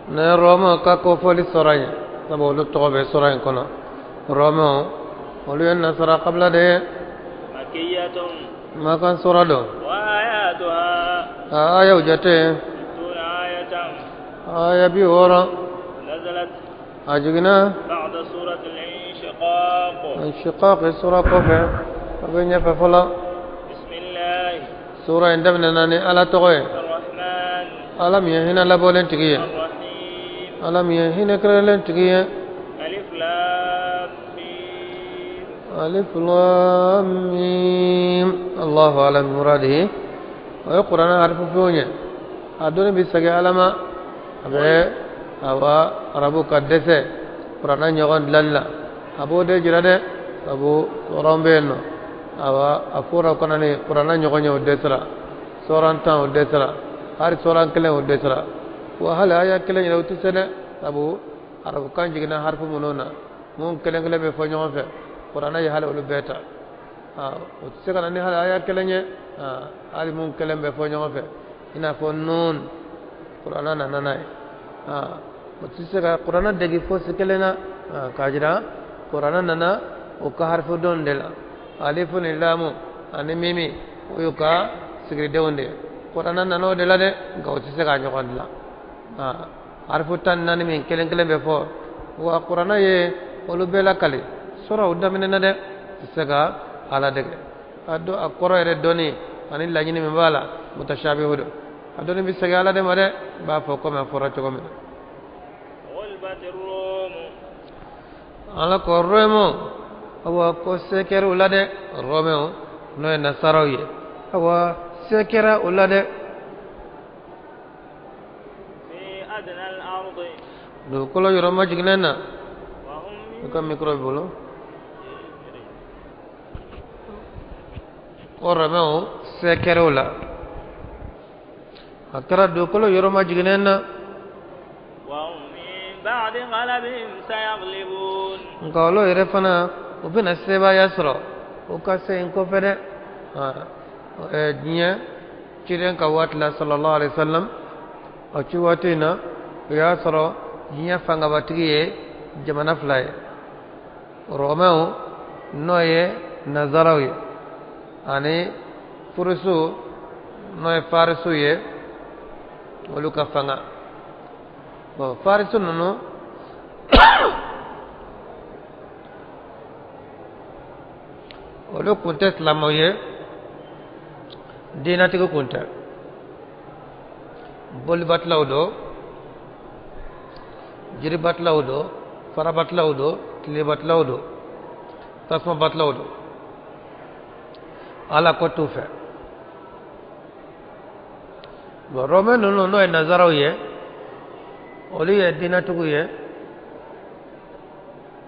Ne Rɔmɛw ka kofɔli sura ye, sabu olu tɔgɔ bɛ sura in kɔnɔ. Rɔmɛw, olu ye nasara kabila de ye. Makan sura don. A ayaw jate aya 60. A jiginna Inshiqaq sura kɔfɛ, a bɛ ɲɛfɛ fɔlɔ. Sura in daminɛna ni Ala tɔgɔ ye, Ala min ye hinɛ labɔlen tigi ye, Ala min ye hinɛ kɛrɛnkɛrɛnlen tigi ye. Alif lam mim, Allahu alam bi muradihi. O ye kuranɛ harifu fɛnw ye. A dɔnni bɛ segin Ala ma. A bɛ awa arabu ka dɛsɛ kuranɛ ɲɔgɔn dilanni la, a b'o de jira dɛ, sabu sɔrɔn bɛ yen nɔ. Awa a fɔra ka na ni kuranɛ ɲɔgɔn ye, o dɛsɛra. Sɔrɔn 10, o dɛsɛra. Hali sɔrɔn kelen, o dɛsɛra. Wa hali aya kelen yɛrɛ, o tɛ se dɛ, sabu arabukan jiginna harifu minnu na, mun kelen kelen bɛ fɔ ɲɔgɔn fɛ, kuranɛ ye hali olu bɛɛ ta. O tɛ se ka na ni hali aya kelen ye, hali mun kelen bɛ fɔ ɲɔgɔn fɛ, i n'a fɔ nun, kuranɛ nana n'a ye. O tɛ se ka kuranɛ degi fosi kelen na, k'a jira kuranɛ nana o ka harifu dɔn de la. Alifu ni lamu ani mimi, o y'u ka sigiridenw de ye. Kuranɛ nana o de la dɛ, nka o tɛ se k'a ɲɔgɔn dilan. Harifu 14 min kelen kelen bɛ fɔ, wa kuranɛ ye olu bɛɛ lakali sɔrɔ o daminɛna dɛ, tɛ se ka Ala dege. A dɔn a kɔrɔ yɛrɛ dɔnni ani laɲini min b'a la, mutashabihu don. A dɔnni bɛ segin Ala de ma dɛ, n b'a fɔ komi a fɔra cogo min na. Ala ko Rɔmɛw, awa ko se kɛra u la dɛ. Rɔmɛw, n'o ye nasaraw ye, awa se kɛra u la dɛ dugukolo yɔrɔ majiginnen na. I ka micro b'i bolo. Ko Rɔmɛw se kɛra u la, a kɛra dugukolo yɔrɔ majiginnen na. Nka olu yɛrɛ fana, u bɛna sebaaya sɔrɔ u ka se in kɔfɛ dɛ. Diɲɛ ciden ka waati la, sallallahu alaihi wasallam, o ci waati in na, o y'a sɔrɔ diɲɛ fangabatigi ye jamana fila ye: Rɔmɛw, n'o ye nazaraw ye, ani Furusu, n'o ye Farisiw ye, olu ka fanga. Bon, Farisi ninnu, olu kun tɛ silamɛw ye, diinɛtigi kun tɛ, bolibatilaw don, jiribatilaw don, farabatilaw don, tilebatilaw don, tasumabatilaw don. Ala ko t'u fɛ. Bon, Rɔmɛ ninnu, n'o ye nazaraw ye, olu ye diinɛtigiw ye,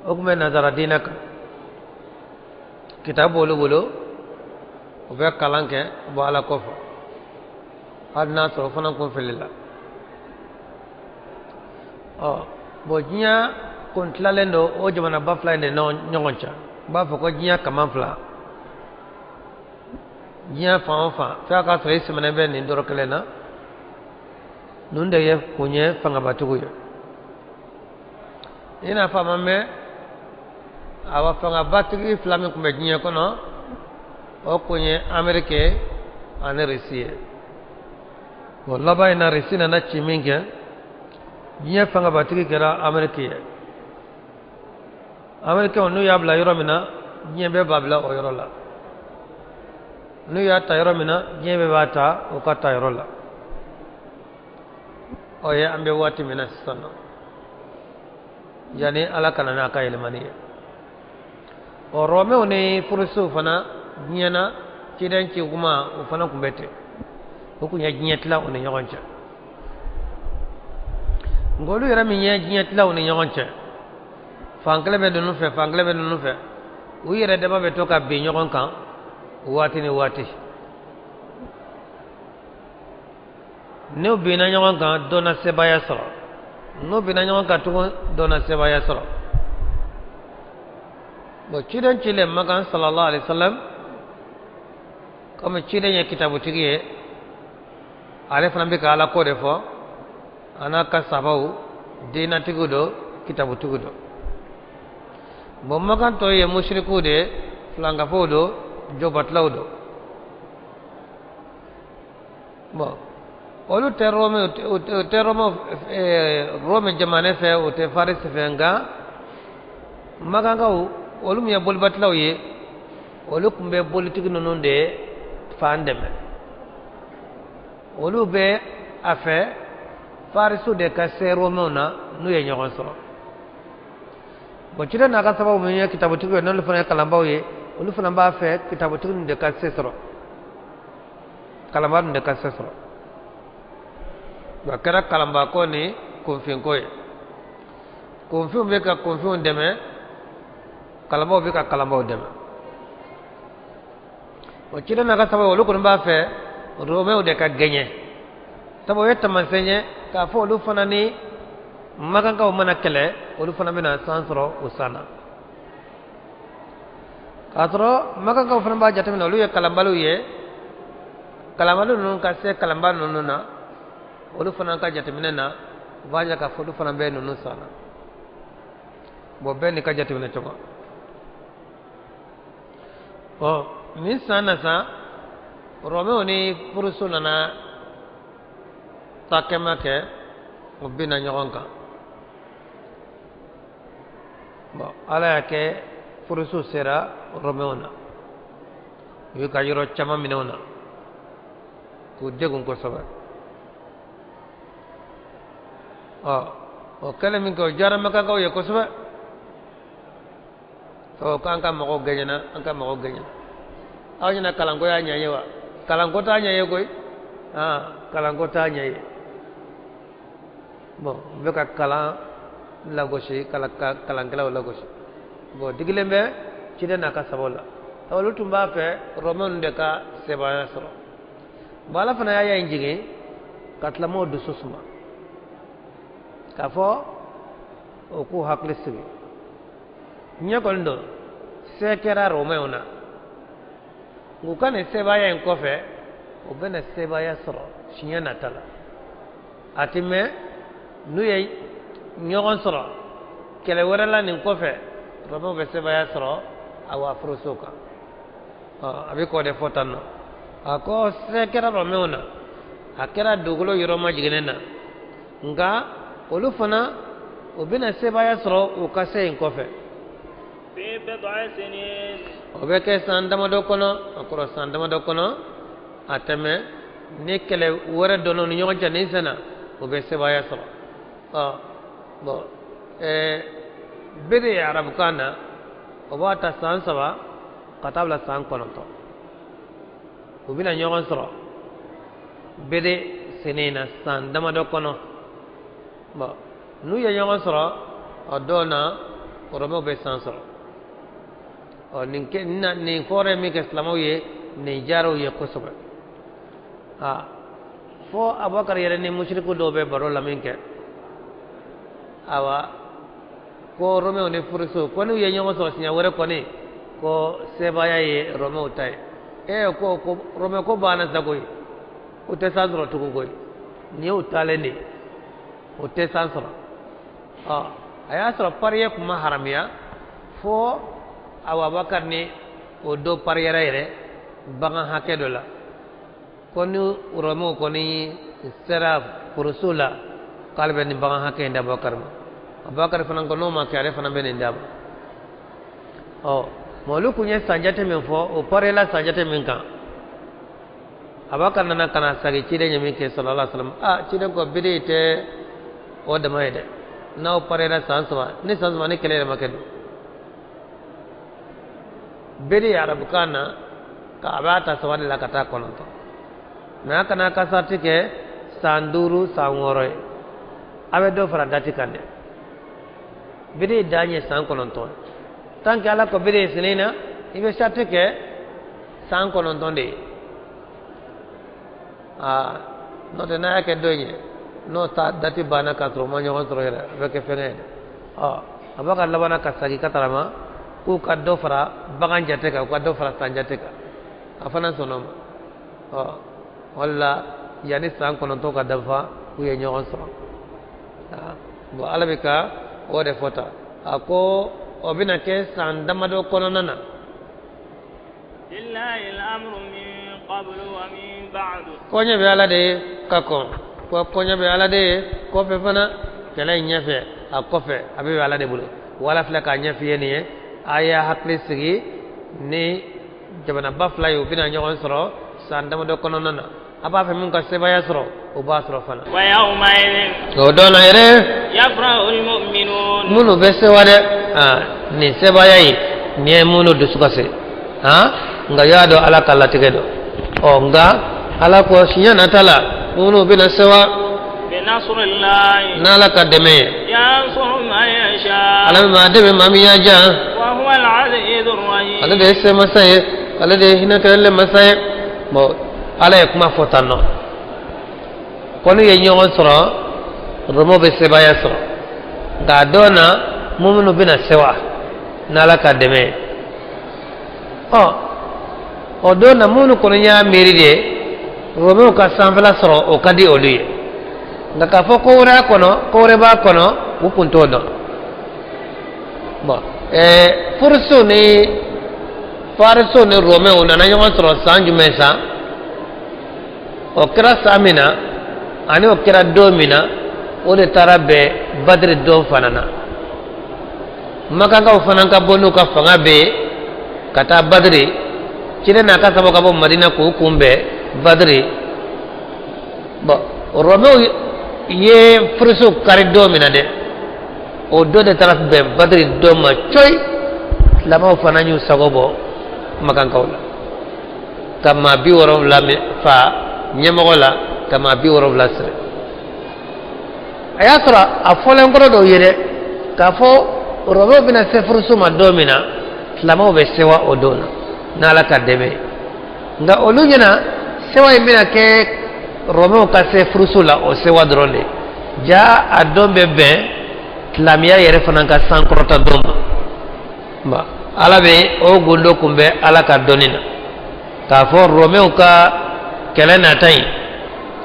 o tun bɛ nazara diinɛ kan. Kitabu b'olu bolo, u bɛ kalan kɛ, u bɛ Ala ko fɔ, hali n'a sɔrɔ o fana kun filila. Ɔ bon, diɲɛ kun tilalen don o jamanaba fila in de ɲɔgɔn cɛ. N b'a fɔ ko diɲɛ kaman fila, diɲɛ fan o fan, f'a k'a sɔrɔ i sɛmɛnen bɛ nin dɔrɔ kelen na. Ninnu de ye kun ye fangabatigiw ye. I n'a fɔ a ma mɛn, awa fangabatigi fila min tun bɛ diɲɛ kɔnɔ, o kun ye Ameriki ani Risi ye. Bon, laban in na, Risi nana ci min kɛ, diɲɛ fangabatigi kɛra Ameriki ye. Amerikɛnw, n'u y'a bila yɔrɔ min na, diɲɛ bɛɛ b'a bila o yɔrɔ la. N'u y'a ta yɔrɔ min na, diɲɛ bɛɛ b'a ta o ka ta yɔrɔ la. O ye an bɛ waati min na sisan nɔ, yanni Ala ka na n'a ka yɛlɛmani ye. Ɔ, Rɔmɛw ni Furusiw fana, diɲɛ na ciden ci kuma, o fana tun bɛ ten. O tun ye diɲɛ tila u ni ɲɔgɔn cɛ. Nka olu yɛrɛ min ye diɲɛ tila u ni ɲɔgɔn cɛ, fan kelen bɛ ninnu fɛ, fan kelen bɛ ninnu fɛ, u yɛrɛ dama bɛ to ka bin ɲɔgɔn kan waati ni waati. N'u binna ɲɔgɔn kan, dɔ na sebaaya sɔrɔ. N'u binna ɲɔgɔn kan tugun, dɔ na sebaaya sɔrɔ. Bon, ciden cilen Makan, sallallahu alaihi wasallam, komi ciden ye kitabutigi ye. Ale fana bɛ ka Ala ko de fɔ, a n'a ka sahabaw, diinatigiw don, kitabutigiw don. Bon, Makan tɔw ye musirikuw de ye, filankafow don, jobatilaw don. Bon, olu tɛ Rome, u tɛ Rome, Rome jamana fɛ, u tɛ Farisi fɛ. Nka Makankaw, olu min ye bolibatilaw ye, olu tun bɛ bolitigi ninnu de fan dɛmɛ. Olu bɛ a fɛ Farisiw de ka se Romaw na n'u ye ɲɔgɔn sɔrɔ. Bon, ciden n'a ka sahabaw min ye kitabutigiw ye, n'olu fana ye kalanbaaw ye, olu fana b'a fɛ kitabutigi ninnu de ka se sɔrɔ, kalanbaa ninnu de ka se sɔrɔ. A kɛra kalanbaako ni kunfinko ye. Kunfinw bɛ ka kunfinw dɛmɛ, kalanbaaw bɛ ka kalanbaaw dɛmɛ. O ciden n'a ka sahabaw, olu kɔni b'a fɛ Romɛw de ka gɛɲɛ, sabu o ye taamasiyɛn ye k'a fɔ olu fana ni Makankaw mana kɛlɛ, olu fana bɛna san sɔrɔ o san na. K'a sɔrɔ Makankaw fana b'a jateminɛ, olu ye kalanbaliw ye, kalanbali ninnu ka se kalanba ninnu na, olu fana ka jateminɛ na, u b'a jira k'a fɔ olu fana bɛ ninnu san na. Bon, bɛɛ n'i ka jateminɛ cogo. Ɔ, nin san na sa, Rɔmɛw ni Furusu nana takɛma kɛ, u binna ɲɔgɔn kan. Bon, Ala y'a kɛ Furusu sera Rɔmɛw na, u y'u ka yɔrɔ caman minɛ u na k'u degun kosɛbɛ. Ɔ, o kɛlen min kɛ, o diyara Makankaw ye kosɛbɛ. Ɔ, k'an ka mɔgɔw gɛɲɛna, an ka mɔgɔw gɛɲɛna. Aw ɲɛna kalanko y'a ɲɛ ye wa? Kalanko t'a ɲɛ ye koyi. Aa, kalanko t'a ɲɛ ye. Bon, u bɛ ka kalan lagosi, kalankɛlaw lagosi. Bon, digilen bɛ ciden n'a ka sahabaw la, olu tun b'a fɛ Rɔmɛw de ka sebaaya sɔrɔ. Bon, Ala fana y'aya in jigin ka silamɛw dusu suma, k'a fɔ o k'u hakili sigi. Ɲɛ kɔni don, se kɛra Rɔmɛw na, u ka nin sebaaya in kɔfɛ, u bɛna sebaaya sɔrɔ siɲɛ nata la. A ti mɛn, n'u ye ɲɔgɔn sɔrɔ kɛlɛ wɛrɛ la nin kɔfɛ, Rɔmɛw bɛ sebaaya sɔrɔ awa Furusow kan. A bɛ k'o de fɔ tan nɔ. A ko se kɛra Rɔmɛw na, a kɛra dugukolo yɔrɔ majiginnen na, nka olu fana u bɛna sebaaya sɔrɔ u ka se in kɔfɛ. O bɛ kɛ san damadɔ kɔnɔ. A kɔrɔ, san damadɔ kɔnɔ, a tɛmɛ ni kɛlɛ wɛrɛ donna u ni ɲɔgɔn cɛ nin sen na, u bɛ sebaaya sɔrɔ. Ɔ, bon, bere ye arabukan na, o b'a ta san 3 ka taa bila san 9. U bɛna ɲɔgɔn sɔrɔ bere sennen na san damadɔ kɔnɔ. Bon, n'u ye ɲɔgɔn sɔrɔ o don na, Rɔmɛw bɛ san sɔrɔ. Ɔ, nin kɛ nin kɔrɔ ye min kɛ silamɛw ye, nin diyara u ye kosɛbɛ. Aa, fo Abubakar yɛrɛ ni musiriku dɔw bɛ baro la min kɛ, awa, ko Rɔmɛw ni Furuso ko n'u ye ɲɔgɔn sɔrɔ siɲɛ wɛrɛ kɔni, ko sebaaya ye Rɔmɛw ta ye. Ee, ko Rɔmɛ ko banna sa koyi, u tɛ san sɔrɔ tugun koyi, nin y'u taalen de ye, o tɛ san sɔrɔ. Ɔ, a y'a sɔrɔ parier tun ma haramiya fo awa Abubakar ni o dɔ pariyara yɛrɛ bagan hakɛ dɔ la, ko ni Rɔmɛw kɔni sera Furuso la, k'ale bɛ nin bagan hakɛ in di Abubakar ma. Abubakar fana ko n'o ma kɛ, ale fana bɛ nin d'a ma. Ɔ, mɛ olu kun ye sanjate min fɔ, o pariyela sanjate min kan, Abubakar nana ka na sagi ciden ye min kɛ, sallallahu alaihi wasallam. Ah, ciden ko bere tɛ o dama ye dɛ. N'aw pariyela san 3 ni san 3 ni kɛlɛ yɛrɛ ma kɛ dun, bere ye arabukan na ka a b'a ta 3 de la ka taa 9. Mɛ a kana ka sarati kɛ san 5, san 6 ye, a bɛ dɔ fara dati kan dɛ. Bere dan ye san 9 ye. Tant que Ala ko bere ye sini na, i bɛ sarati kɛ san 9 de ye. Aa, n'o tɛ, n'a y'a kɛ dɔ in ye, n'o ta dati banna k'a sɔrɔ u ma ɲɔgɔn sɔrɔ yɛrɛ, a bɛ kɛ fɛngɛ ye dɛ. Ɔ, Abubakar labanna ka segin ka taara ma k'u ka dɔ fara bagan jate kan, u ka dɔ fara san jate kan. A fana sɔnna o ma. Ɔ, o de la Yanni san 9 ka dafa, u ye ɲɔgɔn sɔrɔ. Bon, Ala bɛ ka o de fɔ tan. A ko o bɛna kɛ san damadɔ kɔnɔna na. Koɲɛ bɛ Ala de ye ka kɔn, ko koɲɛ bɛ Ala de ye kɔfɛ fana. Kɛlɛ in ɲɛfɛ, a kɔfɛ, a bɛ Ala de bolo. Wala filɛ k'a ɲɛf'i ye nin ye. A y'a hakili sigi ni jamanaba fila ye, u bɛna ɲɔgɔn sɔrɔ san damadɔ kɔnɔna na. A b'a fɛ mun ka sebaaya sɔrɔ, o b'a sɔrɔ fana. O don na yɛrɛ, minnu bɛ sewa dɛ, nin sebaaya in nin ye minnu dusu kasi, nka y'a dɔn Ala ka latigɛ dɔn. Ɔ, nka Ala ko siɲɛ nata la, minnu bɛna sewa n'Ala ka dɛmɛ ye. Ala bɛ maa dɛmɛ, maa min y'a diya. Ale de ye se masa ye, ale de ye hinɛ kɛlen masa ye. Bon, Ala ye kuma fɔ tan nɔ ko n'u ye ɲɔgɔn sɔrɔ, Rɔmɔw bɛ sebaaya sɔrɔ, nka a dɔw na, minnu bɛna sewa n'Ala ka dɛmɛ ye. Ɔ, o don na, minnu kɔni y'a miiri de Rɔmɛw ka sanfɛla sɔrɔ, o ka di olu ye. Nka k'a fɔ ko wɛrɛ kɔnɔ, ko wɛrɛ b'a kɔnɔ, u kun t'o dɔn. Bon, furusow ni Farisow ni Rɔmɛw nana ɲɔgɔn sɔrɔ san jumɛn? San o kɛra san min na, ani o kɛra don min na, o de taara bɛn Badiri don fana na. Makankaw fana ka bɔ n'u ka fanga bɛɛ ye ka taa Badiri. Ciden n'a ka sababu ka bɔ Madina k'u kunbɛn Badiri. Bon, Rɔmɛw ye furusow kari don min na dɛ, o don de taara bɛn Badiri don ma coyi. Silamɛw fana y'u sago bɔ Makankaw la, ka maa 70 fa ɲɛmɔgɔ la, ka maa 70 siri. A y'a sɔrɔ a fɔlen kɔrɔ dɔw ye dɛ, k'a fɔ Rɔmɛw bɛna se furuso ma don min na, silamɛw bɛ sewa o don na n'Ala ka dɛmɛ ye. Nka olu ɲɛna, sewa in bɛna kɛ Rɔmɛw ka se furuso la, o sewa dɔrɔn de. Ja, a don bɛ bɛn silamɛya yɛrɛ fana ka sankɔrɔta don ma. Ala bɛ o gundo kunbɛn Ala ka dɔnni na, k'a fɔ Rɔmɛw ka kɛlɛ nata in,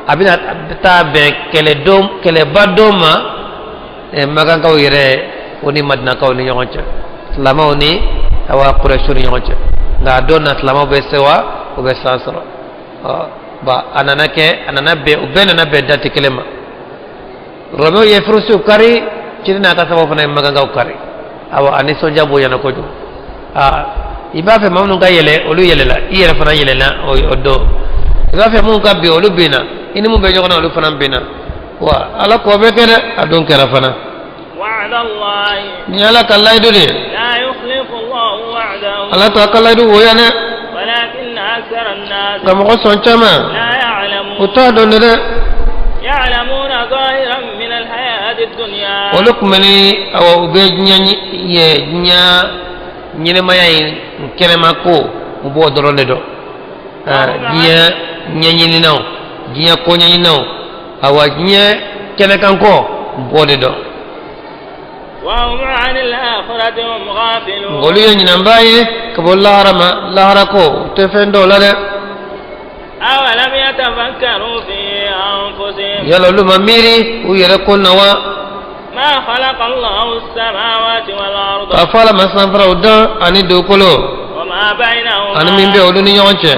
a bɛna taa bɛn kɛlɛdon, kɛlɛba don ma, Makankaw yɛrɛ, o ni Madinakaw ni ɲɔgɔn cɛ, silamɛw ni awa Kurɛsiw ni ɲɔgɔn cɛ. Nka a don na, silamɛw bɛ sewa, o bɛ san sɔrɔ. Ɔ ba, a nana kɛ, a nana bɛn, u bɛɛ nana bɛn date kelen ma. Rɔmɛw ye furusiw kari, ciden n'a ka sababu fana ye Makankaw kari. Awa, a nisɔndiya bonyana kojugu. Aa, i b'a fɛ maa minnu ka yɛlɛ, olu yɛlɛla, i yɛrɛ fana yɛlɛla o don. I b'a fɛ minnu ka bin, olu binna, i ni mun bɛ ɲɔgɔn na, olu fana binna. Wa Ala k'o bɛ kɛ dɛ, a don kɛra fana. Ni Ala ka layidu de ye, Ala to a ka layidu woya dɛ. Nka mɔgɔ sɔn caman, u t'a dɔn dɛ. Olu tun bɛ ni awa, u bɛ diɲɛ ye, diɲɛ ɲɛnɛmaya in kɛnɛma ko, u b'o dɔrɔn de dɔn. Diɲɛ ɲɛɲininaw, diɲɛ ko ɲɛɲininaw, awa, diɲɛ kɛnɛkanko, u b'o de dɔn. Olu ye ɲinanba ye ka bɔ lahara ma. Lahara ko, u tɛ fɛn dɔw la dɛ. Yala olu ma miiri u yɛrɛ ko na wa, k'a fɔ Ala ma sanfaraw dan ani dugukolo ani min bɛ olu ni ɲɔgɔn cɛ?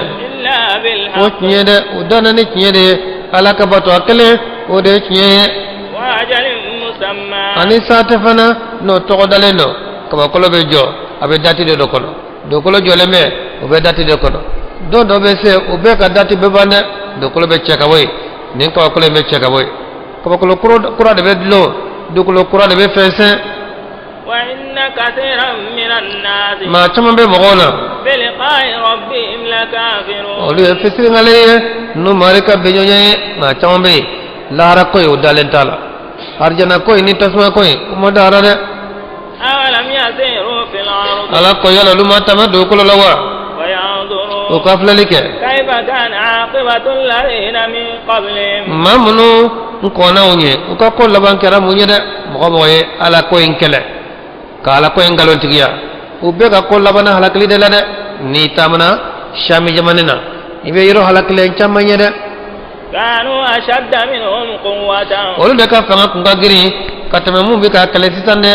O tiɲɛ dɛ, u danna ni tiɲɛ de ye. Ala ka bato a kelen, o de ye tiɲɛ ye. Ani saate fana, n'o tɔgɔ dalen don. Kabakolo bɛ jɔ, a bɛ dati de dɔ kɔnɔ. Dugukolo jɔlen bɛ, o bɛ dati de kɔnɔ. Don dɔ bɛ se, o bɛɛ ka dati bɛ ban dɛ. Dugukolo bɛ cɛ ka bɔ yen, nin kabakolo in bɛ cɛ ka bɔ yen, kabakolo kura de bɛ dulon, dugukolo kura de bɛ fɛnsɛn. Maa caman bɛ mɔgɔw na, olu ye fitiriwale ye n'u mari ka bɛnɲɔgɔnya ye. Maa caman bɛ yen, lahara ko ye, o dalen t'a la. Arijana ko in ni tasuma ko in, o ma dara dɛ. Ala ko yala olu ma taama dugukolo la wa, o ka filɛli kɛ maa minnu n kɔnna u ɲɛ, u ka ko laban kɛra mun ye dɛ? Mɔgɔ mɔgɔ ye Ala ko in kɛlɛ, ka Ala ko in nkalontigiya, u bɛɛ ka ko labanna halakili de la dɛ. N'i taamana Sami jamana na, i bɛ yɔrɔ halakilen caman ye dɛ. Olu de ka fanga kun ka girin ka tɛmɛ mun bɛ ka kɛlɛ sisan dɛ.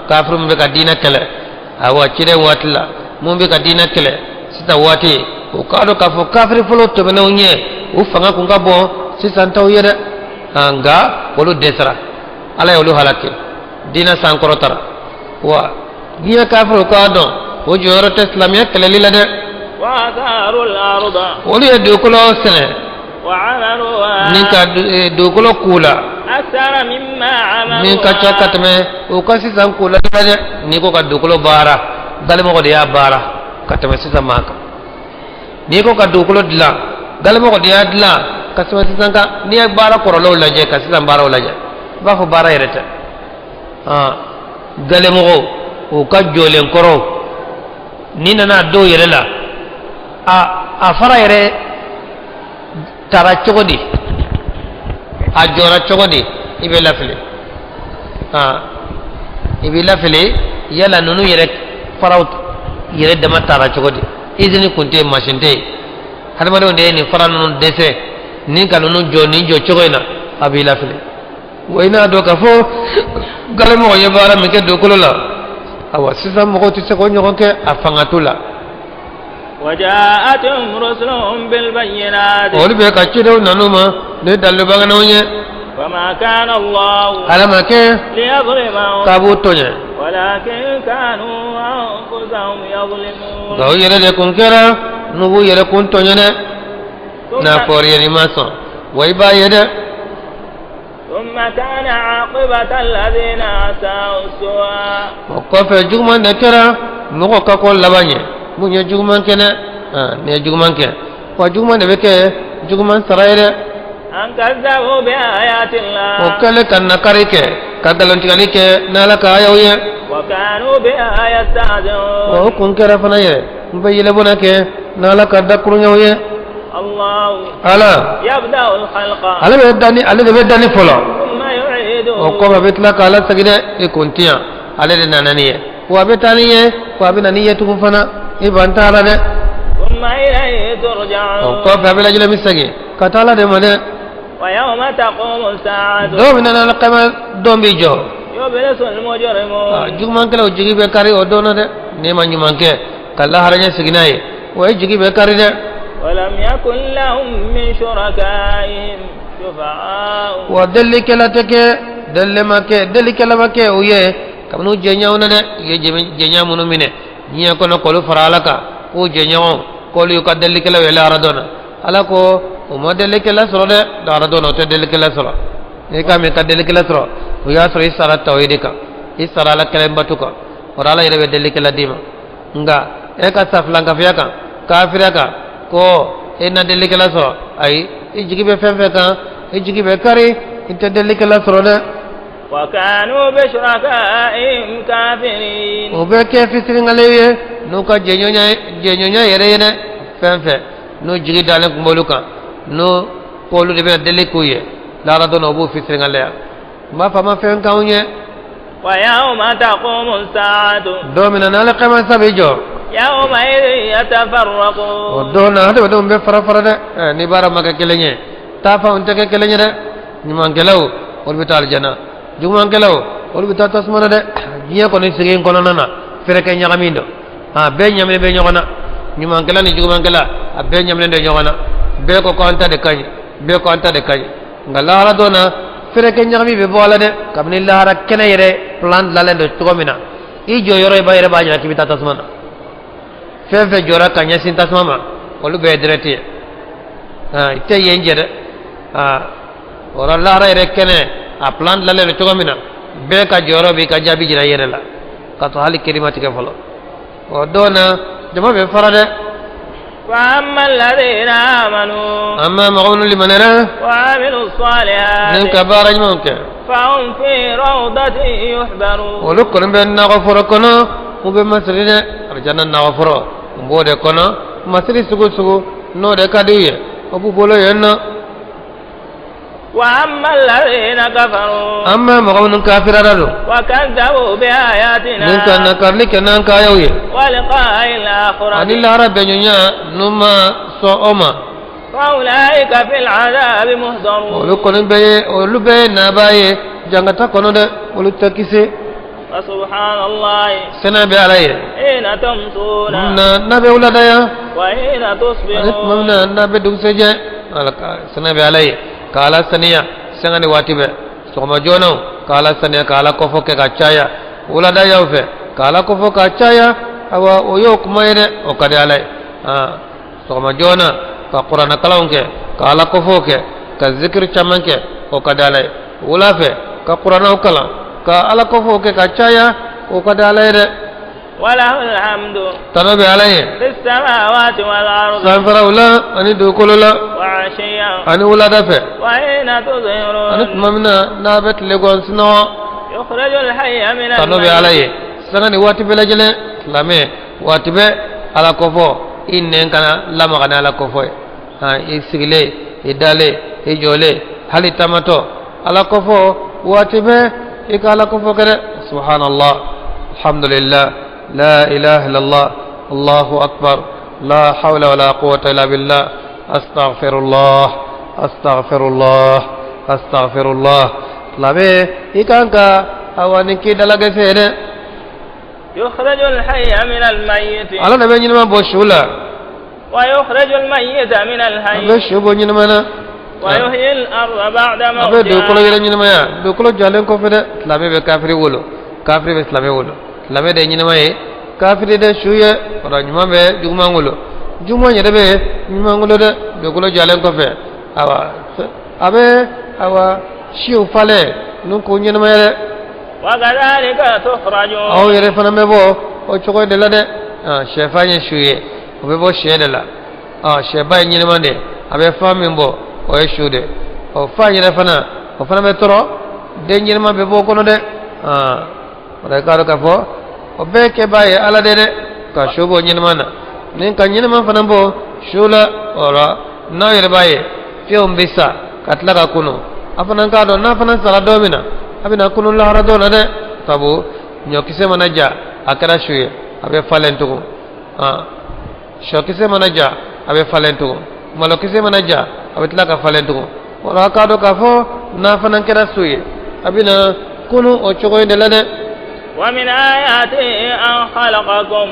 Kafiri mun bɛ ka diinɛ kɛlɛ, awa ciden waati la, mun bɛ ka diinɛ kɛlɛ sisan waati, o k'a dɔn k'a fɔ kafiri fɔlɔ tɛmɛnenw ɲɛ, u fanga kun ka bon sisan taw ye dɛ. Nka olu dɛsɛra, Ala ye olu halaki, diinɛ sankɔrɔtara. Wa diɲɛ kafiriw k'a dɔn o jɔyɔrɔ tɛ silamɛya kɛlɛli la dɛ. Olu ye dugukolo sɛnɛ ni ka dugukolo k'u la min ka ca ka tɛmɛ u ka sisan k'u la dɛ. N'i ko ka dugukolo baara, galemɔgɔ de y'a baara ka tɛmɛ sisan maa kan. N'i ko ka dugukolo dilan, galemɔgɔ de y'a dilan ka tɛmɛ sisan kan. N'i ye baara kɔrɔlenw lajɛ ka sisan baaraw lajɛ, i b'a fɔ baara yɛrɛ tɛ. Galemɔgɔw u ka jɔlen kɔrɔw, n'i nana dɔw yɛrɛ la, a fara yɛrɛ taara cogo di, a jɔra cogo di, i bɛ lafili, i bɛ lafili. Yala ninnu yɛrɛ faraw yɛrɛ dama taara cogo di? Izini kun tɛ yen, masin tɛ yen, hadamadenw de ye nin fara ninnu dɛsɛ ni ka ninnu jɔ nin jɔ cogo in na, a b'i lafili. Wa i n'a dɔn k'a fɔ galemɔgɔ ye baara min kɛ dugukolo la, awa sisan mɔgɔw tɛ se k'o ɲɔgɔn kɛ, a fanga t'u la. Olu bɛ ka cidenw nan'u ma ni dalilu bangenenw ye. Ala ma kɛ k'a b'u tɔɲɛ, nka u yɛrɛ de kun kɛra n'u b'u yɛrɛ kun tɔɲɛ dɛ. N'a fɔra i ye n'i ma sɔn, wa i b'a ye dɛ. O kɔfɛ juguman de kɛra mɔgɔ ka ko laban ye. Mun ye juguman kɛ dɛ, nin ye juguman kɛ, wa juguman de bɛ kɛ juguman sara ye dɛ. O kɛlen ka nakari kɛ, ka nkalontigɛli kɛ n'Ala ka ayaw ye, wa o kun kɛra fana yɛrɛ n bɛ yɛlɛbɔnna kɛ n'Ala ka dakurunɲɛw ye. Ala, ale bɛ danni, ale de bɛ danni fɔlɔ, o kɔfɛ a bɛ tila k'a lasegin dɛ. I kun tɛ yan, ale de nana n'i ye, wa a bɛ taa n'i ye, wa a bɛ na n'i ye tugun fana, i ban t'a la dɛ. O kɔfɛ a bɛɛ lajɛlen bɛ segin ka taa Ala de ma dɛ. Don min na alikiyama don bɛ jɔ, jugumankɛlaw jigi bɛ kari o don na dɛ. N'i ma ɲuman kɛ ka lahara ɲɛ sigi n'a ye, wa i jigi bɛ kari dɛ. Wa delikɛla tɛ kɛ, deli ma kɛ, delikɛla ma kɛ u ye kabini u jɛɲɔgɔnw na dɛ. U ye jɛɲɔgɔn minnu minɛ diɲɛ kɔnɔ k'olu fara Ala kan, k'u jɛɲɔgɔnw, k'olu y'u ka delikɛlaw ye lahara don na, Ala ko u ma delikɛla sɔrɔ dɛ. Lahara don na, u tɛ delikɛla sɔrɔ. N'i ka min ka delikɛla sɔrɔ, o y'a sɔrɔ i sara tawhidi kan, i sara Ala kelen bato kan, o la Ala yɛrɛ bɛ delikɛla d'i ma. Nka e ka sa filankafoya kan, kafiriya kan, ko e na delikɛla sɔrɔ, ayi, i jigi bɛ fɛn fɛn kan, i jigi bɛ kari, i tɛ delikɛla sɔrɔ dɛ. O bɛ kɛ fitiriwale ye n'u ka jɛɲɔgɔnya yɛrɛ ye dɛ. Fɛn fɛn n'u jigi dalen tun b'olu kan, n'u k'olu de bɛna deli k'u ye, lahara don na, u b'u fitiriwaleya. N b'a fɔ a ma fɛn k'anw ye. Wa yawma taqumu saatu. Don min na n'alikiyama sa bɛ jɔ. Yawma idhin yatafarraqun. O don na, hadamadenw bɛ fara fara dɛ. Ɛ, ni baara ma kɛ kelen ye, taafanw tɛ kɛ kelen ye dɛ. Ɲumankɛlaw, olu bɛ taa alijana, jugumankɛlaw, olu bɛ taa tasuma na dɛ. Diɲɛ kɔni sigi in kɔnɔna na, fɛrɛkɛ ɲagami don, a bɛɛ ɲaminen bɛ ɲɔgɔn na. Ɲumankɛla ni jugumankɛla, a bɛɛ ɲaminen don ɲɔgɔn na. Bɛɛ ko ko an ta de ka ɲi, bɛɛ ko an ta de ka ɲi. Nka lahara don na, fɛrɛkɛ ɲagami bɛ bɔ a la dɛ. Kabini lahara kɛnɛ yɛrɛ plan dilanlen don cogo min na, i jɔ yɔrɔ, i b'a yɛrɛ b'a jira k'i bɛ taa tasuma na. Fɛn fɛn jɔra ka ɲɛsin tasuma ma, olu bɛɛ ye direct ye, i tɛ yen jɛ dɛ. O la, lahara yɛrɛ kɛnɛ a plan dilanlen don cogo min na, bɛɛ ka jɔyɔrɔ b'i ka jaabi jira i yɛrɛ la, ka sɔrɔ hali kiri ma tigɛ fɔlɔ. O don na, jama bɛ fara dɛ. Amma mɔgɔ minnu limaniyara ni ka baara ɲumanw kɛ, olu kɔni bɛ nakɔforo kɔnɔ, u bɛ masiri dɛ. Alijana nakɔforo, u b'o de kɔnɔ. Masiri sugu sugu n'o de ka di u ye, o b'u bolo yen nɔ. Amma mɔgɔ minnu kafirara don ni ka nakarili kɛ n'an ka ayaw ye, ani lahara bɛnɲɔgɔnya, n'u ma sɔn o ma. Fa ulaika fil adhabi muhdarun. Olu kɔni bɛɛ ye, olu bɛɛ ye naba ye jangata kɔnɔ dɛ, olu tɛ kisi. Fa subhanallahi. Sɛnɛ bɛ Ala ye. Hina tumsuna. Na n'a bɛ wulada yan. Wa hina tusbihun. Ani tuma min na n'a bɛ dugusɛjɛ, Ala ka sɛnɛ bɛ Ala ye, ka Ala saniya sanga ni waati bɛɛ. Sɔgɔma joona ka Ala saniya, ka Ala kɔfɔ kɛ ka caya. Wulada yan fɛ ka Ala kɔfɔ ka caya, awa o y'o kuma ye dɛ, o ka di Ala ye. Sɔgɔma joona ka kuranɛ kalanw kɛ, ka Ala kɔfɔ kɛ, ka zikiri caman kɛ, o ka di Ala ye. Wula fɛ ka kuranɛw kalan, ka Ala kɔfɔ kɛ ka caya, o ka di Ala ye dɛ. Walahul hamdu. Tano bɛ Ala ye. Fis samawati wal ardi. Sanfɛlaw la ani dugukolo la. Wa ashiyan. Ani wulada fɛ. Wa hina tuzhirun. Ani tuma min na n'a bɛ tilegan sunɔgɔ. Yukhrijul hayya minal Tano bɛ Ala ye. Sanga ni waati bɛɛ lajɛlen, silamɛ waati bɛɛ Ala kɔfɔ, i nɛn kana lamaga ni Ala kɔfɔ ye. I sigilen, i dalen, i jɔlen, hali taamatɔ, Ala kɔfɔ waati bɛɛ i ka Ala kɔfɔ kɛ dɛ. Subhanallah, alhamdulillah, la ilaha illallah, Allahu akbar, la hawla wala quwwata illa billah, astaghfirullah, astaghfirullah, astaghfirullah. Silamɛ i kan ka awa nin k'i dalagɛsɛ ye dɛ. Yukhriju al-hayya min al-mayyit. Ala de bɛ ɲɛnama bɔ su la. Wa yukhriju al-mayyita min al-hayy. A bɛ su bɔ ɲɛnama na. Wa yuhyi al-ardha ba'da A bɛ dugukolo mawtiha. yɛrɛ ɲɛnamaya, dugukolo jalen kɔfɛ dɛ. Silamɛ bɛ kafiri wolo, kafiri bɛ silamɛ wolo. Silamɛ de ye ɲɛnama ye, kafiri de su ye. O la ɲuman bɛ juguman wolo, juguman yɛrɛ bɛ ɲuman wolo dɛ. Dugukolo jalen kɔfɛ, awa a bɛ awa siw falen n'u k'o ɲɛnamaya dɛ. Wa kadhalika tukhrajun. Aw yɛrɛ fana bɛ bɔ o cogo de la dɛ. Sɛfan ye su ye, o bɛ bɔ sɛ de la. Sɛba ye ɲɛnama de ye, a bɛ fan min bɔ o ye su de. Ɔ fan yɛrɛ fana, o fana bɛ tɔrɔ, den ɲɛnama bɛ bɔ o kɔnɔ dɛ. O la i k'a dɔn k'a fɔ o bɛɛ kɛbaa ye Ala de dɛ, ka su bɔ ɲɛnama na ni ka ɲɛnama fana bɔ su la. O la n'aw yɛrɛ b'a ye fiɲɛw bɛ sa ka tila ka kunu, a fana k'a dɔn n'a fana sara don min na, a bɛna kunu lahara don na dɛ. Sabu ɲɔkisɛ mana ja, a kɛra su ye, a bɛ falen tugun. Sɔkisɛ mana ja, a bɛ falen tugun. Malokisɛ mana ja, a bɛ tila ka falen tugun. O la a k'a dɔn k'a fɔ n'a fana kɛra su ye, a bɛna kunu o cogo in de la dɛ. Wa min ayatihi an khalaqakum.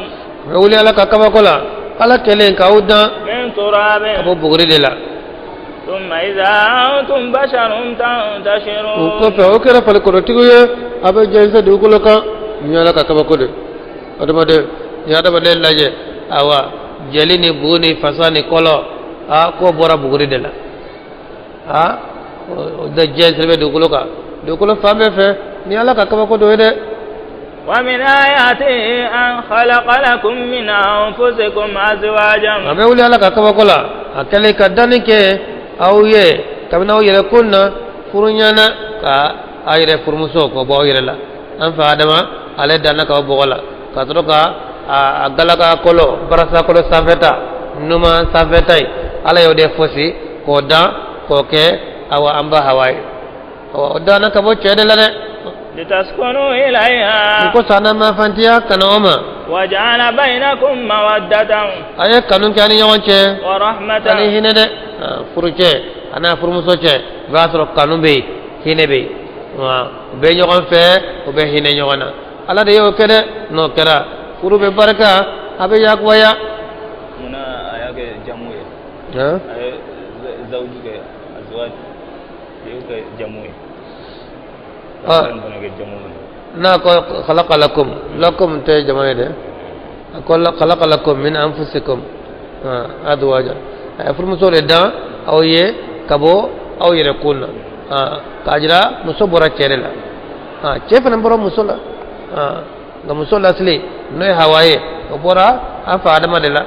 A bɛ wuli Ala ka kabako la, Ala kɛlen k'aw dan Min turabin. ka bɔ buguri de la. Thumma idha antum basharun tantashirun. O kɔfɛ o kɛra falikɔrɔtigiw ye, a bɛ jɛnsɛn dugukolo kan. Nin ye Ala ka kabako de. Adamaden, ni adamaden lajɛ, awa jeli ni bu ni fasa ni kɔlɔ, a k'o bɔra buguri de la. A o de jɛnsɛn bɛ dugukolo kan, dugukolo fan bɛɛ fɛ. Ni Ala ka kabako dɔ ye dɛ. Wa min ayatihi an khalaqa lakum min anfusikum azwajan. A bɛ wuli Ala ka kabako la, a kɛlen ka danni kɛ aw ye kabini aw yɛrɛ kun na, furu ɲɛna ka aw yɛrɛ furumuso k'o bɔ aw yɛrɛ la. An fa Adama ale danna k'aw bɔgɔ la, ka sɔrɔ ka a galaka kɔlɔ, barasa kɔlɔ sanfɛta, numan sanfɛta ye, Ala y'o de fosi k'o dan k'o kɛ awa an ba Hawa ye. O danna ka bɔ cɛ de la dɛ. Litaskunu ilayha. Ko sanna ma fantiya kana o ma. Wa ja'ala bainakum mawaddatan. A ye kanu kɛ ani ɲɔgɔn cɛ. Wa rahmatan. Ani hinɛ dɛ. Furu cɛ a n'a furumuso cɛ, i b'a sɔrɔ kanu bɛ yen, hinɛ bɛ yen. U bɛ ɲɔgɔn fɛ, u bɛ hinɛ ɲɔgɔn na. Ala de y'o kɛ dɛ. N'o kɛra, furu bɛ barika, a bɛ yakubaya. Munna a y'a kɛ jamu ye? A ye zawju kɛ azwaj, a y'o kɛ jamu ye. N'a ko khalaqa lakum, lakum tɛ jama ye dɛ. A ko khalaqa lakum min anfusikum azwaja. A ye furumuso de dan aw ye ka bɔ aw yɛrɛ kun na, k'a jira muso bɔra cɛ de la, cɛ fana bɔra muso la. Nka muso lasili n'o ye Hawa ye, o bɔra an fa Adama de la.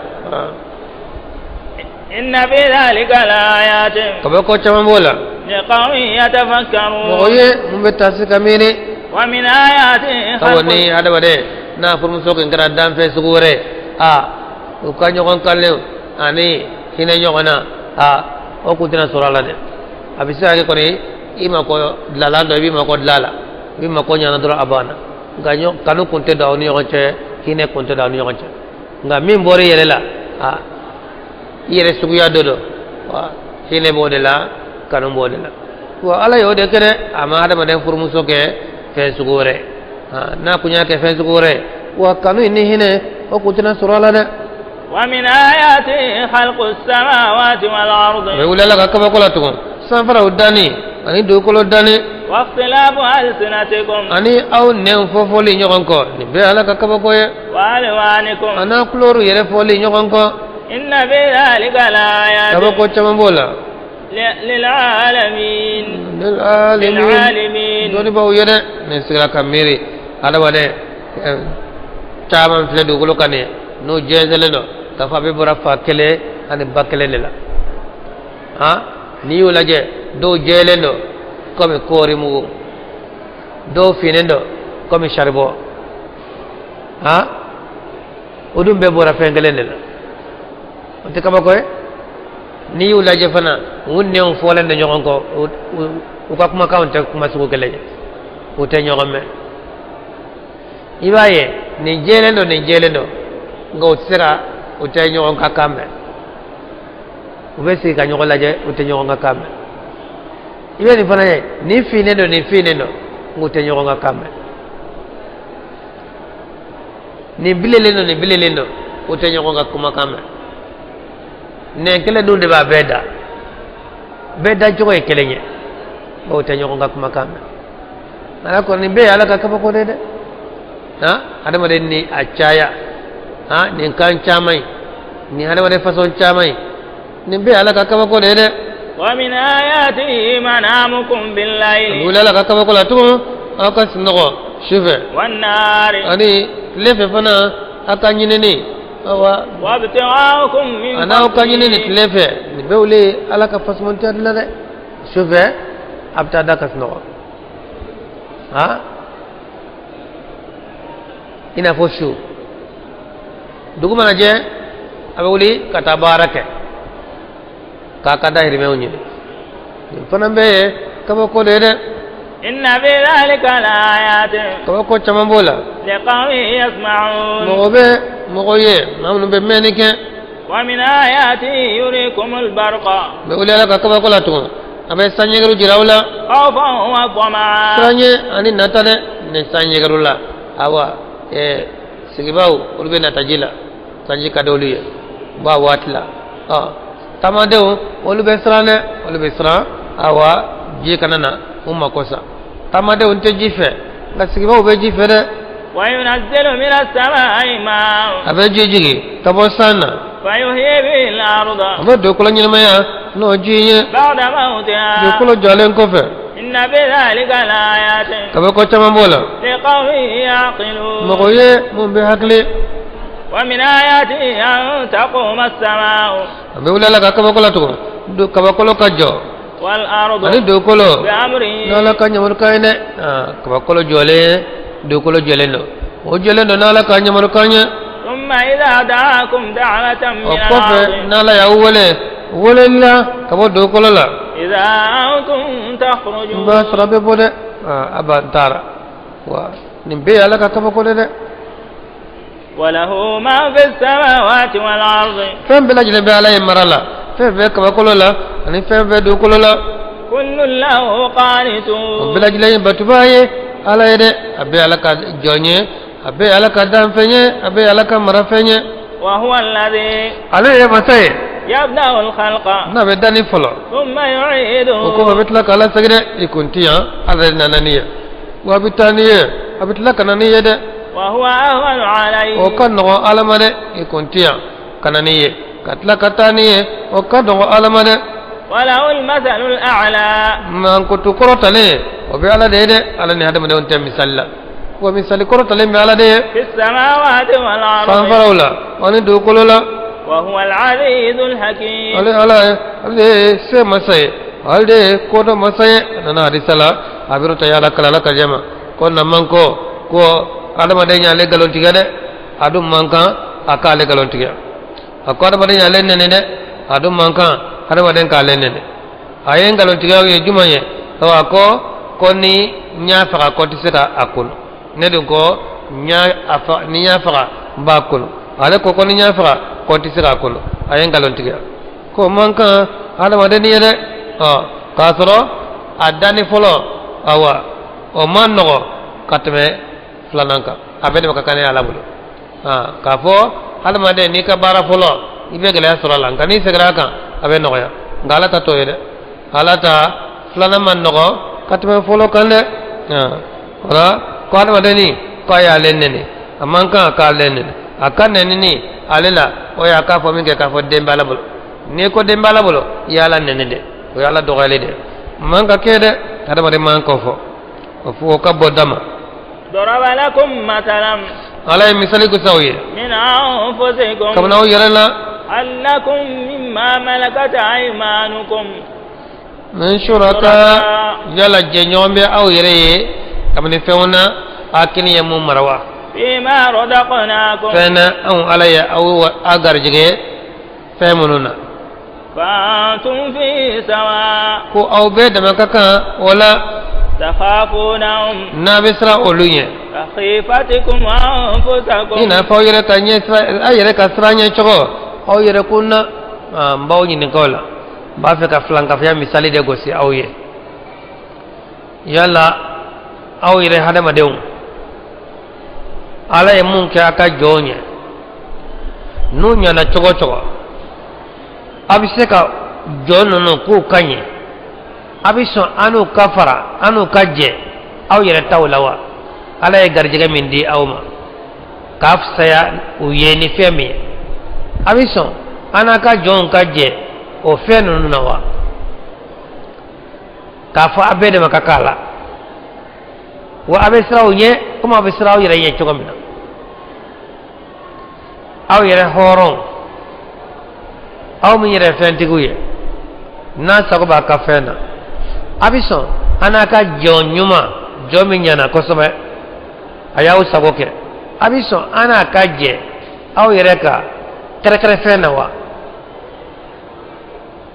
Inna fi dhalika laayatin. Kabako caman b'o la. Liqawmin yatafakkarun. Mɔgɔ ye mun bɛ taasi ka miiri. Wa min ayatihi Sabu ni adamaden n'a furumuso kun kɛra danfɛn sugu wɛrɛ, a u ka ɲɔgɔn kanlen ani hinɛ ɲɔgɔn na, a o kun tɛna sɔrɔ a la dɛ. A bɛ se ka kɛ kɔni i mako dilanlan dɔ, i b'i mako dilan a la, i b'i mako ɲana dɔrɔn, a banna. Nka kanu kun tɛ don aw ni ɲɔgɔn cɛ, hinɛ kun tɛ don aw ni ɲɔgɔn cɛ. Nka min bɔra i yɛrɛ la, a i yɛrɛ suguya dɔ don, Wa hinɛ b'o de la, kanu b'o de la. Wa Ala y'o de kɛ dɛ, a ma hadamaden furumuso kɛ fɛn sugu wɛrɛ. N'a kun y'a kɛ fɛn sugu wɛrɛ, wa kanu ni hinɛ o kun tɛna sɔrɔ a la dɛ. ومن آياته خلق السماوات والأرض. A bɛ wuli Ala ka kabako la tugun, sanfaraw danni ani dugukolo danni. واختلاف ألسنتكم. Ani aw nɛn fɔfɔli ɲɔgɔn kɔ, nin bɛɛ Ala ka kabako ye. وألوانكم. A n'a kulɔriw yɛrɛ fɔli ɲɔgɔn kɔ. إن في ذلك لآيات. Kabako caman b'o la. للعالمين. للعالمين. للعالمين. Dɔnnibaaw ye dɛ, nin sigira ka miiri, adamaden caman filɛ dugukolo kan nin ye, n'o jɛnsɛnlen don k'a fɔ a bɛ bɔra fa kelen ani ba kelen de la. Han, n'i y'o lajɛ, dɔw jɛlen don komi kɔɔri mugu, dɔw finnen don komi saribɔn. Han, o dun bɛɛ bɔra fɛn kelen de la, o tɛ kabako ye? N'i y'u lajɛ fana, u nɛnw fɔlen don ɲɔgɔn kɔ, u ka kumakanw tɛ kuma sugu kelen ye, u tɛ ɲɔgɔn mɛn. I b'a ye nin jɛlen don, nin jɛlen don, nka u tɛ se ka, u tɛ ɲɔgɔn ka kan mɛn. U bɛ sigi ka ɲɔgɔn lajɛ, u tɛ ɲɔgɔn ka kan mɛn. I bɛ nin fana ye, nin finnen don, nin finnen don, nka u tɛ ɲɔgɔn ka kan mɛn. Nin bilenlen don, nin bilenlen don, u tɛ ɲɔgɔn ka kumakan mɛn. Nɛn kelen dun de b'a bɛɛ da, bɛɛ dacogo ye kelen ye, nka u tɛ ɲɔgɔn ka kumakan mɛn. Ala ko nin bɛɛ ye Ala ka kabako de ye dɛ. Han, adamaden ni a caya, han, nin kan caman ye, nin adamaden fasɔn caman ye, nin bɛɛ ye Ala ka kabako de ye dɛ. ومن آياته منامكم بالليل. A wuli Ala ka kabako la tugun, aw ka sunɔgɔ sufɛ. والنهار. Ani tile fɛ fana, aw ka ɲinini. Awa. وابتغاؤكم من A n'aw ka ɲinini tile fɛ, nin bɛɛ wuli Ala ka fasamantiya de la dɛ. Sufɛ a bɛ taa da ka sunɔgɔ, han, i n'a fɔ su dugu mana jɛ, a bɛ wuli ka taa baara kɛ k'a ka dahirimɛw ɲini. Nin fana bɛɛ ye kabako de ye dɛ. إن في ذلك لآيات. Kabako caman b'o la. لقوم يسمعون. Mɔgɔ bɛ mɔgɔ ye, maa minnu bɛ mɛnni kɛ. ومن آياته يريكم البرق. Bɛ wuli Ala ka kabako la tugun, a bɛ sanjɛgɛru jira aw la. خوفا وطمعا. Siranɲɛ ani nata dɛ. Nin sanjɛgɛru la, awa, sigibaw olu bɛ nata ji la, sanji ka di olu ye u b'a waati la. Ɔ, taamadenw olu bɛ siran dɛ, olu bɛ siran, awa, ji kana na u mako sa. Taamadenw tɛ ji fɛ, nka sigibaw bɛ ji fɛ dɛ. وينزل من السماء ماء. A bɛ ji jigin ka bɔ san na. فيحيي به الأرض. A bɛ dugukolo ɲɛnamaya n'o ji ye. بعد موتها. Dugukolo jɔlen kɔfɛ. إن في ذلك لآيات. Kabako caman b'o la. لقوم يعقلون. Mɔgɔ ye mun bɛ hakili. ومن آياته أن تقوم السماء. A bɛ wuli Ala ka kabako la tugun, kabakolo ka jɔ. والأرض. Ani dugukolo. بأمره. N'Ala ka ɲamarukan ye dɛ. Kabakolo jɔlen, dugukolo jɔlen don, o jɔlen don n'Ala ka ɲamarukan ye. ثم إذا دعاكم دعوة من O kɔfɛ, الأرض. n'Ala y'aw wele weleli la ka bɔ dugukolo la. إذا أنتم N تخرجون. b'a sɔrɔ a bɛ bɔ dɛ. A b'an taara wa, nin bɛɛ ye Ala ka kabako de dɛ. وله ما في السماوات والأرض. Fɛn bɛɛ lajɛlen bɛ Ala ye mara la, fɛn bɛɛ kabakolo la ani fɛn bɛɛ dugukolo la. كل له O قانتون. bɛɛ lajɛlen ye batuba ye Ala ye dɛ. A bɛɛ Ala ka jɔn ye, a bɛɛ Ala ka danfɛn ye, a bɛɛ Ala ka marafɛn ye. وهو الذي Ale ye masa ye. يبدأ الخلق. N'a bɛ danni fɔlɔ. ثم يعيده. O kɔfɛ, a bɛ tila k'Ala segin dɛ. I kun ti yan, Ala de nana ni ye, wa a bɛ taa ni ye, a bɛ tila ka na ni ye dɛ. وهو أهون عليه. O ka nɔgɔn Ala ma dɛ. I kun ti yan ka na ni ye, ka tila ka taa ni ye, o ka nɔgɔn Ala ma dɛ. وله المثل الأعلى. Mankutu kɔrɔtalen, o bɛ Ala de ye dɛ. Ala ni hadamadenw tɛ misali la, wa misali kɔrɔtalen bɛ Ala de ye. في السماوات والأرض. Sanfaraw la ani dugukolo la. وهو العزيز الحكيم. Ale Ala ye, ale de ye se masa ye, ale de ye kodɔn masa ye. A nana hadisa la, a bɛ ta yala kala Ala ka jama ko na man ko ko adamaden y'ale nkalon tigɛ dɛ, a dun man kan a k'ale nkalon tigɛ. A ko adamaden y'ale nɛni dɛ, a dun man kan adamaden k'ale nɛni. A ye nkalon tigɛ ye jumɛn ye? A ko ko ni n y'a faga, ko tɛ se ka a kunu. Ne dun ko n y'a a fa, ni n y'a faga, n b'a kunu. Ale ko ko ni n y'a faga, ko tɛ se k'a kunu. A ye nkalon tigɛ ko man kan Hadamaden ye dɛ, ɔ k'a sɔrɔ a danni fɔlɔ, awa, o man nɔgɔ ka tɛmɛ filanan kan. A bɛɛ de bɛ ka kan ne Ala bolo. K'a fɔ hadamaden, n'i ka baara fɔlɔ, i bɛ gɛlɛya sɔrɔ a la, nka n'i seginna a kan, a bɛ nɔgɔya. Nka Ala ta t'o ye dɛ. Ala ta filanan man nɔgɔ ka tɛmɛ fɔlɔ kan dɛ. O la ko hadamadenni ko a y'ale nɛni, a man kan k'ale nɛni. A ka nɛnini ale la, o y'a k'a fɔ min kɛ, k'a fɔ den b'Ala bolo. N'i ko den b'Ala bolo, i y'Ala nɛni dɛ, o y'Ala dɔgɔyali dɛ. Man ka kɛ dɛ, hadamaden man k'o fɔ, o fɔ o ka bɔ da ma. ضرب لكم مثلا. Ala ye misali gosi aw ye. من أنفسكم. Kabini aw yɛrɛ la. هل لكم مما ملكت أيمانكم من شركاء, yala jɛɲɔgɔn bɛ aw yɛrɛ ye kabini fɛnw na, a kini ye mun mara wa? فيما رزقناكم. Fɛn na anw Ala ye aw a garijɛgɛ fɛn minnu na. فأنتم فيه سواء. Ko aw bɛɛ dama ka kan o la. تخافونهم N'a bɛ siran olu ɲɛ كخيفتكم أنفسكم. I n'a fɔ aw yɛrɛ ka ɲɛ sira, aw yɛrɛ ka siran ɲɛ cogo aw yɛrɛ kun na. N b'aw ɲininka o la. N b'a fɛ ka filankafoya misali de gosi aw ye. Yala aw yɛrɛ hadamadenw, Ala ye mun kɛ a ka jɔnw ye, n'u ɲana cogo o cogo, a bɛ se ka jɔn ninnu k'u ka ɲɛ, a bɛ sɔn an n'u ka fara, an n'u ka jɛ aw yɛrɛ taw la wa? Ala ye garijɛgɛ min di aw ma k'a fisaya u ye ni fɛn min ye, a bɛ sɔn an n'a ka jɔnw ka jɛ o fɛn ninnu na wa? K'a fɔ a bɛɛ de ma ka k'a la wa, a bɛ siran u ɲɛ komi a bɛ siran aw yɛrɛ ɲɛ cogo min na. Aw yɛrɛ hɔrɔn, aw min yɛrɛ fɛntigiw ye, n'a sago b'a ka fɛn na, a bɛ sɔn an n'a ka jɔn ɲuman, jɔn min ɲɛna kosɛbɛ, a y'aw sago kɛ, a bɛ sɔn an n'a ka jɛ aw yɛrɛ ka kɛrɛkɛrɛ fɛn na wa?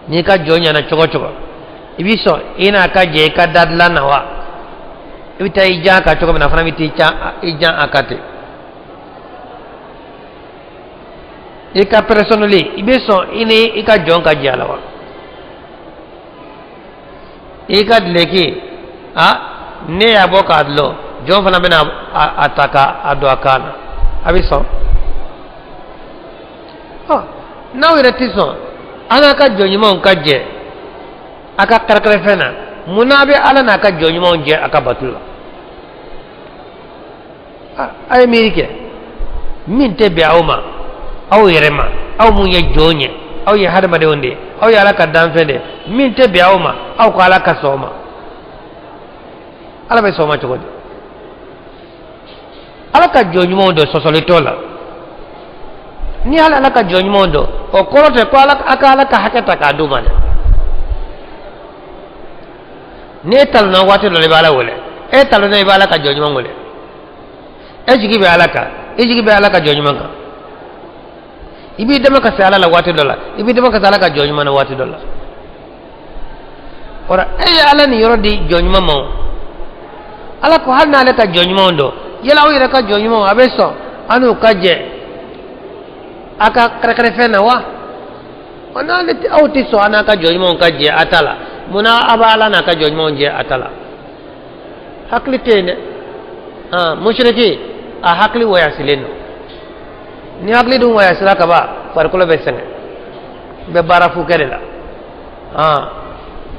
N'i ka jɔn ɲɛna cogo o cogo, i bɛ sɔn i n'a ka jɛ i ka da dilan na wa? I bɛ taa i jan a kan cogo min na, a fana bɛ taa i jan a kan ten. I ka personnel, i bɛ sɔn i ni i ka jɔn ka jɛ a la wa? I ka dulɔki, a ne y'a bɔ k'a dulɔ, jɔn fana bɛna a ta k'a don a kan na, a bɛ sɔn? Ɔ, n'aw yɛrɛ tɛ sɔn an n'a ka jɔn ɲumanw ka jɛ a ka kɛrɛkɛrɛfɛn na, mun n'a bɛ Ala n'a ka jɔn ɲumanw jɛ a ka bato la? A ye miiri kɛ. Min tɛ bɛn aw ma, aw yɛrɛ ma, aw mun ye jɔn ye, aw ye hadamadenw de ye, aw ye Ala ka danfɛn de ye, min tɛ bɛn aw ma, aw ko Ala ka sɔn o ma, Ala bɛ sɔn o ma cogo di? Ala ka jɔn ɲumanw dɔn sɔsɔli t'o la. Ni hali Ala ka jɔn ɲumanw dɔn, o kɔrɔ tɛ ko Ala a ka Ala ka hakɛ ta k'a d'u ma dɛ. N'e talonna waati dɔ la, i bɛ Ala wele. E talonna, i bɛ Ala ka jɔn ɲuman wele. E jigi bɛ Ala kan, i jigi bɛ Ala ka jɔn ɲuman kan. I b'i dama ka se Ala la waati dɔ la, i b'i dama ka se Ala ka jɔn ɲuman na waati dɔ la. O la, e ye Ala nin yɔrɔ di jɔn ɲuman ma o. Ala ko hali n'ale ka jɔn ɲumanw dɔn, yala aw yɛrɛ ka jɔn ɲumanw, a bɛ sɔn an n'u ka jɛ a ka kɛrɛkɛrɛfɛn na wa? O n'ale tɛ, aw tɛ sɔn an n'a ka jɔn ɲumanw ka jɛ a ta la, munna a b'a Ala n'a ka jɔn ɲumanw jɛ a ta la? Hakili tɛ yen dɛ. Musiriki, a hakili wɔyasilen don. Ni hakili dun wɔyasira ka ban, farikolo bɛ sɛgɛn, i bɛ baara fu kɛ de la.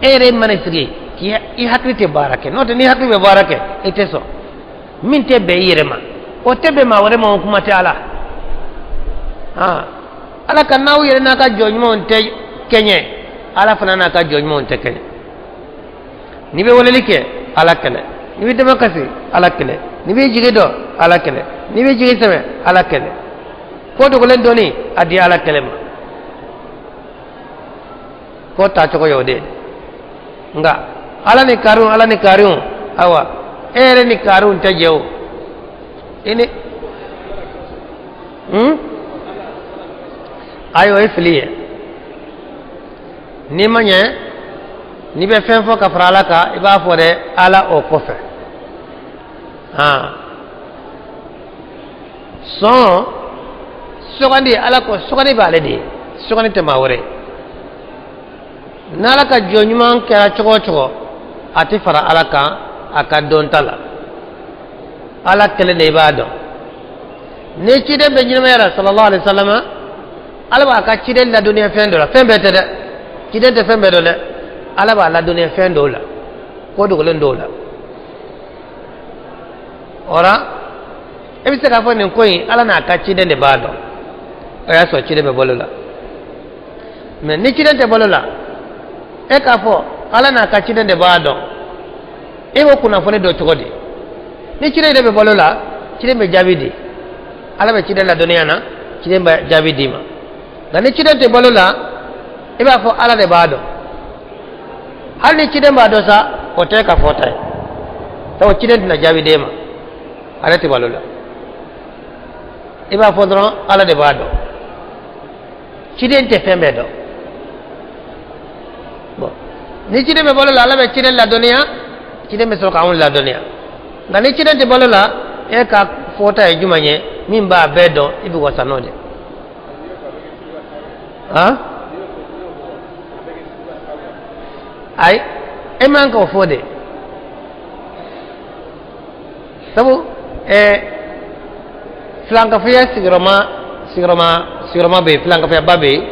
E yɛrɛ mana sigi k'i i hakili tɛ baara kɛ, n'o tɛ n'i hakili bɛ baara kɛ, i tɛ sɔn min tɛ bɛn i yɛrɛ ma, o tɛ bɛn maa wɛrɛ ma, o kuma tɛ Ala. Ala ka n'aw yɛrɛ n'a ka jɔn ɲumanw tɛ kɛɲɛ, Ala fana n'a ka jɔn ɲumanw tɛ kɛɲɛ. N'i bɛ weleli kɛ, Ala kɛlɛ. N'i bɛ dama kasi, Ala kɛlɛ. N'i bɛ jigi dɔn, Ala kɛlɛ. N'i bɛ jigi sɛmɛ, Ala kɛlɛ. Ko dogolen dɔnni, a di Ala kɛlɛ ma. Ko taacogo y'o de ye. Nka Ala ni kariw, Ala ni kariw, ayiwa, e yɛrɛ ni kariw tɛ jɛ o. I ni ayi, o ye fili ye. N'i ma ɲɛ, n'i bɛ fɛn fɔ ka fara Ala kan, i b'a fɔ dɛ, Ala o kɔfɛ. Han, sɔn sugandi, Ala ko sugandi b'ale de ye, sugandi tɛ maa wɛrɛ ye. N'ala ka jɔn ɲuman kɛra cogo o cogo, a tɛ fara Ala kan a ka dɔnta la. Ala kelen de b'a dɔn. Ni ciden bɛ ɲɛnamaya la sallallahu alaihi wasallam, Ala b'a ka ciden ladɔnniya fɛn dɔ la. Fɛn bɛɛ tɛ dɛ, ciden tɛ fɛn bɛɛ dɔn dɛ. Ala b'a ladɔnniya fɛn dɔw la, ko dogolen dɔw la. O la e bɛ se k'a fɔ nin ko in Ala n'a ka ciden de b'a dɔn. O y'a sɔrɔ ciden bɛ balo la. Mɛ ni ciden tɛ balo la, e k'a fɔ Ala n'a ka ciden de b'a dɔn, e b'o kunnafoni dɔn cogo di? Ni ciden yɛrɛ bɛ balo la, ciden bɛ jaabi di. Ala bɛ ciden ladɔnniya na, ciden bɛ jaabi d'i ma. Nka ni ciden tɛ balo la, i b'a fɔ Ala de b'a dɔn. Hali ni ciden b'a dɔn sa, o tɛ ka fɔta ye, sabu ciden tɛna jaabi d'e ma, ale tɛ balo la. I b'a fɔ dɔrɔn Ala de b'a dɔn. Ciden tɛ fɛn bɛɛ dɔn. Bon, ni ciden bɛ balo la, Ala bɛ ciden ladɔnniya, ciden bɛ sɔrɔ k'anw ladɔnniya. Nka ni ciden tɛ balo la, e ka fɔta ye jumɛn ye min b'a bɛɛ dɔn, i bɛ wasa n'o de. Han, ayi, e man k'o fɔ de, sabu filankafoya sigiyɔrɔma bɛ yen, filankafuyaba bɛ yen,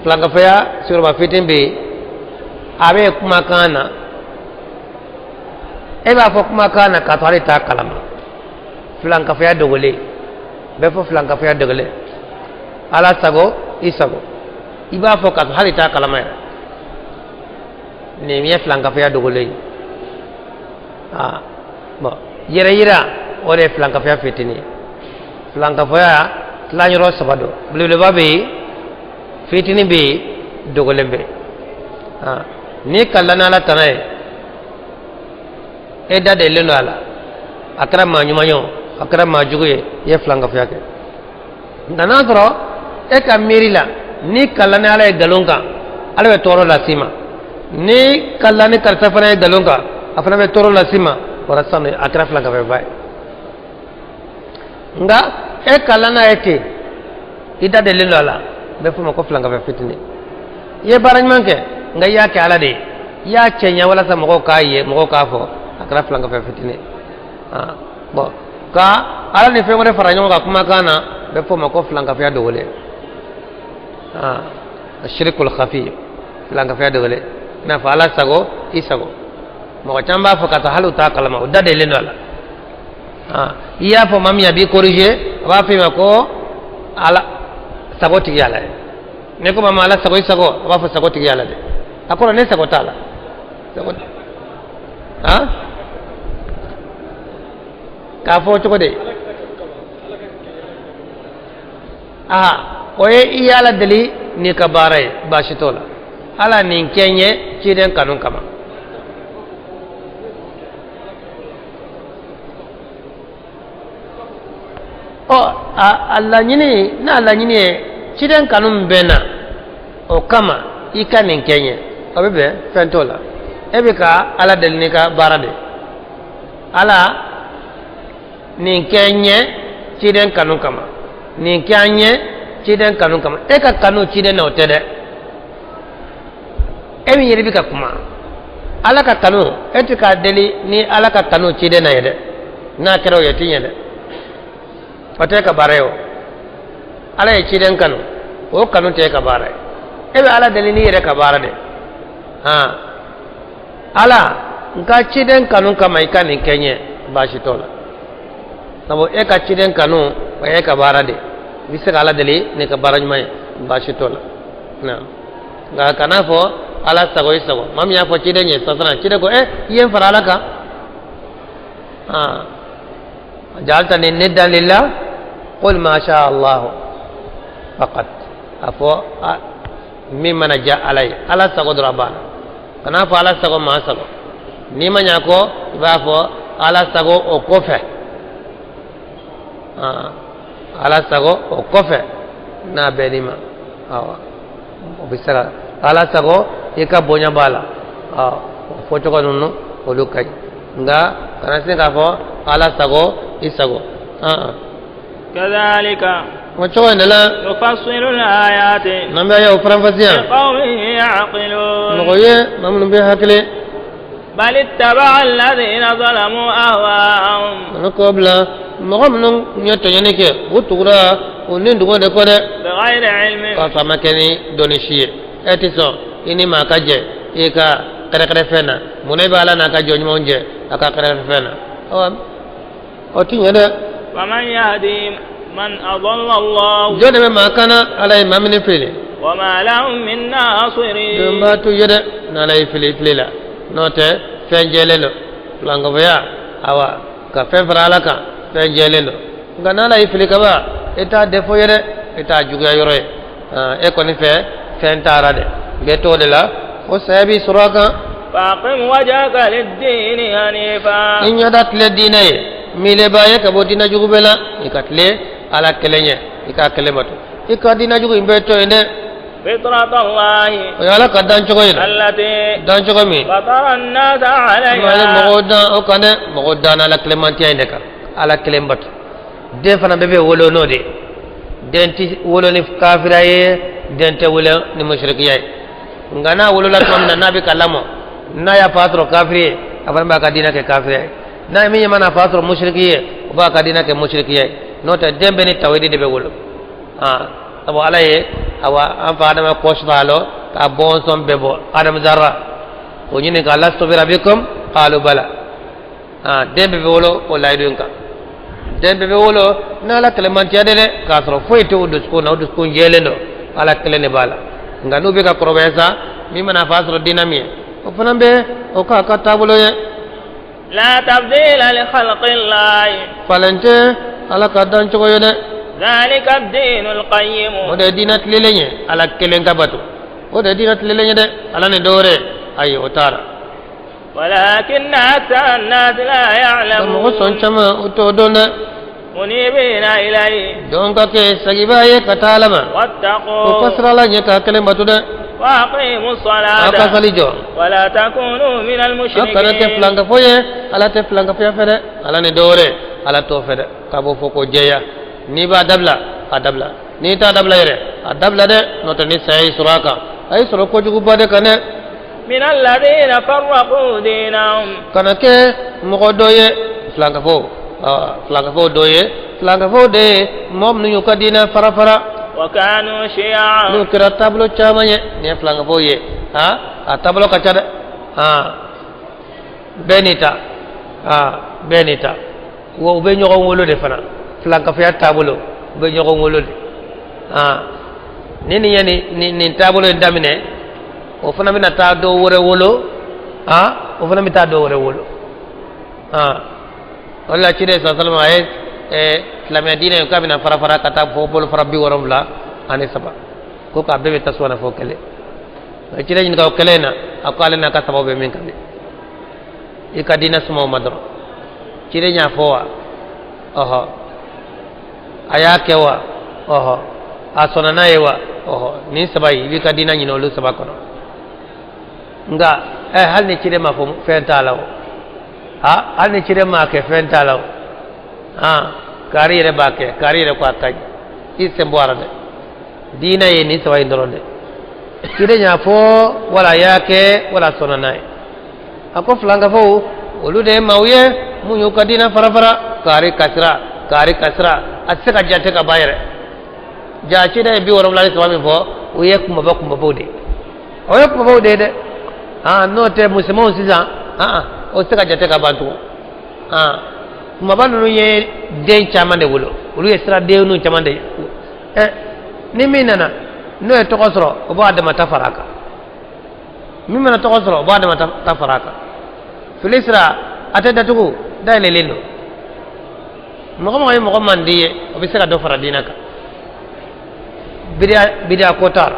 filankafoya sigiyɔrɔma fitinin bɛ yen. A bɛ kumakan na, e b'a fɔ kumakan na k'a sɔrɔ ale t'a kalama. Filankafoya dogolen bɛ fɔ, filankafoya dogolen, Ala sago i sago, i b'a fɔ k'a sɔrɔ hali t'a kalama yɛrɛ. Nin ye filankafoya dogolen ye. Aa bon, yɛrɛ yira, o de ye filankafoya fitinin ye. Filankafoya tilayɔrɔ saba don: belebeleba bɛ yen, fitinin bɛ yen, dogolen bɛ yen. Aa, n'i kalila n'Ala tana ye, e da delilen don a la, a kɛra maa ɲuman ye o, a kɛra maa jugu ye, i ye filankafoya kɛ. Nka n'a sɔrɔ e ka miiri la, n'i kalila ni Ala ye nkalon kan, Ala bɛ tɔɔrɔ las'i ma, ni kalila ni karisa fana ye nkalon kan, a fana bɛ tɔɔrɔ las'i ma, o la sisan a kɛra filankafoyaba ye. Nka e kalila n'a ye ten, i da delilen don a la, a bɛ f'o ma ko filankafoya fitinin. I ye baara ɲuman kɛ, nka i y'a kɛ Ala de ye, i y'a cɛɲɛ walasa mɔgɔw k'a ye, mɔgɔw k'a fɔ, a kɛra filankafoya fitinin. Bon, ka Ala ni fɛn wɛrɛ fara ɲɔgɔn kan kumakan na, a bɛ f'o ma ko filankafoya dogolen, shirikul khafi, filankafoya dogolen. I n'a fɔ Ala sago i sago, mɔgɔ caman b'a fɔ ka sɔrɔ hali u t'a kalama, u da delilen don a la. I y'a fɔ maa min a b'i corriger, a b'a fɔ i ma ko Ala sago tigi Ala ye. Ne ko maa ma Ala sago i sago, a b'a fɔ sago tigi Ala de. A kɔrɔ ne sago t'a la. Sago han k'a fɔ cogo di? Aa, o ye i ye Ala deli n'i ka baara ye, baasi t'o la. Ala nin kɛ n ye ciden kanu kama. Ɔ, a laɲini n'a laɲini ye ciden kanu min bɛ n na, o kama i ka nin kɛ n ye, o bɛ bɛn, fɛn t'o la. E bɛ ka Ala deli n'i ka baara de. Ala nin kɛ n ye ciden kanu kama, nin kɛ an ye ciden kanu kama. E ka kanu ciden na, o tɛ dɛ. E min yɛrɛ bɛ ka kuma Ala ka kanu, e tɛ k'a deli ni Ala ka kanu ciden na ye dɛ. N'a kɛra o ye, ti ɲɛ dɛ, o tɛ ka baara ye. O Ala ye ciden kanu, o kanu tɛ e ka baara ye. E bɛ Ala deli n'i yɛrɛ ka baara de. Han, Ala n ka ciden kanu kama i ka nin kɛ n ye, baasi t'o la, sabu e ka ciden kanu o ye e ka baara de. I bɛ se ka Ala deli n'i ka baara ɲuman ye, baasi t'o la. Nka kana fɔ Ala sago i sago. Maa min y'a fɔ ciden ye sasana, ciden ko i ye n fara Ala kan. Jaaltani niddan lillah, qul ma sha Allah faqat. A fɔ min mana diya Ala ye, Ala sago dɔrɔn, a banna. Kana fɔ Ala sago maa sago. N'i ma ɲa kɔ, i b'a fɔ Ala sago o kɔfɛ, Ala sago o kɔfɛ, n'a bɛnn'i ma, awɔ, o bɛ se ka Ala sago, i ka bonya b'a la. O fɔcogo ninnu, olu ka ɲi, nka kana se k'a fɔ Ala sago i sago. Kadhalika. O cogo in de la, نفصل الآيات n'an bɛ ayaw faranfasiya لقوم يعقلون mɔgɔ ye maa minnu bɛ hakili. بل اتبع الذين ظلموا أهواءهم Kana kɔ bila, mɔgɔ minnu ye tɔɲɔni kɛ, u tugura u ni dugu de kɔ dɛ, بغير علم. K'a sɔrɔ a ma kɛ ni dɔnni si ye. E tɛ sɔn i ni maa ka jɛ i ka kɛrɛkɛrɛ fɛn na, munna i bɛ Ala n'a ka jɔn ɲumanw jɛ a ka kɛrɛkɛrɛ fɛn na? Awa, o ti ɲɛ dɛ. ومن يهدي من أضل الله Jɔn de bɛ maa kana Ala ye maa min fili? وما لهم من ناصرين. Donba t'u ye dɛ n'Ala ye fili fili la. N'o tɛ, fɛn jɛlen don, filankafoya, awa, ka fɛn fara Ala kan, fɛn jɛlen don. Nka n'Ala ye fili kaban, e t'a défaut ye dɛ, e t'a juguya yɔrɔ ye. E kɔni fɛ fɛn taara dɛ, bɛɛ t'o de la, o saya b'i sɔrɔ a kan. فأقم وجهك للدين حنيفا. I ɲɛda tile diinɛ ye miileba ye ka bɔ diinɛ jugu bɛɛ la. I ka tile Ala kelen ye, i k'a kelen bato, i ka diinɛ jugu in bɛɛ to yen dɛ. فطرة الله O ye Ala ka dancogo ye dɛ. التي Dancogo min فطر الناس ma ye عليها. mɔgɔw dan o kan dɛ, mɔgɔw dan Ala kelenmantiya in de kan, Ala kelen bato. Den fana bɛɛ bɛ wolo n'o de ye. Den ti wolo ni kafira ye, den tɛ wolo ni musirikiya ye. Nka n'a wolola tuma min na, n'a bɛ ka lamɔ, n'a y'a fa sɔrɔ kafiri ye, a fana b'a ka diinɛ kɛ kafiriya ye. N'a ye min ye mana fa sɔrɔ musiriki ye, o b'a ka diinɛ kɛ musirikiya ye. N'o tɛ, den bɛɛ ni tawhidi de bɛ wolo. Aa, sabu Ala ye, awa, an fa Adama kɔsita lɔ ka bɔnsɔn bɛɛ bɔ Adamu zarra o ɲininka: alastu bi rabbikum qalu bala. Aa, den bɛɛ bɛ wolo o layidu in kan. Den bɛɛ bɛ wolo n'Ala kɛlɛmantiya de dɛ, k'a sɔrɔ foyi tɛ o dusukun na, o dusukun jɛlen don, Ala kelen de b'a la. Nka n'u bɛ ka kɔrɔbaya sa, min mana fa sɔrɔ diinɛ min ye, o fana bɛ o k'a ka taabolo ye. لا تبديل لخلق الله. Falen tɛ Ala ka dancogo ye dɛ. ذلك الدين القيم. O de ye diinɛ tilelen ye, Ala kelen ka bato, o de ye diinɛ tilelen ye dɛ. Ala ni dɔwɛrɛ, ayi, o t'a la. ولكن أكثر الناس لا Nka mɔgɔ sɔn يعلمون. caman, o t'o dɔn dɛ. منيبين إليه. Don ka kɛ sagiba ye ka taa Ala ma, o واتقوا ka sira la ɲɛ k'a kelen bato dɛ. وأقيموا Aw ka الصلاة sali jɔ. ولا تكونوا من Aw kana kɛ المشركين. filankafo ye. Ala tɛ filankafoya fɛ dɛ. Ala ni dɔwɛrɛ, Ala t'o fɛ dɛ. K'a b'o fɔ k'o jɛya, n'i b'a dabila, a dabila. N'i t'a dabila yɛrɛ, a dabila dɛ. N'o tɛ, ni saya y'i sɔrɔ a kan, a y'i sɔrɔ kojuguba de kan dɛ. من الذين فرقوا دينهم Kana kɛ mɔgɔ dɔ ye filankafo, filankafo dɔ ye, filankafo de ye mɔgɔ minnu y'u ka diinɛ fara fara, وكانوا شيعا. N'o kɛra taabolo caman ye. Nin ye filankafo ye. Ha, a taabolo ka ca dɛ. Ha, bɛɛ n'i ta. Ha, bɛɛ n'i ta. Wa u bɛ ɲɔgɔn wolo de fana. Filankafoya taabolo, u bɛ ɲɔgɔn wolo de. Ha, ni nin ye nin taabolo in daminɛ, o fana bɛna taa dɔ wɛrɛ wolo. Ha, o fana bɛ taa dɔ wɛrɛ wolo. Ha, o de la ciden salama a ye silamɛya diinɛ in k'a bɛna fara fara ka taa fɔ bolo fara 73, ko k'a bɛɛ bɛ tasuma na fo kelen. A ye ciden ɲininka o kelen in na, a ko ale n'a ka sababu bɛ min kan dɛ, i ka diinɛ suma o ma dɔrɔn. Ciden y'a fɔ wa? Ɔhɔ. A y'a kɛ wa? Ɔhɔ. A sɔnna n'a ye wa? Ɔhɔ. Nin saba in, i b'i ka diinɛ ɲini olu saba kɔnɔ. Nka hali ni ciden ma fɔ, fɛn t'a la o. Ha, hali ni ciden m'a kɛ, fɛn t'a la o. Han, kari yɛrɛ b'a kɛ, kari yɛrɛ ko a ka ɲi, i sen bɔ a la dɛ. Diinɛ ye nin saba in dɔrɔn dɛ. Ciden y'a fɔ wala a y'a kɛ wala a sɔnna n'a ye. A ko filankafow, olu de ye maaw ye mun y'u ka diinɛ fara fara, kari kasira, kari kasira, a tɛ se ka jate ka ban yɛrɛ. Ja, ciden ye 73 min fɔ, o ye kumaba kumabaw de ye, o ye kumabaw de ye dɛ. Han, n'o tɛ musomanw sisan, han, o tɛ se ka jate ka ban tugun. Han, kumaba ninnu ye den caman de wolo, olu ye sira den caman de ye. Ni min nana n'o ye tɔgɔ sɔrɔ, o b'a dama ta fara a kan. Min mana tɔgɔ sɔrɔ, o b'a dama ta fara a kan. Fili sira a tɛ datugu, dayɛlɛlen don. Mɔgɔ mɔgɔ ye mɔgɔ man di ye, o bɛ se ka dɔ fara diinɛ kan. Bidiya, bidiya ko t'a la.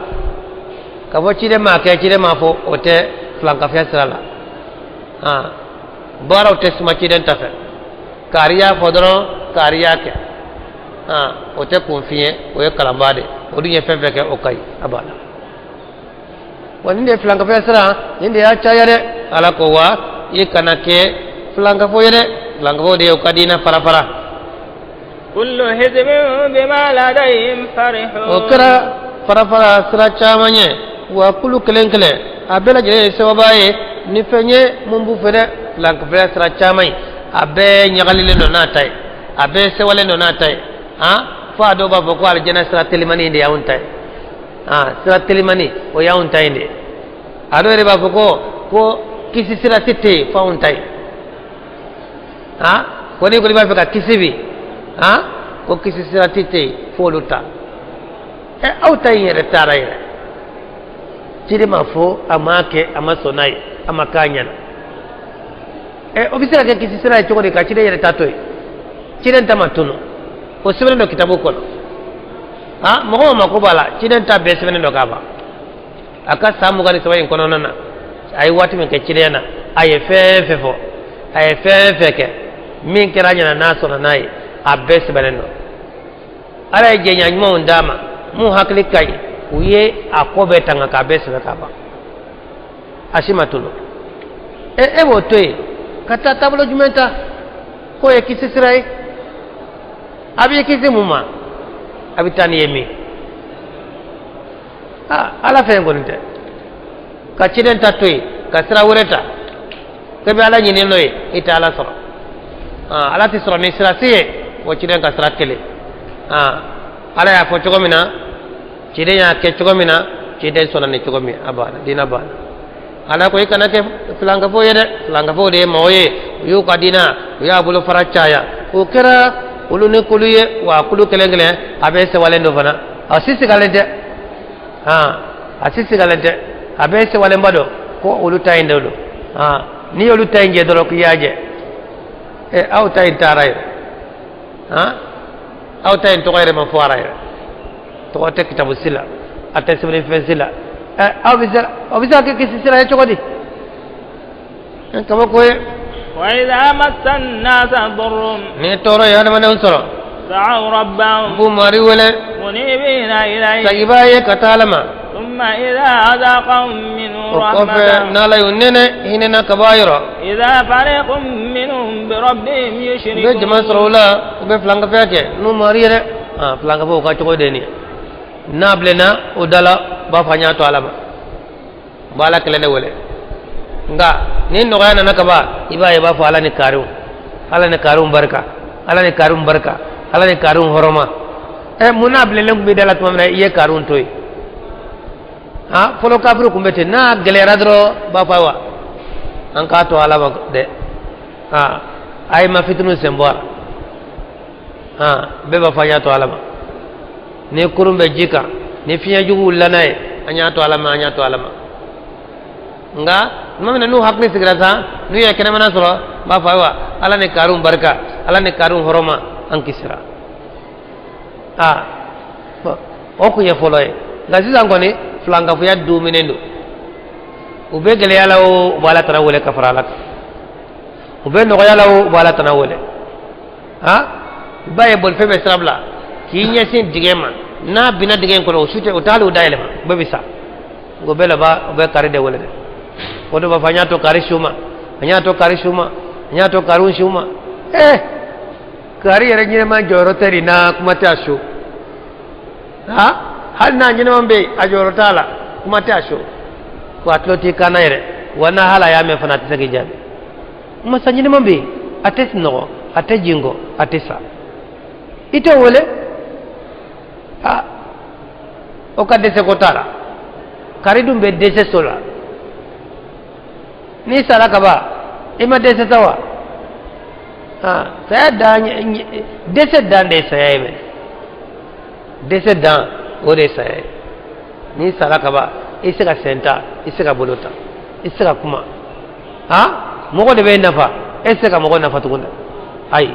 Ka fɔ ciden m'a kɛ, ciden m'a fɔ, o tɛ filankafoya sira la. Han, baaraw tɛ suma ciden ta fɛ. Kari y'a fɔ dɔrɔn, kari y'a kɛ. Han, o tɛ kunfin ye, o ye kalanbaa de ye. O dun ye fɛn fɛn kɛ, o ka ɲi, a banna. Wa nin de ye filankafoya sira, nin de y'a caya dɛ. Ala ko wa i kana kɛ filankafo ye dɛ. Filankafo de ye u ka diinɛ fara fara. Kullu hizbin bima ladayhim farihun. O kɛra farafara sira caman ye wa kulu kelen kelen a bɛɛ lajɛlen ye sababa ye ni fɛn ye mun b'u fɛ dɛ filankafoya sira caman ye a bɛɛ ɲagalilen don n'a ta ye a bɛɛ sewalen don n'a ta ye han fo a dɔw b'a fɔ ko alijana sira telimani de y'anw ta ye han sira telimani o y'anw ta ye de a dɔw yɛrɛ b'a fɔ ko ko kisi sira si tɛ yen fo anw ta ye han ko n'i kɔni b'a fɛ ka kisi bi han ko kisi sira si tɛ yen f'olu ta ɛ aw ta in yɛrɛ taara yɛrɛ ciden m'a fɔ a m'a kɛ a ma sɔn n'a ye a ma k'a ɲɛna ɛ o bɛ se ka kɛ kisi sira ye cogo di ka ciden yɛrɛ ta to yen ciden ta ma tunu o sɛbɛnnen don kitabu kɔnɔ han mɔgɔ o mako b'a la ciden ta bɛɛ sɛbɛnnen don k'a ban a ka san 23 in kɔnɔna na a ye waati min kɛ cidenya na a ye fɛn fɛn fɔ a ye fɛn fɛn kɛ min kɛra a ɲɛna n'a sɔnna n'a ye a bɛɛ sɛbɛnnen don ala ye jɛɲa ɲumanw d'a ma mun hakili ka ɲi u ye a ko bɛɛ tanga k'a bɛɛ sɛbɛn k'a ban a si ma tunu e e b'o to yen ka taa taabolo jumɛn ta k'o ye kisi sira ye a b'i kisi mun ma a bɛ taa n'i ye min aa ala fɛn kɔni tɛ ka ciden ta to yen ka sira wɛrɛ ta k'e bɛ ala ɲini n'o ye i tɛ ala sɔrɔ aa ala tɛ sɔrɔ ni sira si ye o ciden ka sira kelen aa ala y'a fɔ cogo min na ciden y'a kɛ cogo min na ciden sɔnna ni cogo min a banna diinɛ banna ala ko i kana kɛ filankafo ye dɛ filankafo de ye mɔgɔ ye u y'u ka diinɛ u y'a bolo fara caya o kɛra olu ni kulu ye wa kulu kelen kelen a bɛɛ sewalen don fana a si sigalen tɛ han a si sigalen tɛ a bɛɛ sewalenba don ko olu ta in de don han n'i y'olu ta in jɛ dɔrɔn k'i y'a jɛ ɛ aw ta in taara yɛrɛ han aw ta in tɔgɔ yɛrɛ ma fɔ a la yɛrɛ tɔgɔ tɛ kitabu si la a tɛ sɛbɛnni fɛn si la ɛ aw bɛ se aw bɛ se ka kɛ kisi sira ye cogo di kabako ye. Wa idha massa an-nasa durrun. Ni tɔɔrɔ ye hadamadenw sɔrɔ. Da'aw rabbahum. U b'u mari wele. Munibina ilayhi. Saginbaa ye ka taa ala ma. Thumma idha adhaqahum minhu O kɔfɛ rahmatan. n'ala y'u nɛnɛ hinɛ na ka bɔ a yɔrɔ. Idha fariqun minhum bi rabbihim U bɛ yushrikun. jama sɔrɔ o la u bɛ filankafoya kɛ n'u mari ye dɛ. Ah filankafow ka cogo de ye nin ye. N'a bilenna o da la u b'a fɔ an y'a to ala ma. U b'ala kelen de wele. Nka ni nɔgɔya nana ka ban i b'a ye i b'a fɔ ala ni kariw ala ni kariw barika ala ni kariw barika ala ni kariw hɔrɔma ɛ mun n'a bilennen tun bɛ da la tuma min na i ye kariw to yen han fɔlɔ kafiri tun bɛ ten n'a gɛlɛyara dɔrɔn u b'a fɔ ayiwa an k'a to ala ma dɛ han a ye ma fitiniw sen bɔ a la han bɛɛ b'a fɔ an y'a to ala ma ni kurun bɛ ji kan ni fiɲɛ jugu wulila n'a ye an y'a to ala ma an y'a to ala ma nka tuma min na n'u hakili sigira sa n'u ye kɛnɛmana sɔrɔ u b'a fɔ ayiwa ala ni kariw barika ala ni kariw hɔrɔma an kisira aa o kun ye fɔlɔ ye nka sisan kɔni filankafoya duminen don u bɛ gɛlɛya la o u b'ala tana wele ka fara ala kan u bɛ nɔgɔya la o u b'ala tana wele ha i b'a ye bolifɛn bɛ sira bila k'i ɲɛsin dingɛ ma n'a binna dingɛ in kɔnɔ o su tɛ o tɛ hali o da yɛlɛma o bɛɛ bɛ sa o bɛɛ laban o bɛ kari de wele dɛ o de b'a fɔ an y'a to kari su ma an y'a to kari su ma an y'a to kariw su ma ee kari yɛrɛ ɲɛnɛma jɔyɔrɔ tɛ nin na kuma tɛ a su ha hali n'a ɲɛnɛma bɛ yen a jɔyɔrɔ t'a la kuma tɛ a su wa a tulo t'i kan na yɛrɛ wa n'a hali a y'a mɛn fana a tɛ se k'i jaabi masa ɲɛnɛma bɛ yen a tɛ sunɔgɔ a tɛ jingɔ a tɛ sa i t'o wele a o ka dɛsɛ ko t'a la kari dun bɛ dɛsɛ so la n'i sara ka ban i ma dɛsɛ sa wa aa saya dan dɛsɛ dan de ye saya ye mɛ dɛsɛ dan o de ye saya ye n'i sara ka ban i tɛ se ka sen ta i tɛ se ka bolo ta i tɛ se ka kuma ha mɔgɔ de bɛ nafa e tɛ se ka mɔgɔ nafa tuguni ayi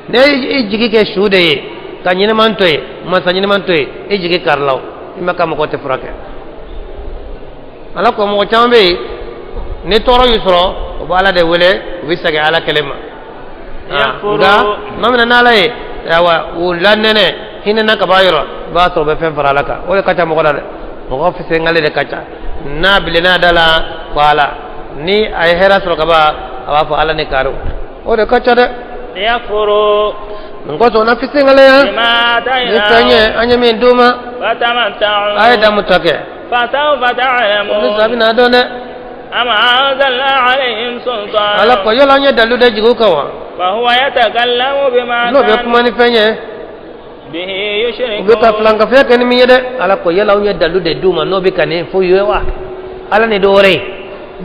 ne i jigi kɛ su de ye ka ɲɛnɛman to yen masa ɲɛnɛman to yen i jigi karila o i ma ka mɔgɔ tɛ furakɛ ala ko mɔgɔ caman bɛ yen ni tɔɔrɔ y'u sɔrɔ u bɛ ala de wele u bɛ segin ala kelen ma nka tuma min na n'ala ye ayiwa u lanɛnɛ hinɛ na ka b'a yɔrɔ i b'a sɔrɔ u bɛ fɛn fara ala kan o de ka ca mɔgɔ la dɛ mɔgɔ fisirengale de ka ca n'a bilenna da la ko ala ni a ye hɛrɛ sɔrɔ ka ban a b'a fɔ ala ni kariw o de ka ca dɛ. Liyakfuru. Nin kosɔn na fisingalaya ni fɛn ye an ye min d'u ma a ye damu ta kɛ ni sabi n'a dɔn dɛ ala ko yala an ye dalu de jigin u kan wa n'o bɛ kuma ni fɛn ye u bɛ ka filankafoya kɛ ni min ye dɛ ala ko yala anw ye dalu de d'u ma n'o bɛ ka nin f'u ye wa ala ni dɔ wɛrɛ ye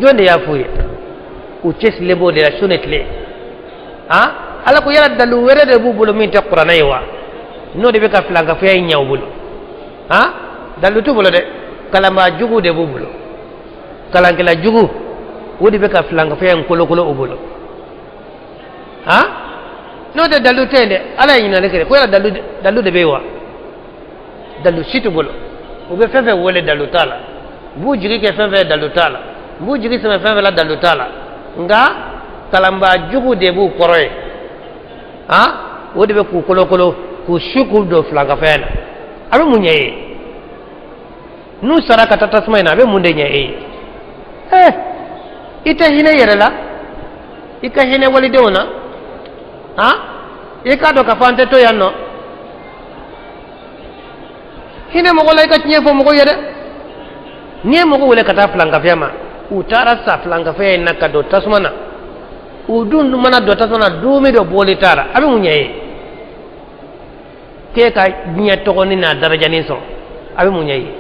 jɔn de y'a f'u ye u cɛsirilen b'o de la su ni tile han ala ko yala dalu wɛrɛ de b'u bolo min tɛ kuranɛ ye wa n'o de bɛ ka filankafoya in ɲɛ u bolo han dalu t'u bolo dɛ kalanbaa jugu de b'u bolo kalankɛla jugu o de bɛ ka filankafoya in kolokolo u bolo han n'o tɛ dalu tɛ yen dɛ ala ye ɲininkali kɛ ko yala dalu dalu de bɛ yen wa dalu si t'u bolo u bɛ fɛn fɛn wele dalu t'a la u b'u jigi kɛ fɛn fɛn dalu t'a la u b'u jigi sɛmɛ fɛn fɛn la dalu t'a la nka kalanbaa jugu de b'u kɔrɔ ye han o de bɛ k'u kolokolo k'u su k'u don filankafoya la a bɛ mun ɲɛ e ye n'u sara ka taa tasuma in na a bɛ mun de ɲɛ e ye ɛɛ i tɛ hinɛ i yɛrɛ la i ka hinɛ walidenw na han i k'a dɔn k'a fɔ an tɛ to yan nɔ hinɛ mɔgɔ la i ka tiɲɛ fɔ mɔgɔ ye dɛ n'i ye mɔgɔ wele ka taa filankafoya ma u taara sa filankafoya in na ka don tasuma na u dun mana don tasuma na duumi dɔ bɔli t'a la a bɛ mun ɲɛ e ye k'e ka diɲɛ tɔgɔnin n'a darajanin sɔrɔ a bɛ mun ɲɛ i ye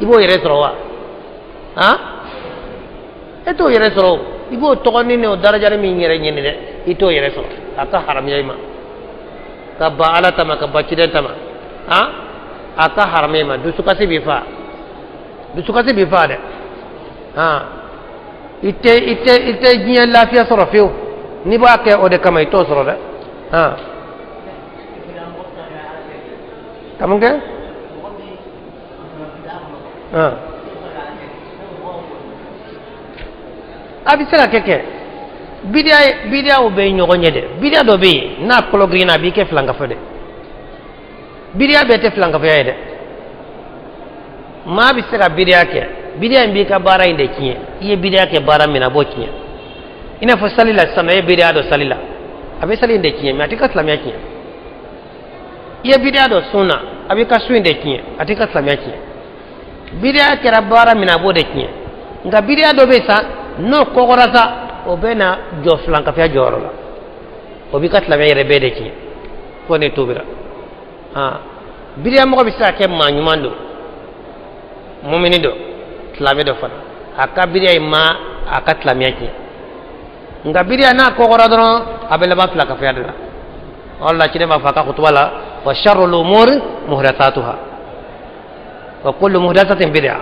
i b'o yɛrɛ sɔrɔ wa han e t'o yɛrɛ sɔrɔ o i b'o tɔgɔnin n'o darajanin min yɛrɛ ɲini dɛ i t'o yɛrɛ sɔrɔ a ka haramuya i ma ka ban ala ta ma ka ban ciden ta ma han a ka haramuya i ma dusukasi b'i fa dusukasi b'i fa dɛ han i tɛ diɲɛ lafiya sɔrɔ fiyewu n'i b'a kɛ o de kama i t'o sɔrɔ dɛ han ka mun kɛ han a bɛ se ka kɛ kɛ bidiya bidiyaw bɛ ɲɔgɔn ɲɛ dɛ bidiya dɔ bɛ yen n'a kolo girinna a b'i kɛ filankafo dɛ bidiya bɛɛ tɛ filankafoya ye dɛ maa bɛ se ka bidiya kɛ bidiya in b'i ka baara in de tiɲɛ i ye bidiya kɛ baara min na a b'o tiɲɛ i n'a fɔ sali la sisan e ye bidiya dɔ sali la a bɛ sali in de tiɲɛ mɛ a t'i ka silamɛya tiɲɛ i ye bidiya dɔ sun na a b'i ka sun in de tiɲɛ a t'i ka silamɛya tiɲɛ bidiya kɛra baara min na a b'o de tiɲɛ nka bidiya dɔ bɛ yen sa n'o kɔgɔra sa o bɛ na jɔ filankafoya jɔyɔrɔ la o b'i ka silamɛya yɛrɛ bɛɛ de tiɲɛ fo n'i tubira han bidiya mɔgɔ bɛ se ka kɛ maa ɲuman don mumini don silamɛ dɔ fana a ka bidiya in ma a ka silamɛya tiɲɛ nka bidiya n'a kɔgɔra dɔrɔn a bɛ laban filankafoya de la o la ciden b'a fɔ a ka kutuba la wa sharrul umuri muhdathatuha wa kullu muhdathatin bid'a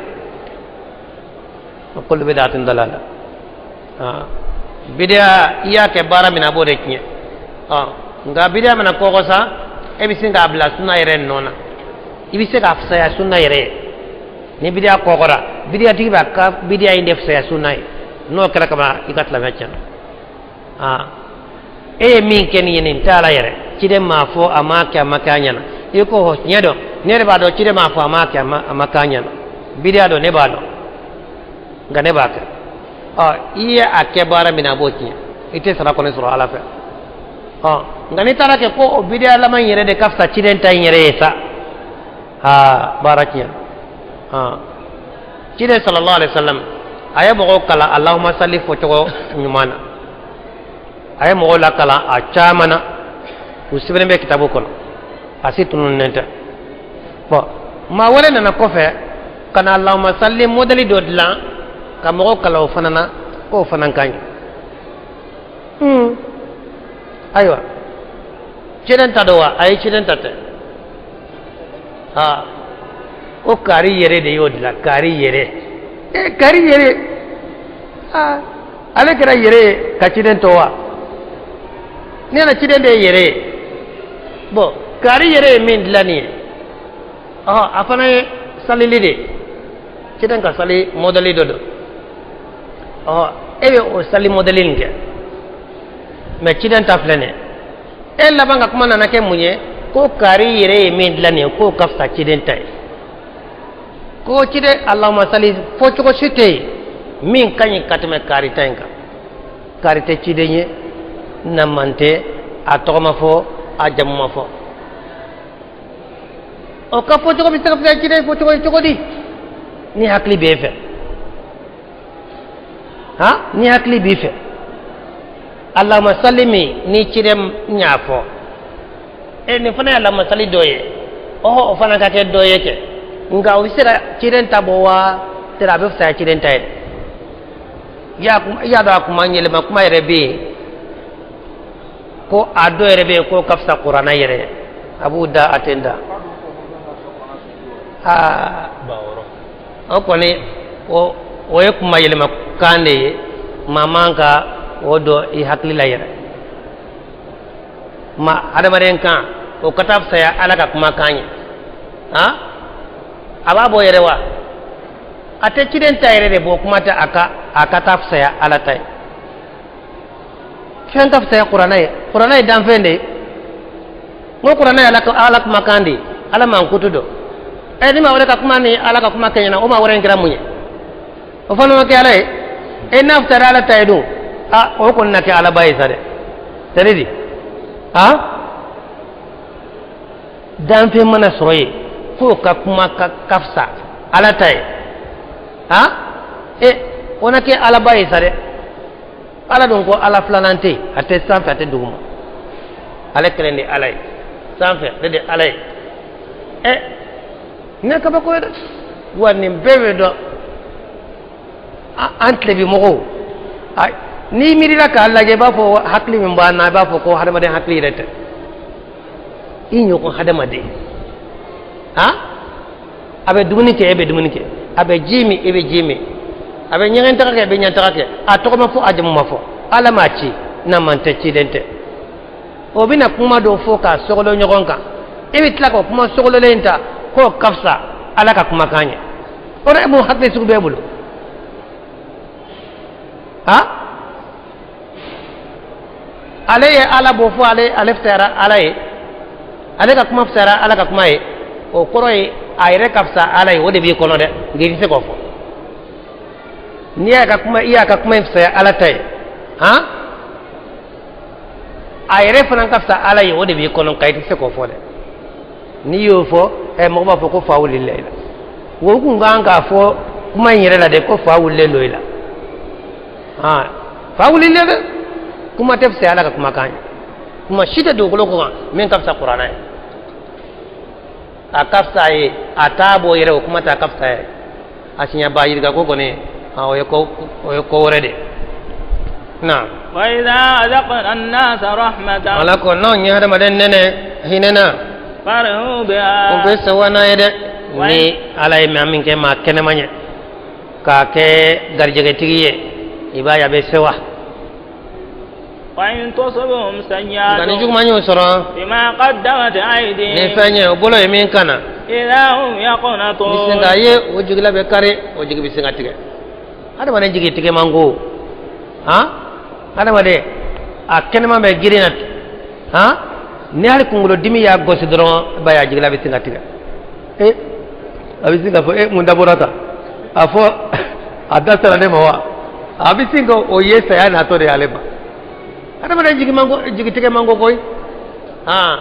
wa kullu bid'atin dalala bidiya i y'a kɛ baara min na a b'o de tiɲɛ nka bidiya mana kɔgɔ sa e bɛ sin k'a bila suna yɛrɛ nɔ na i bɛ se k'a fisaya suna yɛrɛ ye ni bidiya kɔgɔra bidiyatigi b'a ka bidiya in de fisaya suna ye n'o kɛra kaban i ka silamɛya tiɲɛna e ye min kɛ nin ye nin t'a la yɛrɛ ciden m'a fɔ a m'a kɛ a ma kɛ a ɲɛna i ko tiɲɛ dɔn ne yɛrɛ b'a dɔn ciden m'a fɔ a m'a kɛ a ma kɛ a ɲɛna bidiya dɔn ne b'a dɔn nka ne b'a kɛ ɔ i ye a kɛ baara min na a b'o tiɲɛ i tɛ sara kɔni sɔrɔ ala fɛ ɔ nka n'i taara kɛ ko o bidiyalama in yɛrɛ de ka fisa ciden ta in yɛrɛ ye sa aa baara tiɲɛna aa ciden sallallahu alaihi wasallam a ye mɔgɔw kalan alahuma sali fɔcogo ɲuman na a ye mɔgɔw lakalan a caman na u sɛbɛnnen bɛ kitabu kɔnɔ a si tununnen tɛ bɔn maa wɛrɛ nana kɔfɛ ka na alahuma sali mɔdɛli dɔ dilan ka mɔgɔw kalan o fana na k'o fana ka ɲi ayiwa ciden ta don wa a ye ciden ta tɛ aa ko kari yɛrɛ de y'o dilan kari yɛrɛ e kari yɛrɛ aa ale kɛra yɛrɛ ye ka ciden to wa ne na ciden de ye yɛrɛ ye bɔn kari yɛrɛ ye min dilan nin ye ɔhɔ a fana ye salili de ye ciden ka sali mɔdɛli dɔ don ɔhɔ e bɛ o sali mɔdɛli nin kɛ mɛ ciden ta filɛ nin ye e laban ka kuma nana kɛ mun ye ko kari yɛrɛ ye min dilan nin ye k'o ka fisa ciden ta ye ko ciden alahuma sali fɔcogo si tɛ yen min ka ɲi ka tɛmɛ kari ta in kan kari tɛ ciden ye naman tɛ A tɔgɔ ma fɔ, a jamu ma fɔ. O ka fɔ cogo bɛ se ka fisaya ciden fɔ cogo ye cogo di? Ni hakili b'e fɛ, han, ni hakili b'i fɛ, Allahumma salli min ni ciden y'a fɔ e, nin fana ye Allahumma salli dɔ ye. Ɔhɔ, o fana ka kɛ dɔ ye kɛ, nka o bɛ se ka ciden ta bɔ wa? Tɛrɛ a bɛ fisaya ciden ta ye dɛ. I y'a dɔn, a kuma yɛlɛma kuma yɛrɛ bɛ yen ko a dɔ yɛrɛ bɛ yen k'o ka fisa kuranɛ yɛrɛ ye. A b'u da, a tɛ n da aa. O kɔni, o ye kuma yɛlɛma kan de ye. Maa man ka o dɔn i hakili la yɛrɛ. Ma hadamaden kan, o ka taa fisaya Ala ka kumakan ye. Han, a b'a bɔ yɛrɛ wa? A tɛ ciden ta yɛrɛ de bɔ. Kuma tɛ a ka taa fisaya Ala ta ye. Fɛn ka fisaya kuranɛ ye? Kuranɛ ye danfɛn de ye. N ko kuranɛ ye Ala kumakan de ye, Ala mankutu don. Ɛ, ni maa wɛrɛ ka kuma ni Ala ka kuma kɛɲɛna, o maa wɛrɛ in kɛra mun ye? O fana ma kɛ Ala ye. E, n'a fisayara Ala ta ye dun, a o kɔni na kɛ Alaba ye sa dɛ. C'est di a danfɛn mana sɔrɔ yen k'o ka kuma ka fisa Ala ta ye, a e, o na kɛ Alaba ye sa dɛ. Ala dun ko Ala filanan tɛ yen, a tɛ sanfɛ, a tɛ duguma, ale kelen de Ala ye sanfɛ, ale de Ala ye. Ɛ, nin ye kabako ye dɛ. Wa nin bɛɛ bɛ dɔn an tilebi mɔgɔw. N'i miirila k'a lajɛ, i b'a fɔ hakili min b'an na, i b'a fɔ ko hadamaden hakili yɛrɛ tɛ. I ɲɔgɔn hadamaden, han, a bɛ dumuni kɛ, e bɛ dumuni kɛ, a bɛ ji min, e bɛ ji min, a bɛ ɲɛgɛn taga kɛ, e bɛ ɲɛgɛn taga kɛ. A tɔgɔ ma fɔ, a jamu ma fɔ, Ala m'a ci, n'a man tɛ, ciden tɛ. O bɛna kuma dɔ fɔ k'a sɔgɔlɔ ɲɔgɔn kan, e bɛ tila k'o kuma sɔgɔlɔlen ta k'o ka fisa Ala ka kumakan ye. O de mun hakili sugu b'e bolo? Han, ale ye Ala bɔ fɔ ale fisayara Ala ye, ale ka kuma fisayara Ala ka kuma ye. O kɔrɔ ye a yɛrɛ ka fisa Ala ye. O de b'i kɔnɔ dɛ, nka i tɛ se k'o fɔ. N'i y'a ka kuma, i y'a ka kuma in fisaya Ala ta ye, han, a yɛrɛ fana ka fisa Ala ye, o de b'i kɔnɔ, nka i tɛ se k'o fɔ dɛ. N'i y'o fɔ, ɛ, mɔgɔ b'a fɔ ko fa wulila i la. O kun kan k'a fɔ kuma in yɛrɛ la dɛ, ko fa wulilen don i la. Han, fa wulilen dɛ. Kuma tɛ fisaya Ala ka kumakan ye. Kuma si tɛ dugukolo kɔ kan min ka fisa kuranɛ ye. A ka fisa a ye, a t'a bɔ yɛrɛ, o kuma tɛ a ka fisa ye. A siɲɛ ba yirika ko kɔni, o ye ko wɛrɛ de na. وإذا أذقنا الناس رحمة Ala ko n'anw ye hadamaden nɛnɛ hinɛ na, فرحوا o بها. bɛ sewa n'a ye dɛ. Ni Ala ye maa min kɛ maa kɛnɛma ye, k'a kɛ garijɛgɛtigi ye, i b'a ye a bɛ sewa. وإن تصبهم سيئة Nka ni juguman y'o sɔrɔ بما قدمت ni أيديهم fɛn ye o bolo ye min kana, إذا هم i bɛ يقنطون. sin k'a ye o jigila bɛ kari, o jigi bɛ sin ka tigɛ. Hadamaden jigi tigɛ man go. Han, hadamaden a kɛnɛma bɛ girin na, han, ni hali kunkolodimi y'a gosi dɔrɔn, i b'a ye a jigila bɛ sin ka tigɛ. E, a bɛ sin k'a fɔ: e, mun dabɔra tan? A fɔ a da sera ne ma wa? A bɛ sin ka o ye saya natɔ de y'ale ma. Hadamaden jigi man go, jigi tigɛ man go koyi. Han,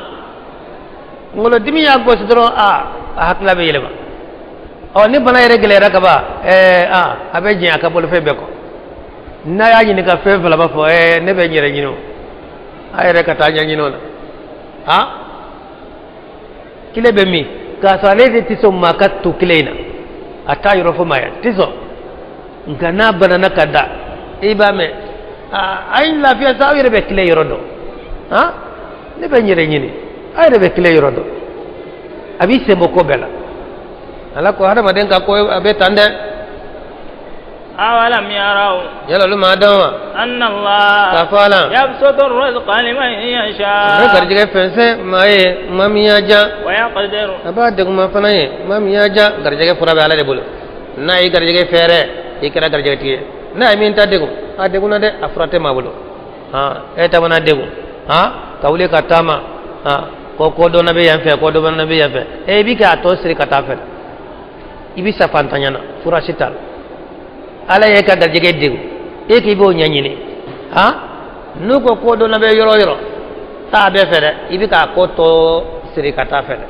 kunkolodimi y'a gosi dɔrɔn, a hakilila bɛ yɛlɛma. Ɔ, ni bana yɛrɛ gɛlɛyara ka ban, a bɛ jɛn a ka bolofɛn bɛɛ kɔ. N'a y'a ɲininka fɛn fila, b'a fɔ: ne bɛ n yɛrɛ ɲini o, a yɛrɛ ka taa ɲɛɲini o la. Han, kile bɛ min k'a sɔrɔ ale de tɛ sɔn maa ka to kile in na, a t'a yɔrɔ fɔ maa ye, a tɛ sɔn. Nka n'a banana ka da, i b'a mɛn: aa, a ye lafiya sa, aw yɛrɛ bɛ kile yɔrɔ dɔn. Han, ne bɛ n yɛrɛ ɲini, aw yɛrɛ bɛ kile yɔrɔ dɔn. A b'i sen bɔ ko bɛɛ la. Ala ko hadamaden ka ko a bɛ tan dɛ. أولم يروا Yala olu maa dɔn wa أن الله k'a fɔ ala يبسط الرزق لمن a bɛ يشاء garijɛgɛ fɛnsɛn maa ye, maa min y'a diya, ويقدر. a b'a degun ma fana ye, maa min y'a diya. Garijɛgɛ fura bɛ Ala de bolo. N'a ye garijɛgɛ fɛɛrɛ, i kɛra garijɛgɛtigi ye. N'a ye min ta degun, a degunna dɛ, a fura tɛ maa bolo. Han, e ta mana degun, han, ka wuli ka taama, han, ko ko dɔ bɛ yan fɛ, ko dɔ bɛ yan fɛ, e i bi k'a tɔ siri ka taa fɛ, i bi sa fantanya na, fura si t'a la. Ala ye ka garijɛgɛ degun, e k'i b'o ɲɛɲini. Han, n'u ko ko dɔ bɛ yɔrɔ o yɔrɔ, Taa bɛɛ fɛ dɛ, i bɛ k'a ko tɔ siri ka taa fɛ dɛ,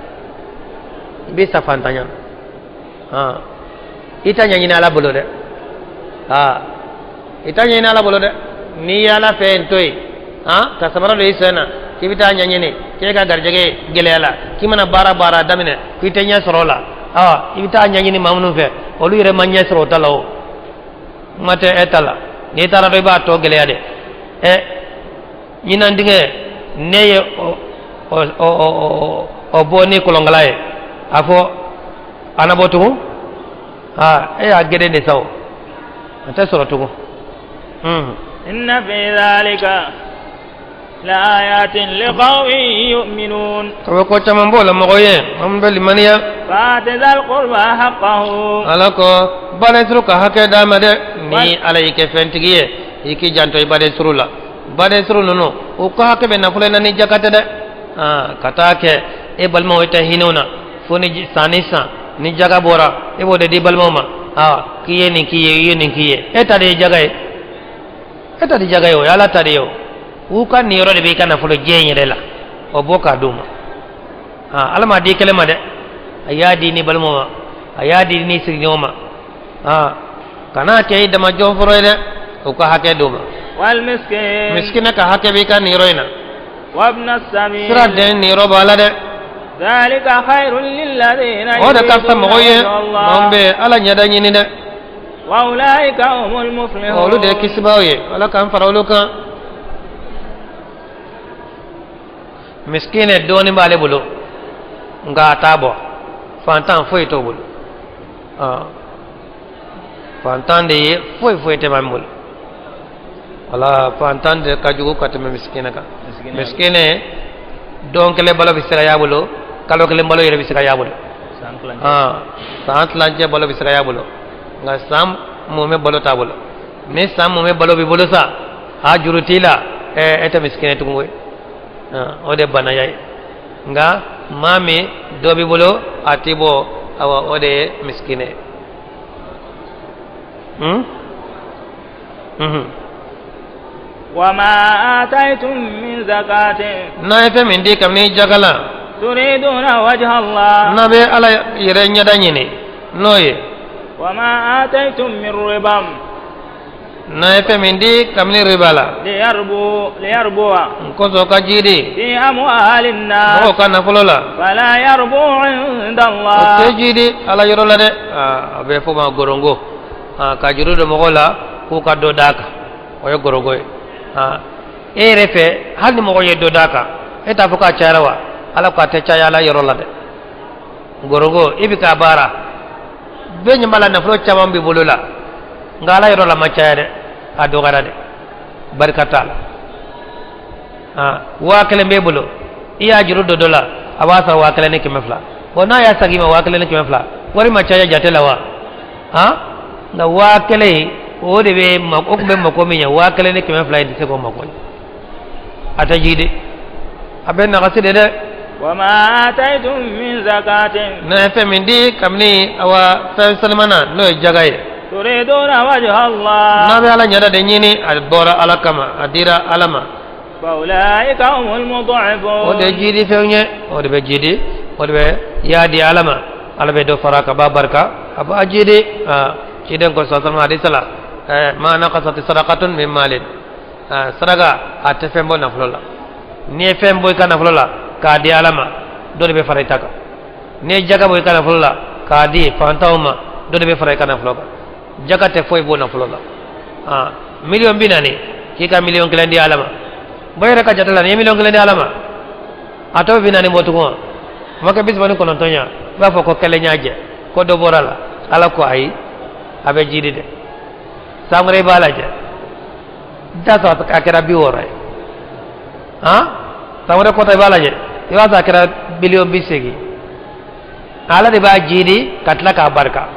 i bɛ sa fantanya na. I ta ɲɛɲini Ala bolo dɛ, i ta ɲɛɲini Ala bolo dɛ. N'i ye Ala fɛ yen to yen, ka samara don i sen na k'i bɛ taa ɲɛɲini k'e ka garijɛgɛ gɛlɛya la, k'i mana baara baara daminɛ k'i tɛ ɲɛ sɔrɔ o la, i bɛ taa ɲɛɲini maa minnu fɛ, olu yɛrɛ ma ɲɛ sɔrɔ o ta la o, kuma tɛ e ta la. N'i taara dɔrɔn i b'a tɔ gɛlɛya dɛ. Ɛ ɲinan dingɛ ne ye o bɔ ni kolonkala ye, a fɔ a na bɔ tugun, e y'a gɛrɛ de sa o, a tɛ sɔrɔ tugun. Inna fi dhalika la ayatin liqawmin yu'minun. Kabako caman b'o la mɔgɔ ye an bɛ limaniya. Fa'ati dhal qurba haqqahu. Ala ko baden suru ka hakɛ d'a ma dɛ. Ni Ala y'i kɛ fɛntigi ye, i k'i janto i baden suru la. Baden suru ninnu u ka hakɛ bɛ nafolo in na ni jaka tɛ dɛ. Ka taa kɛ e balimaw e tɛ hinɛ u na fo ni san ni san ni jaga bɔra e b'o de di balimaw ma, k'i ye nin k'i ye, i ye nin k'i ye, e ta de ye jaga ye, e ta de jaga ye, o ye Ala ta de ye o. U ka niyɔrɔ de b'i ka nafolo jɛ in yɛrɛ la, o bɔ k'a d'u ma. Ala m'a di kɛlɛ ma dɛ, a y'a di ni balimaw ma, a y'a di ni sigiɲɔgɔn ma. Kana kɛ i dama jɔn fɔlɔ ye dɛ, u ka hakɛ d'u ma. Wal miskin. Misikina ka hakɛ b'i ka niyɔrɔ in na. Wabna sabil. Sira den niyɔrɔ b'a la dɛ. Dhalika khayrun lilladhina. O de ka fisa mɔgɔ ye maa min bɛ Ala ɲɛda ɲini dɛ. Wa ulaika humul muflihun. Olu de ye kisibaaw ye, Ala k'an fara olu kan. Misikina dɔɔnin b'ale bolo nka a t'a bɔ, fantan foyi t'o bolo. Fantan de ye foyi foyi tɛ maa min bolo. Wala fantan de ka jugu ka tɛmɛ misikina kan. Misikina don kelen balo bɛ se ka y'a bolo, kalo kelen balo yɛrɛ bɛ se ka y'a bolo, san tilancɛ balo bɛ se ka y'a bolo, nka san mumɛ balo t'a bolo. Ni san mumɛ balo b'i bolo sa, a juru t'i la, e tɛ misikina tugun koyi. O de banaya ye. Nka maa min dɔ b'i bolo a t'i bɔ, awa o de ye misikina ye. Wa ma ataytum min zakatin. N'a ye fɛn min di kabini jaga la. Turiduna wajha Allah. N'a bɛ Ala yɛrɛ ɲɛda ɲini n'o ye. Wa ma ataytum min riban. N'a ye fɛn min di kabini riba la. Liyarbuwa. N kosɔn ka jiidi. Fi amwalin nas. Mɔgɔw ka nafolo la. Fala yarbu inda Allah. O tɛ jiidi Ala yɔrɔ la dɛ. A bɛ fɔ o ma gorongo. Ka juru don mɔgɔw la k'u ka dɔ d'a kan, o ye gorongo ye. E yɛrɛ fɛ hali ni mɔgɔ ye dɔ d'a kan, e t'a fɔ k'a cayara wa? Ala ko a tɛ caya Ala yɔrɔ la dɛ. Gorongo i bɛ k'a baara, bɛɛ ɲɛ b'a la nafolo caman b'i bolo la, nka Ala yɔrɔ la ma caya dɛ, a dɔgɔyara dɛ, barika t'a la. 1000 b'e bolo, i y'a juru don dɔ la, a b'a sara 1200. Bon n'a y'a segin i ma 1200, wari ma caya jate la wa? Nka 1000 o de bɛ o tun bɛ mako min ɲɛ, 1200 in tɛ se k'o mako ɲɛ, a tɛ jigi de, a bɛ nagasi de dɛ. Wa ma ataytum min zakatin. N'a ye fɛn min di kabini awa fɛn salimana n'o ye jaga ye. Turiduna wajha Allah. N'a bɛ Ala ɲɛda de ɲini, a bɔra Ala kama, a dira Ala ma. Fa ulaika humul mud'ifun. O de ye jiidi fɛnw ye, o de bɛ jiidi, o de bɛ y'a di Ala ma, Ala bɛ dɔ fara a kan, b'a barika, a b'a jiidi. Ciden ko sallallahu alaihi wasallam, ma naqasat sadaqatun min malin. Saraka a tɛ fɛn bɔ nafolo la. N'i ye fɛn bɔ i ka nafolo la k'a di Ala ma, dɔ de bɛ fara i ta kan. N'i ye jaga bɔ i ka nafolo la k'a di fantanw ma, dɔ de bɛ fara i ka nafolo kan. Jaga tɛ foyi bɔ nafolo la. 40 millions k'i ka 1 million di Ala ma, bɔ yɛrɛ ka jate la, n'i ye 1 million di Ala ma, a tɔ bɛ 40 bɔ tugun wa? O ma kɛ 39 ye, i b'a fɔ ko kelen y'a jɛ, ko dɔ bɔra la. Ala ko ayi, a bɛ jiidi dɛ. San wɛrɛ i b'a lajɛ, i t'a sɔrɔ a kɛra 60 ye. San wɛrɛ kɔtɔ i b'a lajɛ, i b'a sɔrɔ a kɛra 80 millions. Ala de b'a jiidi ka tila k'a barika.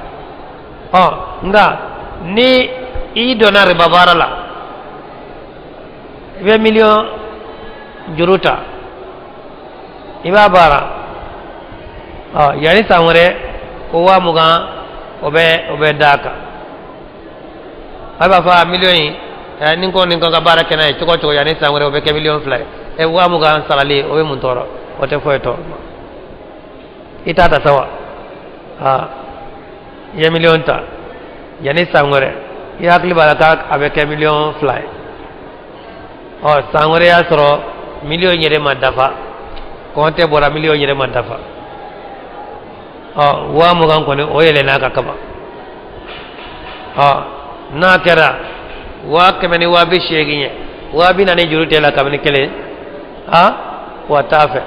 Nka ni i donna riba baara la, i bɛ miliyɔn juru ta, i b'a baara, yanni san wɛrɛ ko 20,000 o bɛ d'a kan. A b'a fɔ a miliyɔn in, ni ko nin ka baara kɛ n'a ye cogo o cogo, yanni san wɛrɛ o bɛ kɛ 2 million ye. 20,000 sarali o bɛ mun tɔɔrɔ? O tɛ foyi tɔɔrɔ. I t'a ta sa wa? Aa, i ye miliyɔn ta, yanni san wɛrɛ i hakili b'a la k'a bɛ kɛ 2 miliyɔn ye. Ɔ, san wɛrɛ y'a sɔrɔ miliyɔn yɛrɛ ma dafa, kɔntɛ bɔra, miliyɔn yɛrɛ ma dafa. Ɔ, 20,000 kɔni o yɛlɛn'a kan kaban. Ɔ, n'a kɛra 180,000 ye, 40,000 juru t'e la kabini kelen. A wa t'a fɛ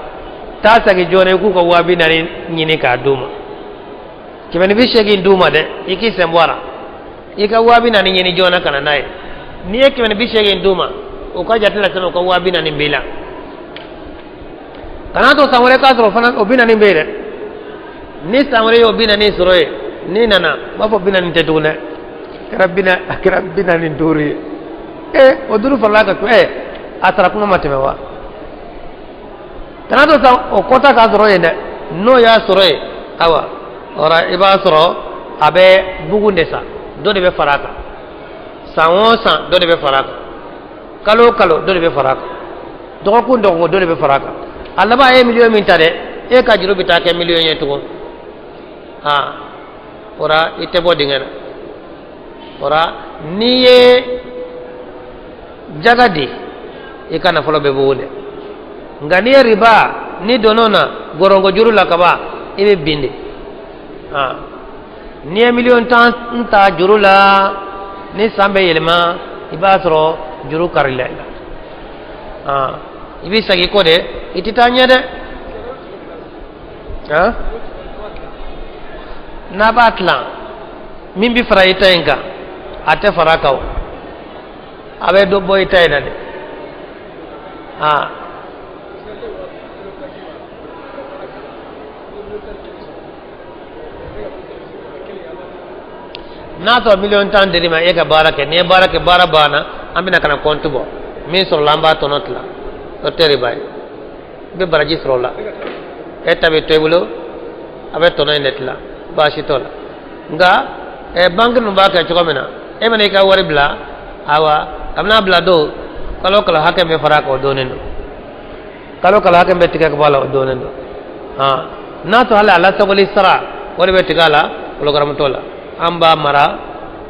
taa segin joona, i k'u ka 40,000 ɲini k'a d'u ma. 180 d'u ma dɛ, i k'i sen bɔ a la, i ka 40,000 ɲini joona ka na n'a ye. N'i ye 180 d'u ma, u ka jate la sisan, u ka 40,000 b'i la. Kana to san wɛrɛ k'a sɔrɔ fana o 40 bɛ yen dɛ. Ni san wɛrɛ y'o 40 sɔrɔ yen, n'i nana, u b'a fɔ 40 tɛ tugun dɛ, a kɛra 45 ye. Ee, o duuru farala kan. A sara kuma ma tɛmɛ wa? Kana to san o kɔta k'a sɔrɔ yen dɛ. N'o y'a sɔrɔ yen, ayiwa, ɔra i b'a sɔrɔ a bɛ bugun de sa, dɔ de bɛ fara a kan. San o san dɔ de bɛ fara a kan, kalo o kalo dɔ de bɛ fara a kan, dɔgɔkun dɔgɔkun dɔ de bɛ fara a kan. A laban, e ye miliyɔn min ta dɛ, e ka juru bɛ taa kɛ miliyɔn ye tugun. Aa, ɔra i tɛ bɔ dingɛ na. Ɔra n'i ye jaga di, i ka nafolo bɛ bugun dɛ. Nka n'i ye riba ni donn'o na, gɔrɔngo juru la kaban, i bɛ bin de. Aa, n'i ye 10,000,000 ta juru la, ni san bɛ yɛlɛma, i b'a sɔrɔ juru karila i la. Aa, i bɛ segin kɔ dɛ, i tɛ taa ɲɛ dɛ. Aa, n'a b'a tilan, min bɛ fara i ta in kan, a tɛ fara a kan o, a bɛ dɔ bɔ i ta in na dɛ. Aa, n'a sɔrɔ 10,000,000 dir'i ma, e ka baara kɛ, n'i ye baara kɛ, baara banna, an bɛna ka na kɔnti bɔ, min sɔrɔla an b'a tɔnɔ tilan, o tɛ riba ye. I bɛ baraji sɔrɔ o la, e ta bɛ to i bolo, a bɛ tɔnɔ in de tilan, baasi t'o la. Nka banki ninnu b'a kɛ cogo min na, e mana i ka wari bila, awa, kabini a bila don, kalo kalo hakɛ min bɛ fara a kan, o donnen don. Kalo kalo hakɛ min bɛ tigɛ ka bɔ a la, o donnen don. N'a to hali a lasagoli sara, o de bɛ tigɛ a la, programme t'o la. An b'a mara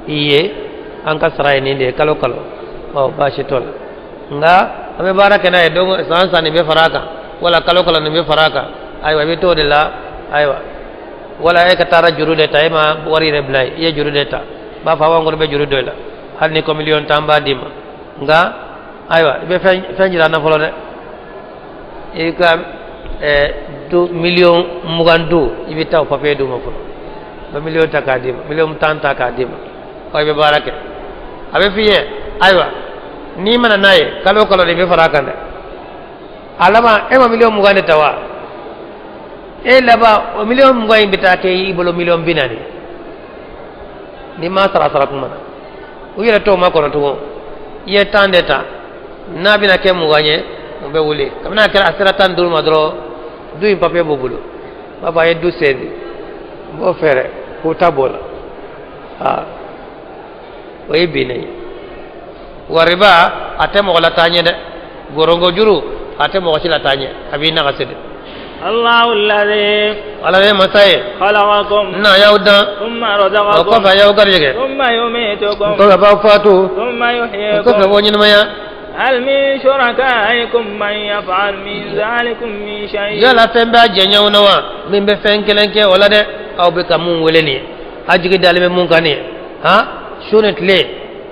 i ye, an ka sara ye nin de ye kalo kalo, ɔ, baasi t'o la. Nka an bɛ baara kɛ n'a ye don, san san nin bɛ fara a kan, wala kalo kalo nin bɛ fara a kan, ayiwa, i bɛ t'o de la. Ayiwa, wala e ka taara juru de ta, e ma wari yɛrɛ bila, i ye juru de ta, b'a fɔ aw kɔni bɛ juru dɔ i la, hali ni ko 10,000,000 b'a d'i ma. Nka ayiwa, i bɛ fɛn jira an na fɔlɔ dɛ. I ka du 20,000,000 du, i bɛ taa o papiye d'u ma fɔlɔ, bɛ miliyɔn ta k'a d'i ma, 10,000,000 ta k'a d'i ma. Ɔ, i bɛ baara kɛ, a bɛ f'i ye, ayiwa, n'i mana n'a ye, kalo o kalo de bɛ fara a kan dɛ. A laban, e ma 20,000,000 de ta wa? E laban, o 20,000,000 in bɛ taa kɛ i bolo 40,000,000, n'i m'a sara sara kuma na. U yɛrɛ t'o ma kɔnɔ tugun. I ye 10 de ta, n'a bɛna kɛ 20 ye, o bɛ wuli. Kabini a kɛra, a sera 15 ma dɔrɔn, du in papiye b'u bolo, u b'a fɔ a ye du sɛzi, n b'o fɛɛrɛ k'o ta b'o la. Aa, o ye binnen ye. Wa riba a tɛ mɔgɔ la taa ɲɛ dɛ. Gorongo juru a tɛ mɔgɔ si la taa ɲɛ, a b'i nagasi de. الله الذي Ala ye masa ye خلقكم n'a y'aw dan, ثم o رزقكم kɔfɛ a y'aw garijɛgɛ, ثم يميتكم o kɔfɛ a b'aw fatu, ثم o يحييكم kɔfɛ a b'aw ɲɛnamaya. هل من شركائكم من يفعل من ذلكم من شيء؟ Yala fɛn b'a jɛɲɔgɔn na wa min bɛ fɛn kelen kɛ o la dɛ? Aw bɛ ka mun wele nin ye, a jigi dalen bɛ mun kan nin ye, han, su ni tile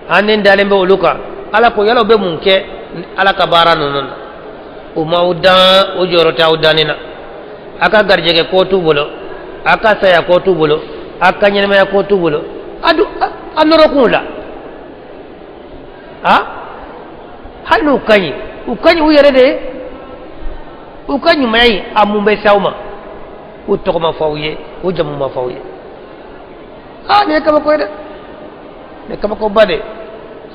an ni dalen bɛ olu kan. Ala ko yala u bɛ mun kɛ Ala ka baara ninnu na? U m'aw dan, u jɔyɔrɔ tɛ aw danni na. A ka garijɛgɛ ko t'u bolo, a ka saya ko t'u bolo, a ka ɲɛnɛmaya ko t'u bolo. A du a nɔrɔ kun la, a hali n'u ka ɲi, u ka ɲi u yɛrɛ de ye. U ka ɲumanya in, a mun bɛ se aw ma? U tɔgɔ ma fɔ aw ye, u jamu ma fɔ aw ye. Aa, nin ye kabako ye dɛ, nin ye kabakoba de ye.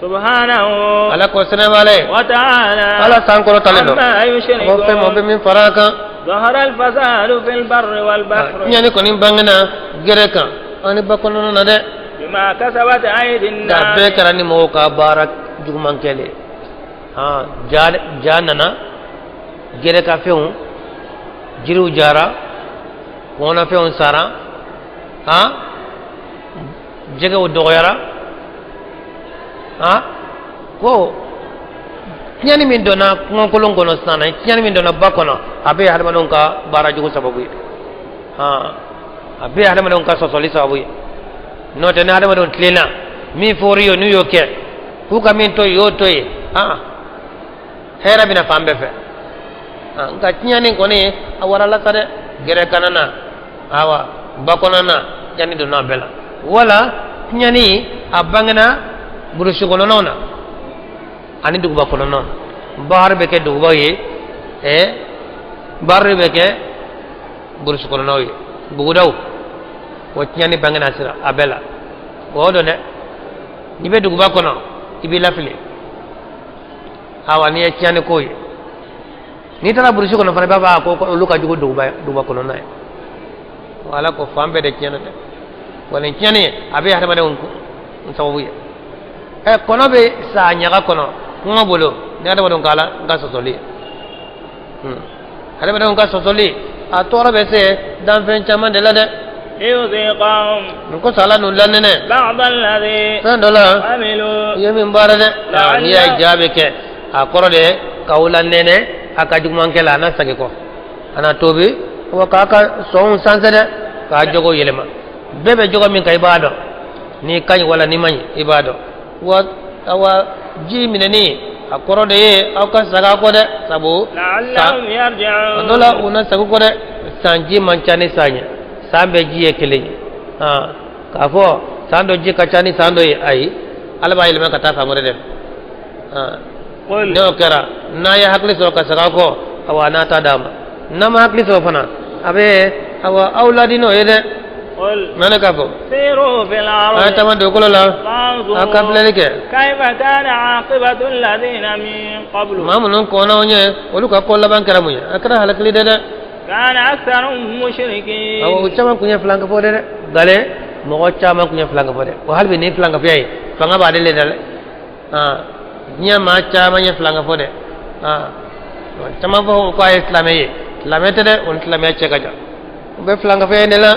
سبحانه Ala ko sɛnɛ b'ale ye. وتعالى Ala san kɔrɔtalen don عما a ko fɛn ma o bɛ يشركون. min fara a kan. ظهر الفساد في البر والبحر Ɲani kɔni bangena gɛrɛ kan ani ba kɔnɔna na dɛ. بما كسبت أيدي Nka a bɛɛ الناس kɛra ni mɔgɔw ka baara juguman kɛlen. Ja ja nana. Gɛrɛkafɛnw, jiriw jara, kɔnɔfɛnw sara, han, jɛgɛw dɔgɔyara, han, ko tiɲɛni min donna kungokolon kɔnɔ sisan na, tiɲɛni min donna ba kɔnɔ, a bɛɛ ye hadamadenw ka baara jugu sababu ye, han, a bɛɛ ye hadamadenw ka sɔsɔli sababu ye. N'o tɛ, ni hadamadenw tilenna, min fɔr'i ye n'u y'o kɛ, k'u ka min to yen, y'o to yen, han, hɛrɛ bɛna fan bɛɛ fɛ. Nka tiɲɛni kɔni a warala sa dɛ, gɛrɛ kana na, awa ba kɔnɔna na, tiɲɛni donna a bɛɛ la. Wala tiɲɛni a bangena burusi kɔnɔnaw na ani duguba kɔnɔnaw na. Bahari bɛ kɛ dugubaw ye, bari bɛ kɛ burusi kɔnɔnaw ye, bugudaw. O tiɲɛni bangena sira a bɛɛ la. O don dɛ, n'i bɛ duguba kɔnɔ, i b'i lafili. Awa, n'i ye tiɲɛni ko ye, n'i taara burusi kɔnɔ fana, i b'a fɔ ko olu ka jugu duguba kɔnɔna ye. Ala ko fan bɛɛ de tiɲɛna dɛ. Wa nin tiɲɛni a bɛ hadamadenw sababu ye. Kɔnɔ bɛ sa ɲaga kɔnɔ kɔngɔ bolo ni hadamadenw ka Ala ka sɔsɔli ye. Hadamadenw ka sɔsɔli a tɔɔrɔ bɛ se danfɛn caman de la dɛ. Nin kosɔn Ala n'u lanɛnɛ fɛn dɔ la u ye min baara dɛ. N'i y'a jaabi kɛ, a kɔrɔ de k'aw lanɛnɛ a ka jugumankɛ la, a n'a segin kɔ, a na tobi wa k'a ka sɔnw sansɛ dɛ, k'a jogo yɛlɛma. Bɛɛ bɛ jogo min kan, i b'a dɔn n'i ka ɲi wala n'i man ɲi, i b'a dɔn. Wa awa, ji minɛni a kɔrɔ de ye aw ka saga kɔ dɛ, sabu san dɔ la u na sago kɔ dɛ. San ji man ca ni san ye, san bɛɛ ji ye kelen ye. K'a fɔ san dɔ ji ka ca ni san dɔ ye, ayi, Ala b'a yɛlɛma ka taa fan wɛrɛ de fɛ. N'o kɛra, n'a ye hakili sɔrɔ ka saga kɔ, awa, n'a ta d'a ma. N'a ma hakili sɔrɔ fana, a bɛ awa aw ladi n'o ye dɛ. N'a ne k'a fɔ, a ye taama dugukolo la, a ka filɛli kɛ maa minnu kɔnna aw ɲɛ, olu ka ko laban kɛra mun ye? A kɛra halakili de dɛ. Awɔ, o caman kun ye filankafo de dɛ. Gale mɔgɔ caman kun ye filankafo dɛ. O hali bi ni filankafoya ye fanga b'ale le dɛ. Diɲɛ maa caman ye filankafo dɛ. Caman fɔ ko a ye silamɛ ye, silamɛ tɛ dɛ, o ni silamɛya cɛ ka jan, u bɛ filankafoya de la.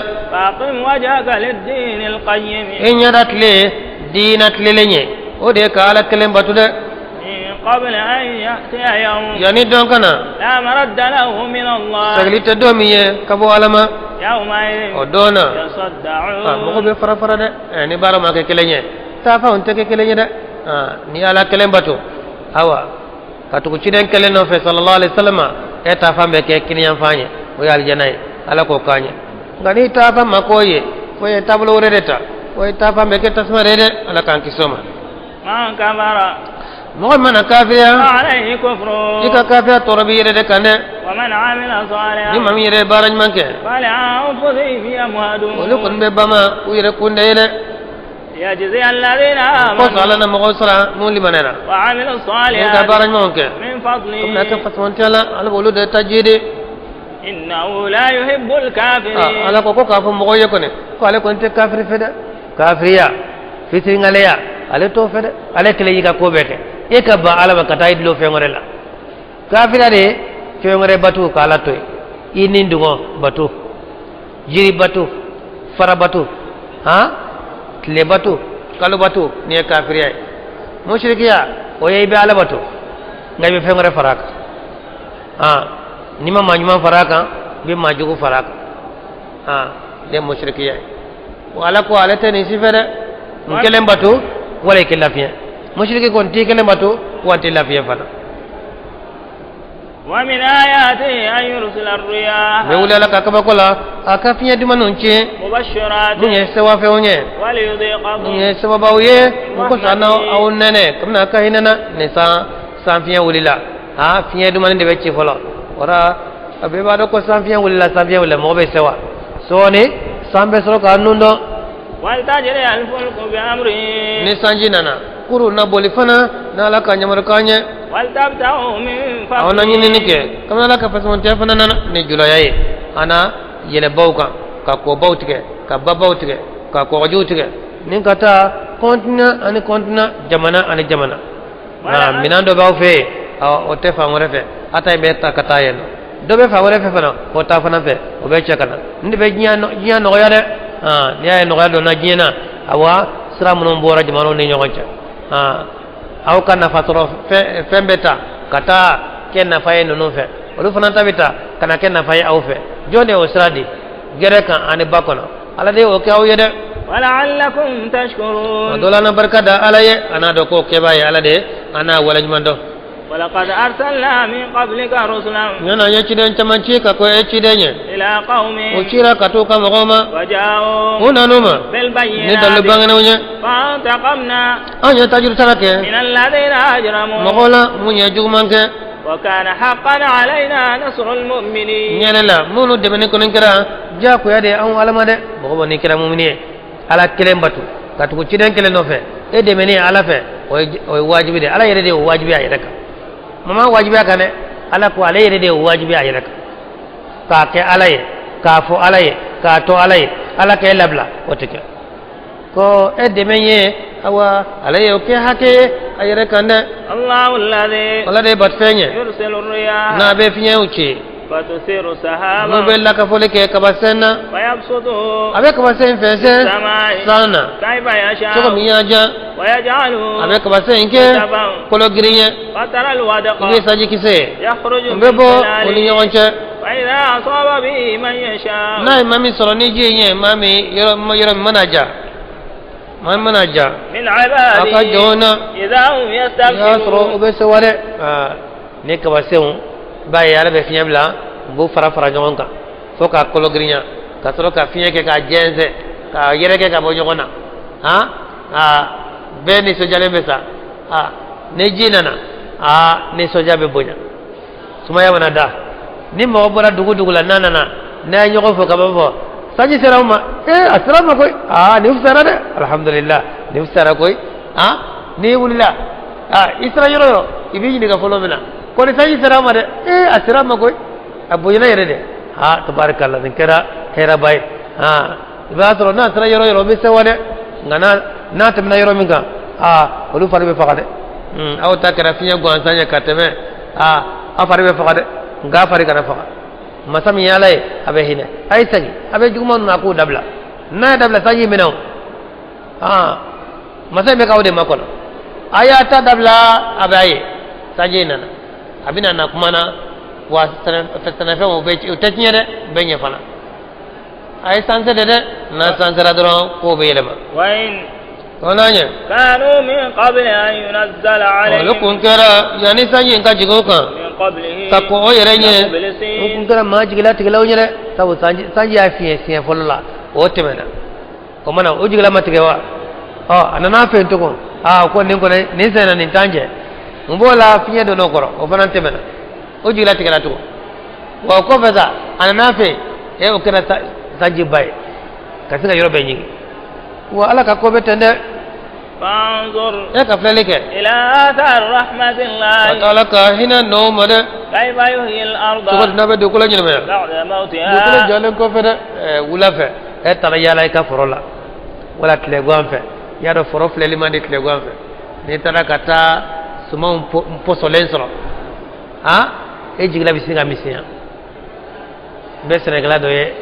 E ɲɛda tile diina tilelen ye, o de ye ka Ala kelen bato dɛ. Yanni dɔn ka na, sagili tɛ don min ye ka bɔ Ala ma, o don na mɔgɔ bɛ fara fara dɛ. Ni baara ma kɛ kelen ye, taafanw tɛ kɛ kelen ye dɛ. Ni Ala kelen bato, awa, ka tugu ciden kelen nɔfɛ sallallahu alaihi wasallam, e taafan bɛ kɛ kiniyanfan ye, o ye alijana ye, Ala k'o k'an ye. Nka n'i taafan ma k'o ye, fo ye taabolo wɛrɛ de ta, o ye taafan bɛ kɛ tasuma de ye dɛ. Ala k'an kisi o ma. Mɔgɔ mana kafiriya, i ka kafiriya tɔɔrɔ b'i yɛrɛ de kan dɛ. Ni maa min yɛrɛ ye baara ɲuman kɛ, olu kɔni bɛ bama u yɛrɛ kun de ye dɛ. Kɔsɔn Ala na mɔgɔw sara mun limanɛra mun ka baara ɲumanw kɛ, komi a kɛ fasamantiya la, Ala b'olu de ta jidi. Ala ko k'a fɔ mɔgɔw ye kɔni ko ale kɔni tɛ kafiri fɛ dɛ. Kafiriya, fitiriŋaleya, ale t'o fɛ dɛ. Ale kelen y'i ka ko bɛɛ kɛ, e ka ban Ala ma ka taa i dulon fɛn wɛrɛ la. Kafiriya de ye fɛn wɛrɛ bato ka Ala to yen. I ni dungɔ bato, jiri bato, fara bato, han, tile bato, kalo bato, nin ye kafiriya ye. Musirikiya, o ye i bɛ Ala bato, nka i bɛ fɛn wɛrɛ fara a kan. Han, n'i ma maa ɲuman fara a kan, i bɛ maa jugu fara a kan. Han, nin ye musirikiya ye. Wa Ala ko ale tɛ nin si fɛ dɛ. N kelen bato wala i k'i lafiya. Musiriki kɔni t'i kelen bato wa t'i lafiya fana. Bɛ wuli Ala ka kabako la, a ka fiɲɛ dumanw ci mun ye sewafɛnw ye, mun ye sababaw ye. Mun kosɔn an aw nɛnɛ kabini a ka hinɛ na. Ni san san fiɲɛ wulila, a fiɲɛ dumani de bɛ ci fɔlɔ. Wara a bɛɛ b'a dɔn ko san fiɲɛ wulila, san fiɲɛ wulila, mɔgɔ bɛ sewa. Sɔɔni san bɛ sɔrɔ k'a nun dɔn. Ni sanji nana, kurun na boli fana n'Ala ka yamarukan ye. Aw na ɲinini kɛ kabini Ala ka fasamantiya fana nana ni julaya ye. A na yɛlɛ baw kan, ka kɔbaw tigɛ, ka babaw tigɛ, ka kɔgɔjiw tigɛ, ni ka taa continent ani continent, jamana ani jamana. Minɛn dɔ b'aw fɛ yen, o tɛ fan wɛrɛ fɛ. A ta in bɛ ta ka taa yen nɔ, dɔ bɛ fan wɛrɛ fɛ fana, o ta fana fɛ, o bɛ cɛ ka na. Nin de bɛ diɲɛ nɔgɔya dɛ. N'i y'a ye nɔgɔya donna diɲɛ na, awa sira minnu bɔra jamanaw ni ɲɔgɔn cɛ, aw ka nafa sɔrɔ fɛn bɛ ta ka taa kɛ nafa ye ninnu fɛ, olu fana ta bɛ ta ka na kɛ nafa ye aw fɛ. Jɔn de y'o sira di gɛrɛ kan ani ba kɔnɔ? Ala de y'o kɛ aw ye dɛ. Wala'allakum tashkurun. O dɔ la an na barika da Ala ye, a n'a dɔn k'o kɛbaa ye Ala de ye, an n'a waleɲuman dɔn. Walaqad arsalna min qablika rusulan. Ɲana an ye ciden caman ci ka kɔn e ciden ɲɛ. Ila qaumin. O cira ka t'u ka mɔgɔw ma. Waja'u. U nan'u ma. Bil bayyinati. Ni dalilu bangenenw ye. Fantaqamna. An ye tajuru sara kɛ. Min alladhina ajramu. Mɔgɔw la mun ye juguman kɛ. Wa kana haqqan alayna nasrul mu'minin. Ɲɛnɛ la minnu dɛmɛni kɔni kɛra diyagoya de ye anw Ala ma dɛ. Mɔgɔ mɔgɔ n'i kɛra mumini ye, Ala kelen bato ka tugu ciden kelen nɔfɛ, e dɛmɛni Ala fɛ, o ye wajibi de ye. Ala yɛrɛ de y'o wajibi a yɛrɛ kan. Mama wajibiya kan dɛ, Ala ko ale yɛrɛ de y'o wajibi a yɛrɛ kan, k'a kɛ Ala ye, k'a fɔ Ala ye, k'a to Ala ye, Ala k'e labila, o tɛ kɛ. Ko e dɛmɛ ye, awa ale y'o kɛ hakɛ ye a yɛrɛ kan dɛ. Allahu alladhi. Ala de ye batofɛn ye. Yursilu riyaha. N'a bɛ fiɲɛw ci. Fatusiru sahaba. N'u bɛ lakafoli kɛ kabasen na. Fayabsutu. A bɛ kabasen fɛnsɛn. San na. Kayfa yasha. Cogo min y'a diya. Wayajalu. A bɛ kabasen in kɛ kolo girin ye. Fatara alwadqa. I bɛ sanji kisɛ ye. Yakhruju O bɛ bɔ u ni ɲɔgɔn cɛ. Fa idha asaba bihi man yasha. N'a ye maa min sɔrɔ ni ji in ye, maa min yɔrɔ min mana ja. Maa min mana ja. Min ibadihi. A ka jɔnw na. Idha hum yastabshirun. I y'a sɔrɔ u bɛ sewa dɛ. Ni kabasenw b'a ye Ala bɛ fiɲɛ bila, u b'u fara fara ɲɔgɔn kan fo k'a kolo girinya, ka sɔrɔ ka fiɲɛ kɛ k'a jɛnsɛn, k'a yɛrɛkɛ ka bɔ ɲɔgɔn na. Han, aa bɛɛ nisɔndiyalen bɛ sa. Aa ni ji nana, aa nisɔndiya bɛ bonya. Sumaya mana da, ni mɔgɔ bɔra dugu dugu la n'a nana, n'a ye ɲɔgɔn fo ka b'a fɔ sanji sera aw ma, ee a sera ma koyi, aa nin fisayara dɛ, alhamdulillah nin fisayara koyi. Han, n'i wulila, aa i sera yɔrɔ yɔrɔ, i b'i ɲininka fɔlɔ min na, ko ni sanji sera aw ma dɛ, ee a sera ma koyi, a bonyana yɛrɛ de. Aa tabarikala, nin kɛra hɛrɛba ye. Aa i b'a sɔrɔ n'a sera yɔrɔ yɔrɔ, o bɛ sewa dɛ, nka n'a tɛmɛna yɔrɔ min kan, aa olu fari bɛ faga dɛ. Aw ta kɛra fiɲɛ gansan ye ka tɛmɛ, aa aw fari bɛ faga dɛ, nka a fari kana faga. Masa min ye Ala ye, a bɛ hinɛ, a ye segin, a bɛ juguman ninnu a k'u dabila. N'a ye dabila, sanji minɛ o. Aa masa in bɛ k'aw de makɔnɔ, a y'a ta dabila, a b'a ye sanji nana, a bɛna na kuma na wa sɛnɛfɛnw u tɛ tiɲɛ dɛ, u bɛ ɲɛ fana. A ye sansɛ de dɛ, n'a sansɛra dɔrɔn kow bɛ yɛlɛma. O n'a ɲɛ. Kanu min qabli an yunazzala alayhim. Olu kun kɛra yanni sanji in ka jigin o kan. Ka kɔn o yɛrɛ ɲɛ. O kun kɛra maa jigilatigɛlaw ɲɛ dɛ, sabu sanji y'a fiɲɛ siɲɛ fɔlɔ la, o tɛmɛna. O mana o jigila ma tigɛ wa? Ɔ a nana fɛ yen tugun, aa ko nin kɔni nin sɛnɛ nin t'an jɛ. Mun b'o la, fiɲɛ donna o kɔrɔ, o fana tɛmɛna. O jigila tigɛra tugun. Wa o kɔfɛ sa, a nana fɛ yen, e o kɛra sanjiba ye ka se ka yɔrɔ bɛɛ ɲigin. Wa Ala ka ko bɛ ten dɛ. Fanzur. E ka filɛli kɛ. Ila athar rahmatillahi. Ka taa Ala ka hinɛ nɔw ma dɛ. Kayfa yuhyi al-arda. Cogo di n'a bɛ dugukolo ɲɛnamaya. Ba'da mawtiha. Dugukolo jɔlen kɔfɛ dɛ, wula fɛ e taara yaala i ka foro la wala tilegan fɛ, i y'a dɔn foro filɛli man di tilegan fɛ. N'i taara ka taa sumanw pɔsɔlen sɔrɔ, han, e jigila bɛ sin ka misɛnya. N bɛ sɛnɛkɛla dɔ ye,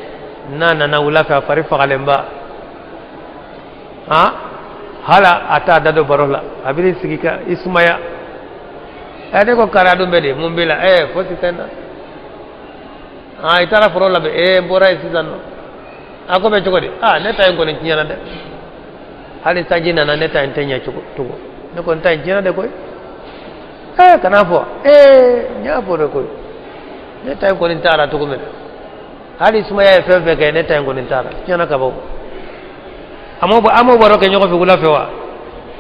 n'a nana wula fɛ a fari fagalenba, han, hali a t'a da don baro la, a bɛ sigi ka i sumaya. Ɛ ne ko kari dun bɛ de, mun b'i la? Ɛ fosi tɛ n na. Han, i taara foro labɛn, ee n bɔra yen sisan nɔ. A ko bɛ cogo di? Aa ne ta in kɔni tiɲɛna dɛ, hali sanji nana ne ta in tɛ ɲɛ cogo tugun, ne kɔni ta in tiɲɛna de koyi. Ee kana fɔ, ee n y'a fɔ de koyi, ne ta in kɔni taara cogo min na, hali sumaya ye fɛn fɛn kɛ, ne ta in kɔni taara tiɲɛna ka ban. A m'o baro kɛ ɲɔgɔn fɛ wula fɛ wa?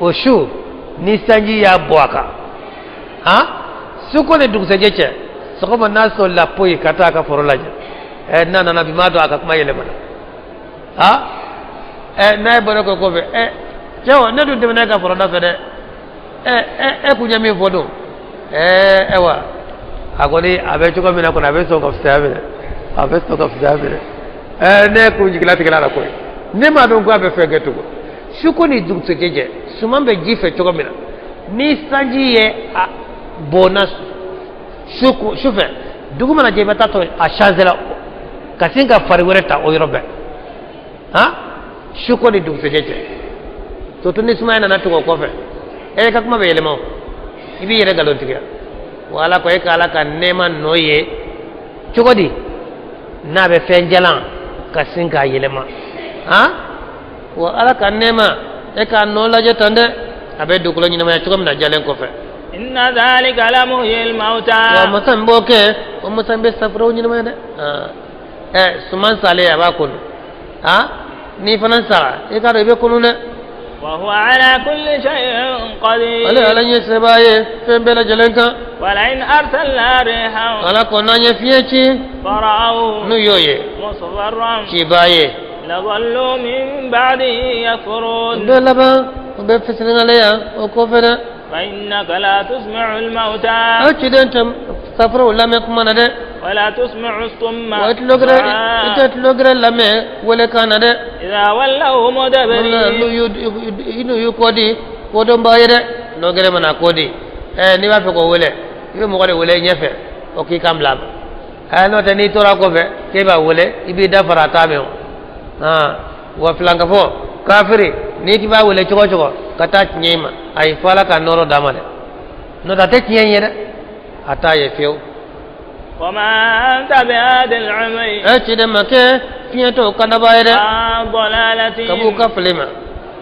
O su ni sanji y'a bɔ a kan, han, su ko ni dugusɛjɛ cɛ, sɔgɔma n'a sɔlila poyi ka taa a ka foro lajɛ, ɛ n'a nana bi m'a dɔn a ka kuma yɛlɛmana. Han, ɛ n'a ye baro kɛ kɔfɛ, ɛ cɛw ne dun tɛmɛna e ka foro da fɛ dɛ, ɛ ɛ e kun ye min fɔ don, ɛ ayiwa a kɔni a bɛ cogo min na kɔni a bɛ sɔn ka fisaya minɛ, a bɛ sɔn ka fisaya minɛ. Ɛ ne kun jigila tigɛla la koyi, ne m'a dɔn ko a bɛ fɛn kɛ tugun. Su ko ni dugusɛjɛ cɛ, suman bɛ ji fɛ cogo min na, ni sanji ye a bɔnna Su fɛ dugu mana jɛ i bɛ taa sɔrɔ a changé la ka sin ka fari wɛrɛ ta o yɔrɔ bɛɛ han su ko ni dugusɛjɛ cɛ surtout ni sumaya nana tugu o kɔfɛ e ka kuma bɛ yɛlɛma o i b'i yɛrɛ nkalontigiya wa ala ko e ka ala ka nɛɛma nɔ ye cogo di n'a bɛ fɛn jalan ka sin k'a yɛlɛma han wa ala ka nɛɛma e k'a nɔ lajɛ tan dɛ a bɛ dugukolo ɲɛnamaya cogo min na jalen kɔfɛ inna dhalika la muhyil mauta wa masa min b'o kɛ o masa min bɛ safuraw ɲɛnamaya dɛ ɛ suman salen a b'a kunu han n'i fana sara i k'a dɔn i bɛ kunu dɛ wa huwa ala kulli shay'in qadir ale ala ye sebaa ye fɛn bɛɛ lajɛlen kan wa la in arsalna rihan ala ko n'an ye fiɲɛ ci fara'awhu n'u y'o ye musfarran cibaa ye la min ba'dihi yakfurun u bɛ laban u bɛ fitiriwaleya o kɔfɛ dɛ fa innaka la tusmi'u al-mauta aw ciden tɛ safuraw lamɛn kuma na dɛ wala tusmi'u summa wa i tɛ tulogɛrɛ lamɛn welekan na dɛ idha wallaw mudbirin n'u y'u kɔ di kodɔnbaa ye dɛ tulogɛrɛ mana kɔ di ɛ n'i b'a fɛ k'o wele i bɛ mɔgɔ de wele ɲɛfɛ o k'i kan bila a ma ɛ n'o tɛ n'i tora kɔfɛ k'e b'a wele i b'i da fara a t'a mɛn o wa filankafo kafiri n'i k'i b'a wele cogo o cogo ka taa tiɲɛ ma ayi fo ala ka nɔɔrɔ d'a ma dɛ n'o tɛ a tɛ tiɲɛ ye dɛ a t'a ye fiyewu. wa ma anta bihadil umi. ɛ ciden ma kɛ fiɲɛtɔw kandabaa ye dɛ. an dalalatihim. ka b'u ka fili ma.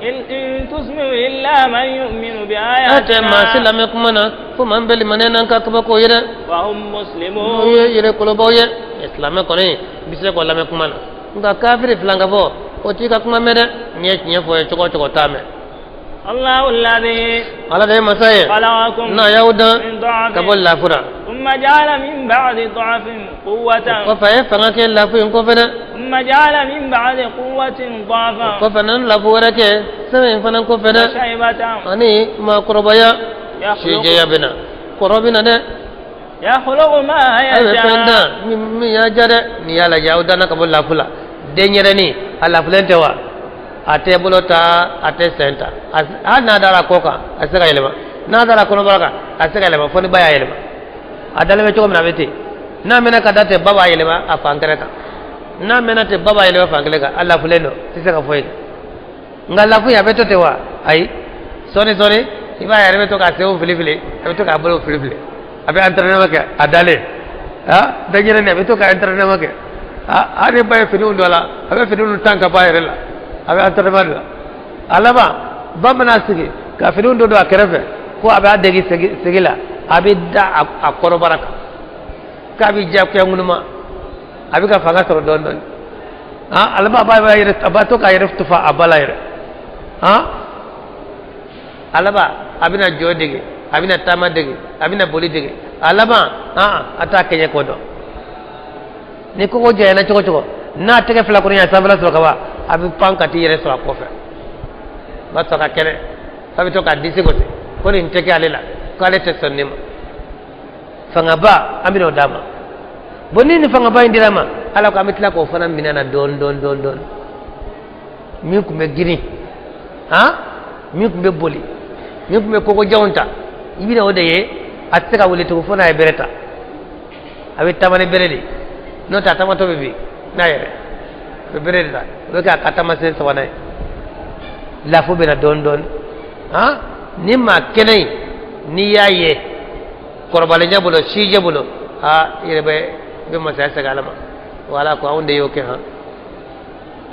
In tusmi'u illa man yu'minu bi ayatina. E tɛ maa si lamɛn kuma na fo maa min bɛ limaniya n'an ka kabako ye dɛ. Wa hum muslimun. N'u ye yɛrɛ kolobaw ye silamɛ kɔni bɛ se k'o lamɛn kuma na nka kafiri filankafo o t'i ka kuma mɛn dɛ n'i ye tiɲɛ fɔ ye cogo o cogo t'a mɛn. Allahu alladhi. Ala de ye masa ye. Khalaqakum. N'a y'aw dan ka bɔ lafu la. Thumma ja'ala min ba'di dha'fin quwwatan. O kɔfɛ a ye fanga kɛ lafu in kɔfɛ dɛ. Thumma ja'ala min ba'di quwwatin dha'fan. O kɔfɛ a nana lafu wɛrɛ kɛ sɛbɛn in fana kɔfɛ dɛ. Wa shaybatan. Ani maakɔrɔbaya. Sijɛya bɛ na kɔrɔ bɛ na dɛ. Yakhluqu ma yasha. A bɛ fɛn dan min y'a diya dɛ n'i y'a lajɛ aw danna ka bɔ lafu la denyɛrɛnin a lafulen tɛ wa. A tɛ bolo ta a tɛ sen ta hali n'a dara kɔ kan a tɛ se ka yɛlɛma n'a dara kɔnɔbara kan a tɛ se ka yɛlɛma fo ni ba y'a yɛlɛma a dalen bɛ cogo min na a bɛ ten n'a mɛnna ka da ten ba b'a yɛlɛma a fan kɛrɛ kan n'a mɛnna ten ba b'a yɛlɛma fan kelen kan a lafulen don tɛ se ka foyi kɛ nka lafu in a bɛ to ten wa ayi sɔɔni sɔɔni i b'a ye a yɛrɛ bɛ to k'a senw fili fili a bɛ to k'a bolo fili fili a bɛ entraînement kɛ a dalen ah denyɛrɛnin a bɛ to ka entraînement kɛ ah hali ba ye finiw don a la a bɛ finiw tan ka bɔ a yɛrɛ la a bɛ entraînement de la a laban ba mana sigi ka finiw dɔ don a kɛrɛfɛ ko a b'a degi sigi la a bɛ da a kɔnɔbara kan k'a bɛ diyagoya ŋunuma a bɛ ka fanga sɔrɔ dɔɔnin dɔɔnin ah a laban a b'a yɛrɛ a b'a to k'a yɛrɛ tufa a ba la yɛrɛ ah a laban a bɛna jɔ dege a bɛna taama dege a bɛna boli dege a laban a t'a kɛɲɛ ko dɔn ni kogo janyana cogo cogo n'a tɛgɛ fila kɔni y'a sanfɛla sɔrɔ ka ban a bɛ pan ka t'i yɛrɛ sɔrɔ a kɔfɛ o b'a sɔrɔ ka kɛnɛ f'a bɛ to k'a disi gosi ko nin tɛ kɛ ale la k'ale tɛ sɔn nin ma fangaba an bɛna o d'a ma bon ni nin fangaba in dira a ma ala ko an bɛ tila k'o fana minɛ na dɔɔni dɔɔni dɔɔni dɔɔni min tun bɛ girin han min tun bɛ boli min tun bɛ kogojanw ta i bɛna o de ye a tɛ se ka wuli tugun fo n'a ye bere ta a bɛ taama ni bere de ye n'o tɛ a taamatɔ bɛ bin n'a yɛrɛ a bɛ bere de ta o bɛ kɛ a ka taamasen sabanan ye lafu bɛ na dɔɔni dɔɔni han ni maa kɛnɛ in n'i y'a ye kɔrɔbalenya bolo sijɛ bolo aa i yɛrɛ bɛ i bɛ masaya segin ala ma wala ko anw de y'o kɛ han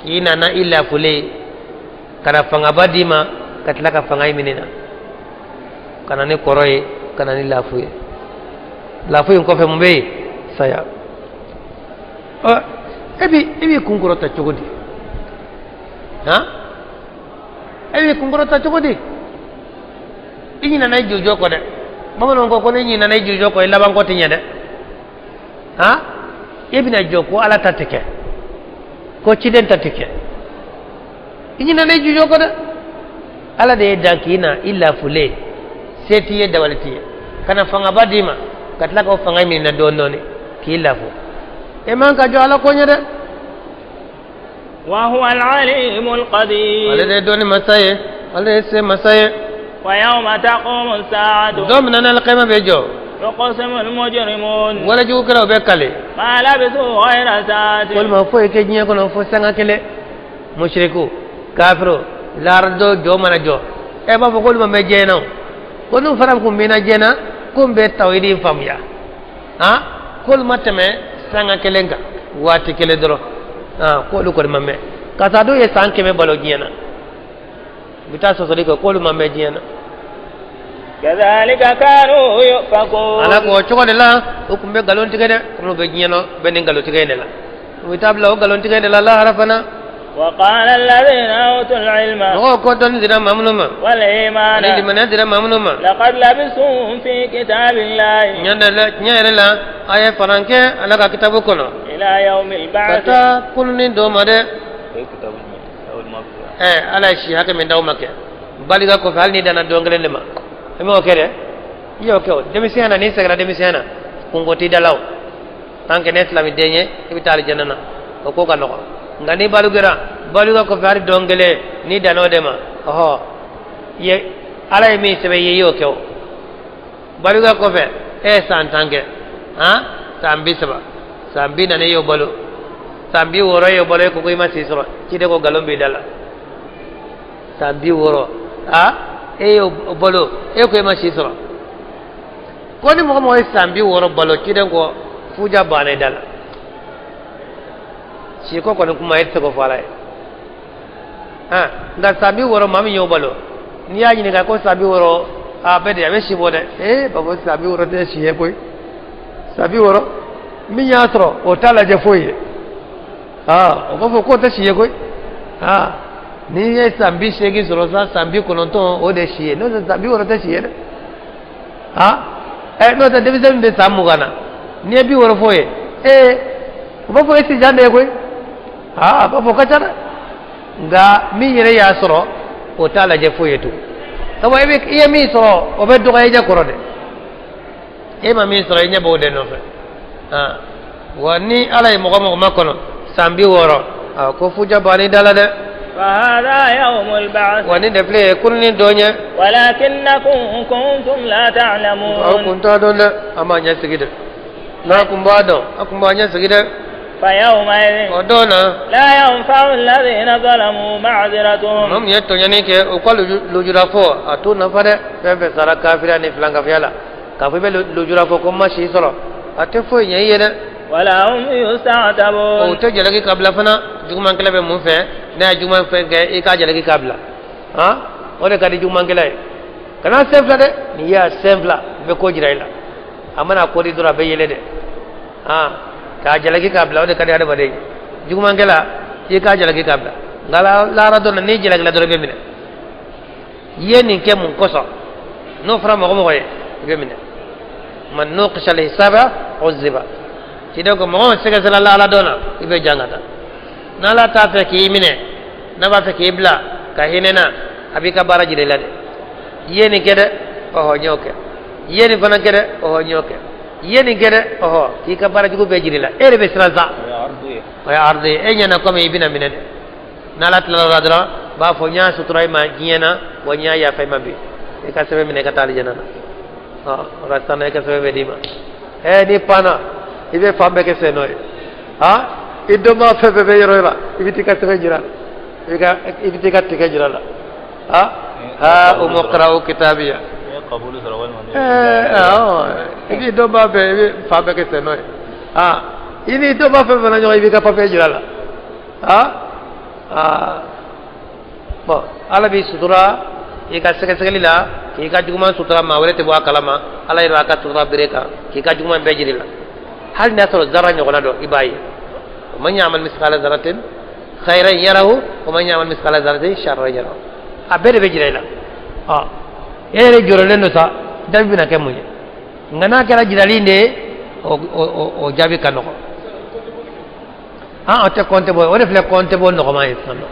k'i nana i lafulen ka na fangaba d'i ma ka tila ka fanga in minɛ na ka na ni kɔrɔ ye ka na ni lafu ye lafu in kɔfɛ mun bɛ yen saya ɔ e bi e b'i kun kɔrɔta cogo di han e b'i kun kɔrɔta cogo di i ɲinɛna i jujɔ kɔ dɛ bamananw ko ko n'i ɲinɛna i jujɔ kɔ i laban kɔ tɛ ɲɛ dɛ han e bɛna jɔ ko ala ta tɛ kɛ ko ciden ta tɛ kɛ i ɲinɛna i jujɔ kɔ dɛ ala de ye dan k'i na i lafulen se t'i ye dabali t'i ye ka na fangaba d'i ma ka tila k'o fanga minɛ na dɔɔni dɔɔni k'i lafu e man ka jɔ ala ko ɲɛ dɛ wa huwa al-alimul qadir ale de ye dɔnni masa ye ale de ye se masa ye wa yawma taqumu as-sa'atu don min na n'alikiyama bɛ jɔ يقسم المجرمون Walejugukɛlaw bɛ kale ما لبثوا غير ساعة. K'olu ma foyi kɛ diɲɛ kɔnɔ fo sanga kelen. Musiriku, kafiru, laradɔ jɔ mana jɔ, e b'a fɔ k'olu ma mɛn diɲɛ na o, ko n'u fana kun mɛnna diɲɛ na, ko n bɛ tawhidi faamuya. Han, k'olu ma tɛmɛ sanga kelen kan, waati kelen dɔrɔn. Han, k'olu kɔni ma mɛn ka taa. Dɔw ye san 100 balo diɲɛ na, u bɛ taa sɔsɔli kɛ k'olu ma mɛn diɲɛ na. كذلك كانوا يؤفكون. Ala ko o cogo de la u tun bɛ nkalon tigɛ dɛ. Komi u bɛ diɲɛ nɔ bɛ nin nkalon tigɛ in de la, u bɛ taa bila o nkalon tigɛ in de la lahara fana. وقال الذين أوتوا العلم Mɔgɔw ko dɔnni dira maa minnu ma والإيمان ani limaniya dira maa minnu ma, لقد لبثتم في كتاب الله tiɲɛ de la, tiɲɛ yɛrɛ la, a ye faran kɛ Ala ka kitabu kɔnɔ إلى يوم ka البعث. taa kununi dɔ ma dɛ. Ɛ, Ala ye si hakɛ min d'aw ma kɛ balika kɔfɛ, hali n'i danna don kelen de ma, i m'o kɛ dɛ, i y'o kɛ o denmisɛnya na. N'i seginna denmisɛnya na, kunko t'i da la. O tant que ne silamɛden ye, i bɛ taa alijana na, o ko ka nɔgɔn. Nka n'i balugera, baluga kɔfɛ, hali don kelen n'i danna o de ma, ɔhɔ, i ye Ala ye min sɛbɛn i ye, i y'o kɛ. O baluga kɔfɛ, e ye san 10 kɛ, han, san 30, san 40, i y'o balo, san 60 i y'o balo, e ko ko i ma si sɔrɔ. Ciden ko nkalon b'i da la. San 60, a e y'o balo, e ko e ma si sɔrɔ. Ko ni mɔgɔ mɔgɔ ye san 60 balo, ciden ko fuja banna i da la. Siko kɔni kuma, e tɛ se k'o fɔ Ala ye. Han, nka san 60, maa min y'o balo, n'i y'a ɲininka ko san 60 a bɛ de, a bɛ si bɔ dɛ. Ee baba, san 60 tɛ si ye koyi. San 60, min y'a sɔrɔ, o t'a lajɛ foyi ye. Aa, o b'a fɔ k'o tɛ si ye koyi. Aa, n'i ye san 80 sɔrɔ sa, san 90, o de si ye. N'o tɛ, san 60 tɛ si ye dɛ. Aa, ɛ, n'o tɛ, denmisɛnnin bɛ san 20 na, n'i ye 60 fɔ ye, ee, o b'a fɔ e si jan de ye koyi. Aa, a b'a fɔ o ka ca dɛ. Nka min yɛrɛ y'a sɔrɔ, o t'a lajɛ foyi ye tugun. Sabu e bɛ i ye min sɔrɔ, o bɛ dɔgɔya i ɲɛ kɔrɔ dɛ. E ma min sɔrɔ, i ɲɛ b'o de nɔfɛ. Aa, wa ni Ala ye mɔgɔ mɔgɔ ma kɔnɔ san 60, a ko fuja banni da la dɛ. فهذا يوم البعث. Wa nin de filɛ ye kununi don ye. ولكنكم كنتم لا Aw تعلمون. kun t'a dɔn dɛ, a m'a ɲɛ sigi dɛ. N'a kun b'a dɔn, a kun b'a ɲɛ sigi dɛ. فيومئذ O don na, لا ينفع الذين ظلموا معذرتهم. Maa min ye tɔɲɔni kɛ, u ka lujura fɔ, a t'u nafa dɛ. Fɛn fɛn sara kafiriya ni filankafiya la, k'a fɔ i bɛ lujura fɔ ko n ma si sɔrɔ, a tɛ foyi ɲɛ i ye dɛ. ولا هم O يستعتبون. tɛ jalaki ka bila fana. Jugumankɛla bɛ mun fɛ? N'a ye juguman fɛn kɛ, i k'a jalaki k'a bila. Han, o de ka di jugumankɛla ye. Kana sen fila dɛ. N'i y'a sen fila, n bɛ ko jira i la. A mana ko di dɔrɔn, a bɛ yɛlɛ dɛ. Han, k'a jalaki k'a bila, o de ka di adamaden ye. Jugumankɛla, i k'a jalaki k'a bila. Nka lahara don na, n'i jalakila dɔrɔn, i bɛ minɛ. I ye nin kɛ mun kosɔn? N'o fɔra mɔgɔ mɔgɔ ye, i bɛ minɛ. Man nuqisha al-hisaba uzziba. Ciden ko mɔgɔ min sɛgɛsɛgɛla la ala dɔn na, i bɛ jan ka taa. N'Ala t'a fɛ k'i minɛ, n'a b'a fɛ k'i bila ka hinɛ na, a b'i ka baara jira i la dɛ. I ye nin kɛ dɛ, ɔhɔ, n y'o kɛ. I ye nin fana kɛ dɛ, ɔhɔ, n y'o kɛ. I ye nin kɛ dɛ, ɔhɔ, k'i ka baara jugu bɛɛ jira i la. E de bɛ siran sa. O ye ardu ye. E ɲɛna komi i bɛna minɛ dɛ. N'Ala tilala o la dɔrɔn, b'a fɔ n y'a sutura i ma diɲɛ na, wa n y'a yafa i ma bi. I ka sɛbɛn minɛ, i ka taa alijana na. Ɔ, o la sisan, i ka sɛbɛn bɛ d'i ma. Ɛ, n'i panna, i bɛ fan bɛɛ kɛ sen nɔ ye. Han, i dɔnbaa fɛn fɛn bɛ yɔrɔ o yɔrɔ, i bɛ t'i ka sɛbɛn jira, i bɛ t'i ka ticket jira la. Ha ha, umuqra'u kitabiya. Ɛɛ, awɔ, i b'i dɔnbaa bɛɛ, i bɛ fan bɛɛ kɛ sen nɔ ye. Ah, i n'i dɔnbaa fɛn fɛn na ɲɔgɔn, i b'i ka papier jira la. Ah ah, bon, Ala b'i sutura i ka sɛgɛsɛgɛli la, k'i ka juguman sutura, maa wɛrɛ tɛ bɔ a kalama. Ala yɛrɛ b'a ka sutura bere kan k'i ka juguman bɛɛ jira i la. Hali n'a sɔrɔ zara ɲɔgɔnna dɔ, i b'a ye. Man ya'mal misqala zarratin khayran yarahu wa man ya'mal misqala zarratin sharran yarahu. A bɛɛ de bɛ jira i la. Ɔ, e yɛrɛ jɔrɔlen don sa, jaabi bɛna kɛ mun ye? Nka n'a kɛra jirali de ye, o jaabi ka nɔgɔn. Han, o tɛ kɔnte bɔ, o de filɛ kɔnte bɔ nɔgɔman ye sisan nɔ.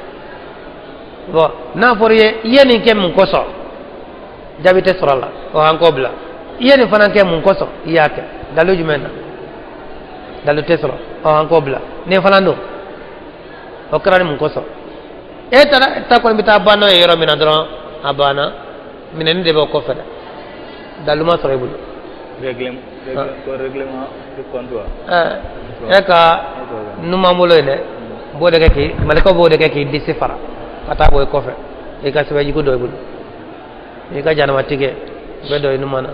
Bon, n'a fɔra i ye i ye nin kɛ mun kosɔn, jaabi tɛ sɔrɔ a la. O an k'o bila. I ye nin fana kɛ mun kosɔn? I y'a kɛ dalu jumɛn na? Dalu tɛ sɔrɔ. Ɔ, an k'o bila. Nin fana don, o kɛra ni mun kosɔn? E taara ta kɔni bɛ taa ban n'o ye yɔrɔ min na dɔrɔn, a banna. Minɛni de b'o kɔfɛ dɛ. Dalu ma sɔrɔ i bolo. Règlement ko règlement de compte wa. E ka numan bolo ye dɛ, n b'o de kɛ k'i malikaw b'o de kɛ k'i disi fara ka taa bɔ i kɔfɛ, i ka sɛbɛn jugu dɔ i bolo, i ka janama tigɛ bɛɛ dɔ i numan na.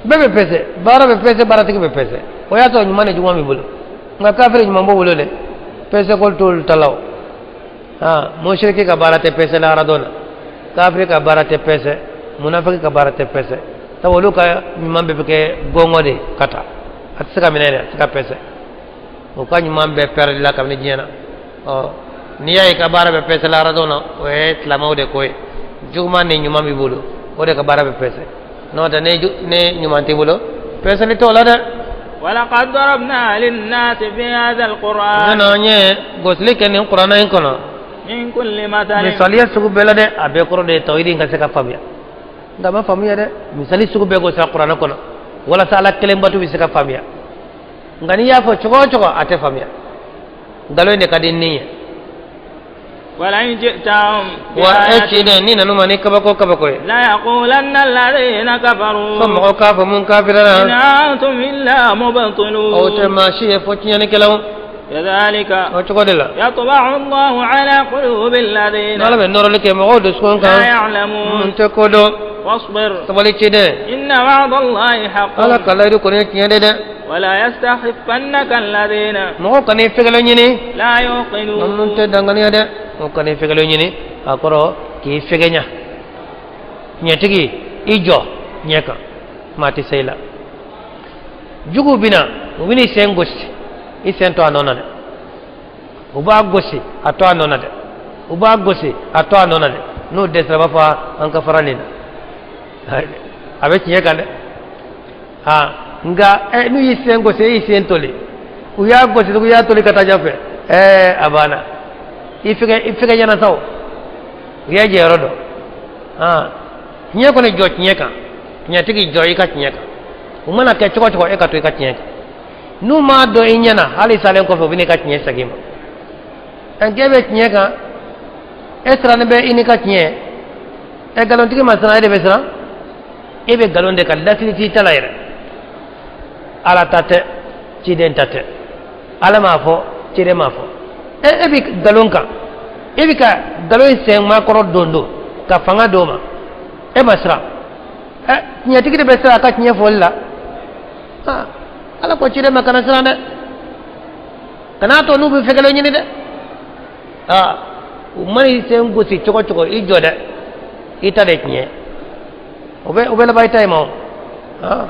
Bɛɛ bɛ pɛsɛ, baara bɛ pɛsɛ, baaratigi bɛ pɛsɛ. O y'a sɔrɔ ɲuman ni juguman b'i bolo, nka kafiri ɲuman b'o bolo dɛ, pɛsɛ ko t'olu ta la. O musiriki ka baara tɛ pɛsɛ lahara don na, kafiri ka baara tɛ pɛsɛ, munafiki ka baara tɛ pɛsɛ, sabu olu ka ɲuman bɛɛ bɛ kɛ gɔngɔ de ka taa, a tɛ se ka minɛ dɛ, a tɛ se ka pɛsɛ. O ka ɲuman bɛɛ pɛrɛli la kabini diɲɛ na. Ɔ n'i y'a ye ka baara bɛ pɛsɛ lahara don na, o ye silamɛw de ko ye. Juguman ni ɲuman b'i bolo, o de ka baara bɛ pɛsɛ. N'o tɛ, ne ɲuman t'i bolo, pɛsɛli t'o la dɛ. ولقد ضربنا للناس في هذا القرآن Ne n ye gosili kɛ nin kuranɛ in kɔnɔ من كل مثل misaliya sugu bɛɛ la dɛ. A bɛɛ kɔrɔ de ye tawhidi in ka se ka faamuya, nka a ma faamuya dɛ. Misali sugu bɛɛ gosira kuranɛ kɔnɔ walasa Ala kelen batu bɛ se ka faamuya, nka n'i y'a fɔ cogo o cogo, a tɛ faamuya. Nkalon in de ka di ni ye. ولئن جئتهم Wa e بآية ciden, ni nan'u ma ni kabako kabako ye, ليقولن الذين كفروا fo mɔgɔw k'a fɔ mun kafira إن la, أنتم إلا aw tɛ مبطلون. maa si ye fo tiɲɛnikɛlaw. كذلك O cogo de la, يطبع الله على قلوب الذين n'Ala bɛ nɔrɔli kɛ mɔgɔw dusukun لا kan يعلمون. mun tɛ ko dɔn. واصبر Sabali ciden, إن وعد الله حق. Ala ka layidu kɔni ye tiɲɛ de dɛ. ولا يستخفنك الذين Mɔgɔw kana i fɛgɛlɛ ɲini لا ninnu يوقنون. tɛ danganiya dɛ. O kana i fɛgɛlɛ ɲini, a kɔrɔ k'i fɛgɛnya. Ɲɛtigi, i jɔ ɲɛ kan, maa tɛ se i la. Juguw bɛna, u bɛn'i sen gosi, i sen to a nɔ na dɛ. U b'a gosi, a to a nɔ na dɛ. U b'a gosi, a to a nɔ na dɛ. N'u dɛsɛra, u b'a fɔ an ka fara nin na, a bɛ tiɲɛ kan dɛ. Ha, nka n'u y'i sen gosi, e y'i sen toli, u y'a gosi tugun, i y'a toli ka taa ɲɛfɛ, a banna. I fɛgɛ, i fɛgɛ ɲɛna sa o, u y'a jɛ yɔrɔ dɔn. Tiɲɛ kɔni, jɔ tiɲɛ kan. Tiɲɛtigi, jɔ i ka tiɲɛ kan. U mana kɛ cogo o cogo, e ka to i ka tiɲɛ kan. N'u m'a dɔn i ɲɛna, hali salen kɔfɛ, u bɛ n'i ka tiɲɛ segin i ma. Ɛ k'e bɛ tiɲɛ kan, e sirannen bɛ i n'i ka tiɲɛ. Ɛ, nkalontigɛ ma siran, e de bɛ siran. E bɛ nkalon de kan, lasili t'i ta la yɛrɛ. Ala ta tɛ, ciden ta tɛ, Ala m'a fɔ, ciden m'a fɔ. E bɛ nkalon kan, e bɛ ka nkalon in sen maakɔrɔ don don ka fanga d'o ma, e ma siran. Ɛ, tiɲɛtigi de bɛ siran a ka tiɲɛ fɔli la. Aa, Ala ko ciden ma, kana siran dɛ, kana to n'u bɛ fɛgɛlɛ ɲini dɛ. Aa, u mana i sen gosi cogo cogo, i jɔ dɛ, i ta de tiɲɛ. O bɛ laban i ta ye ma o. Aa.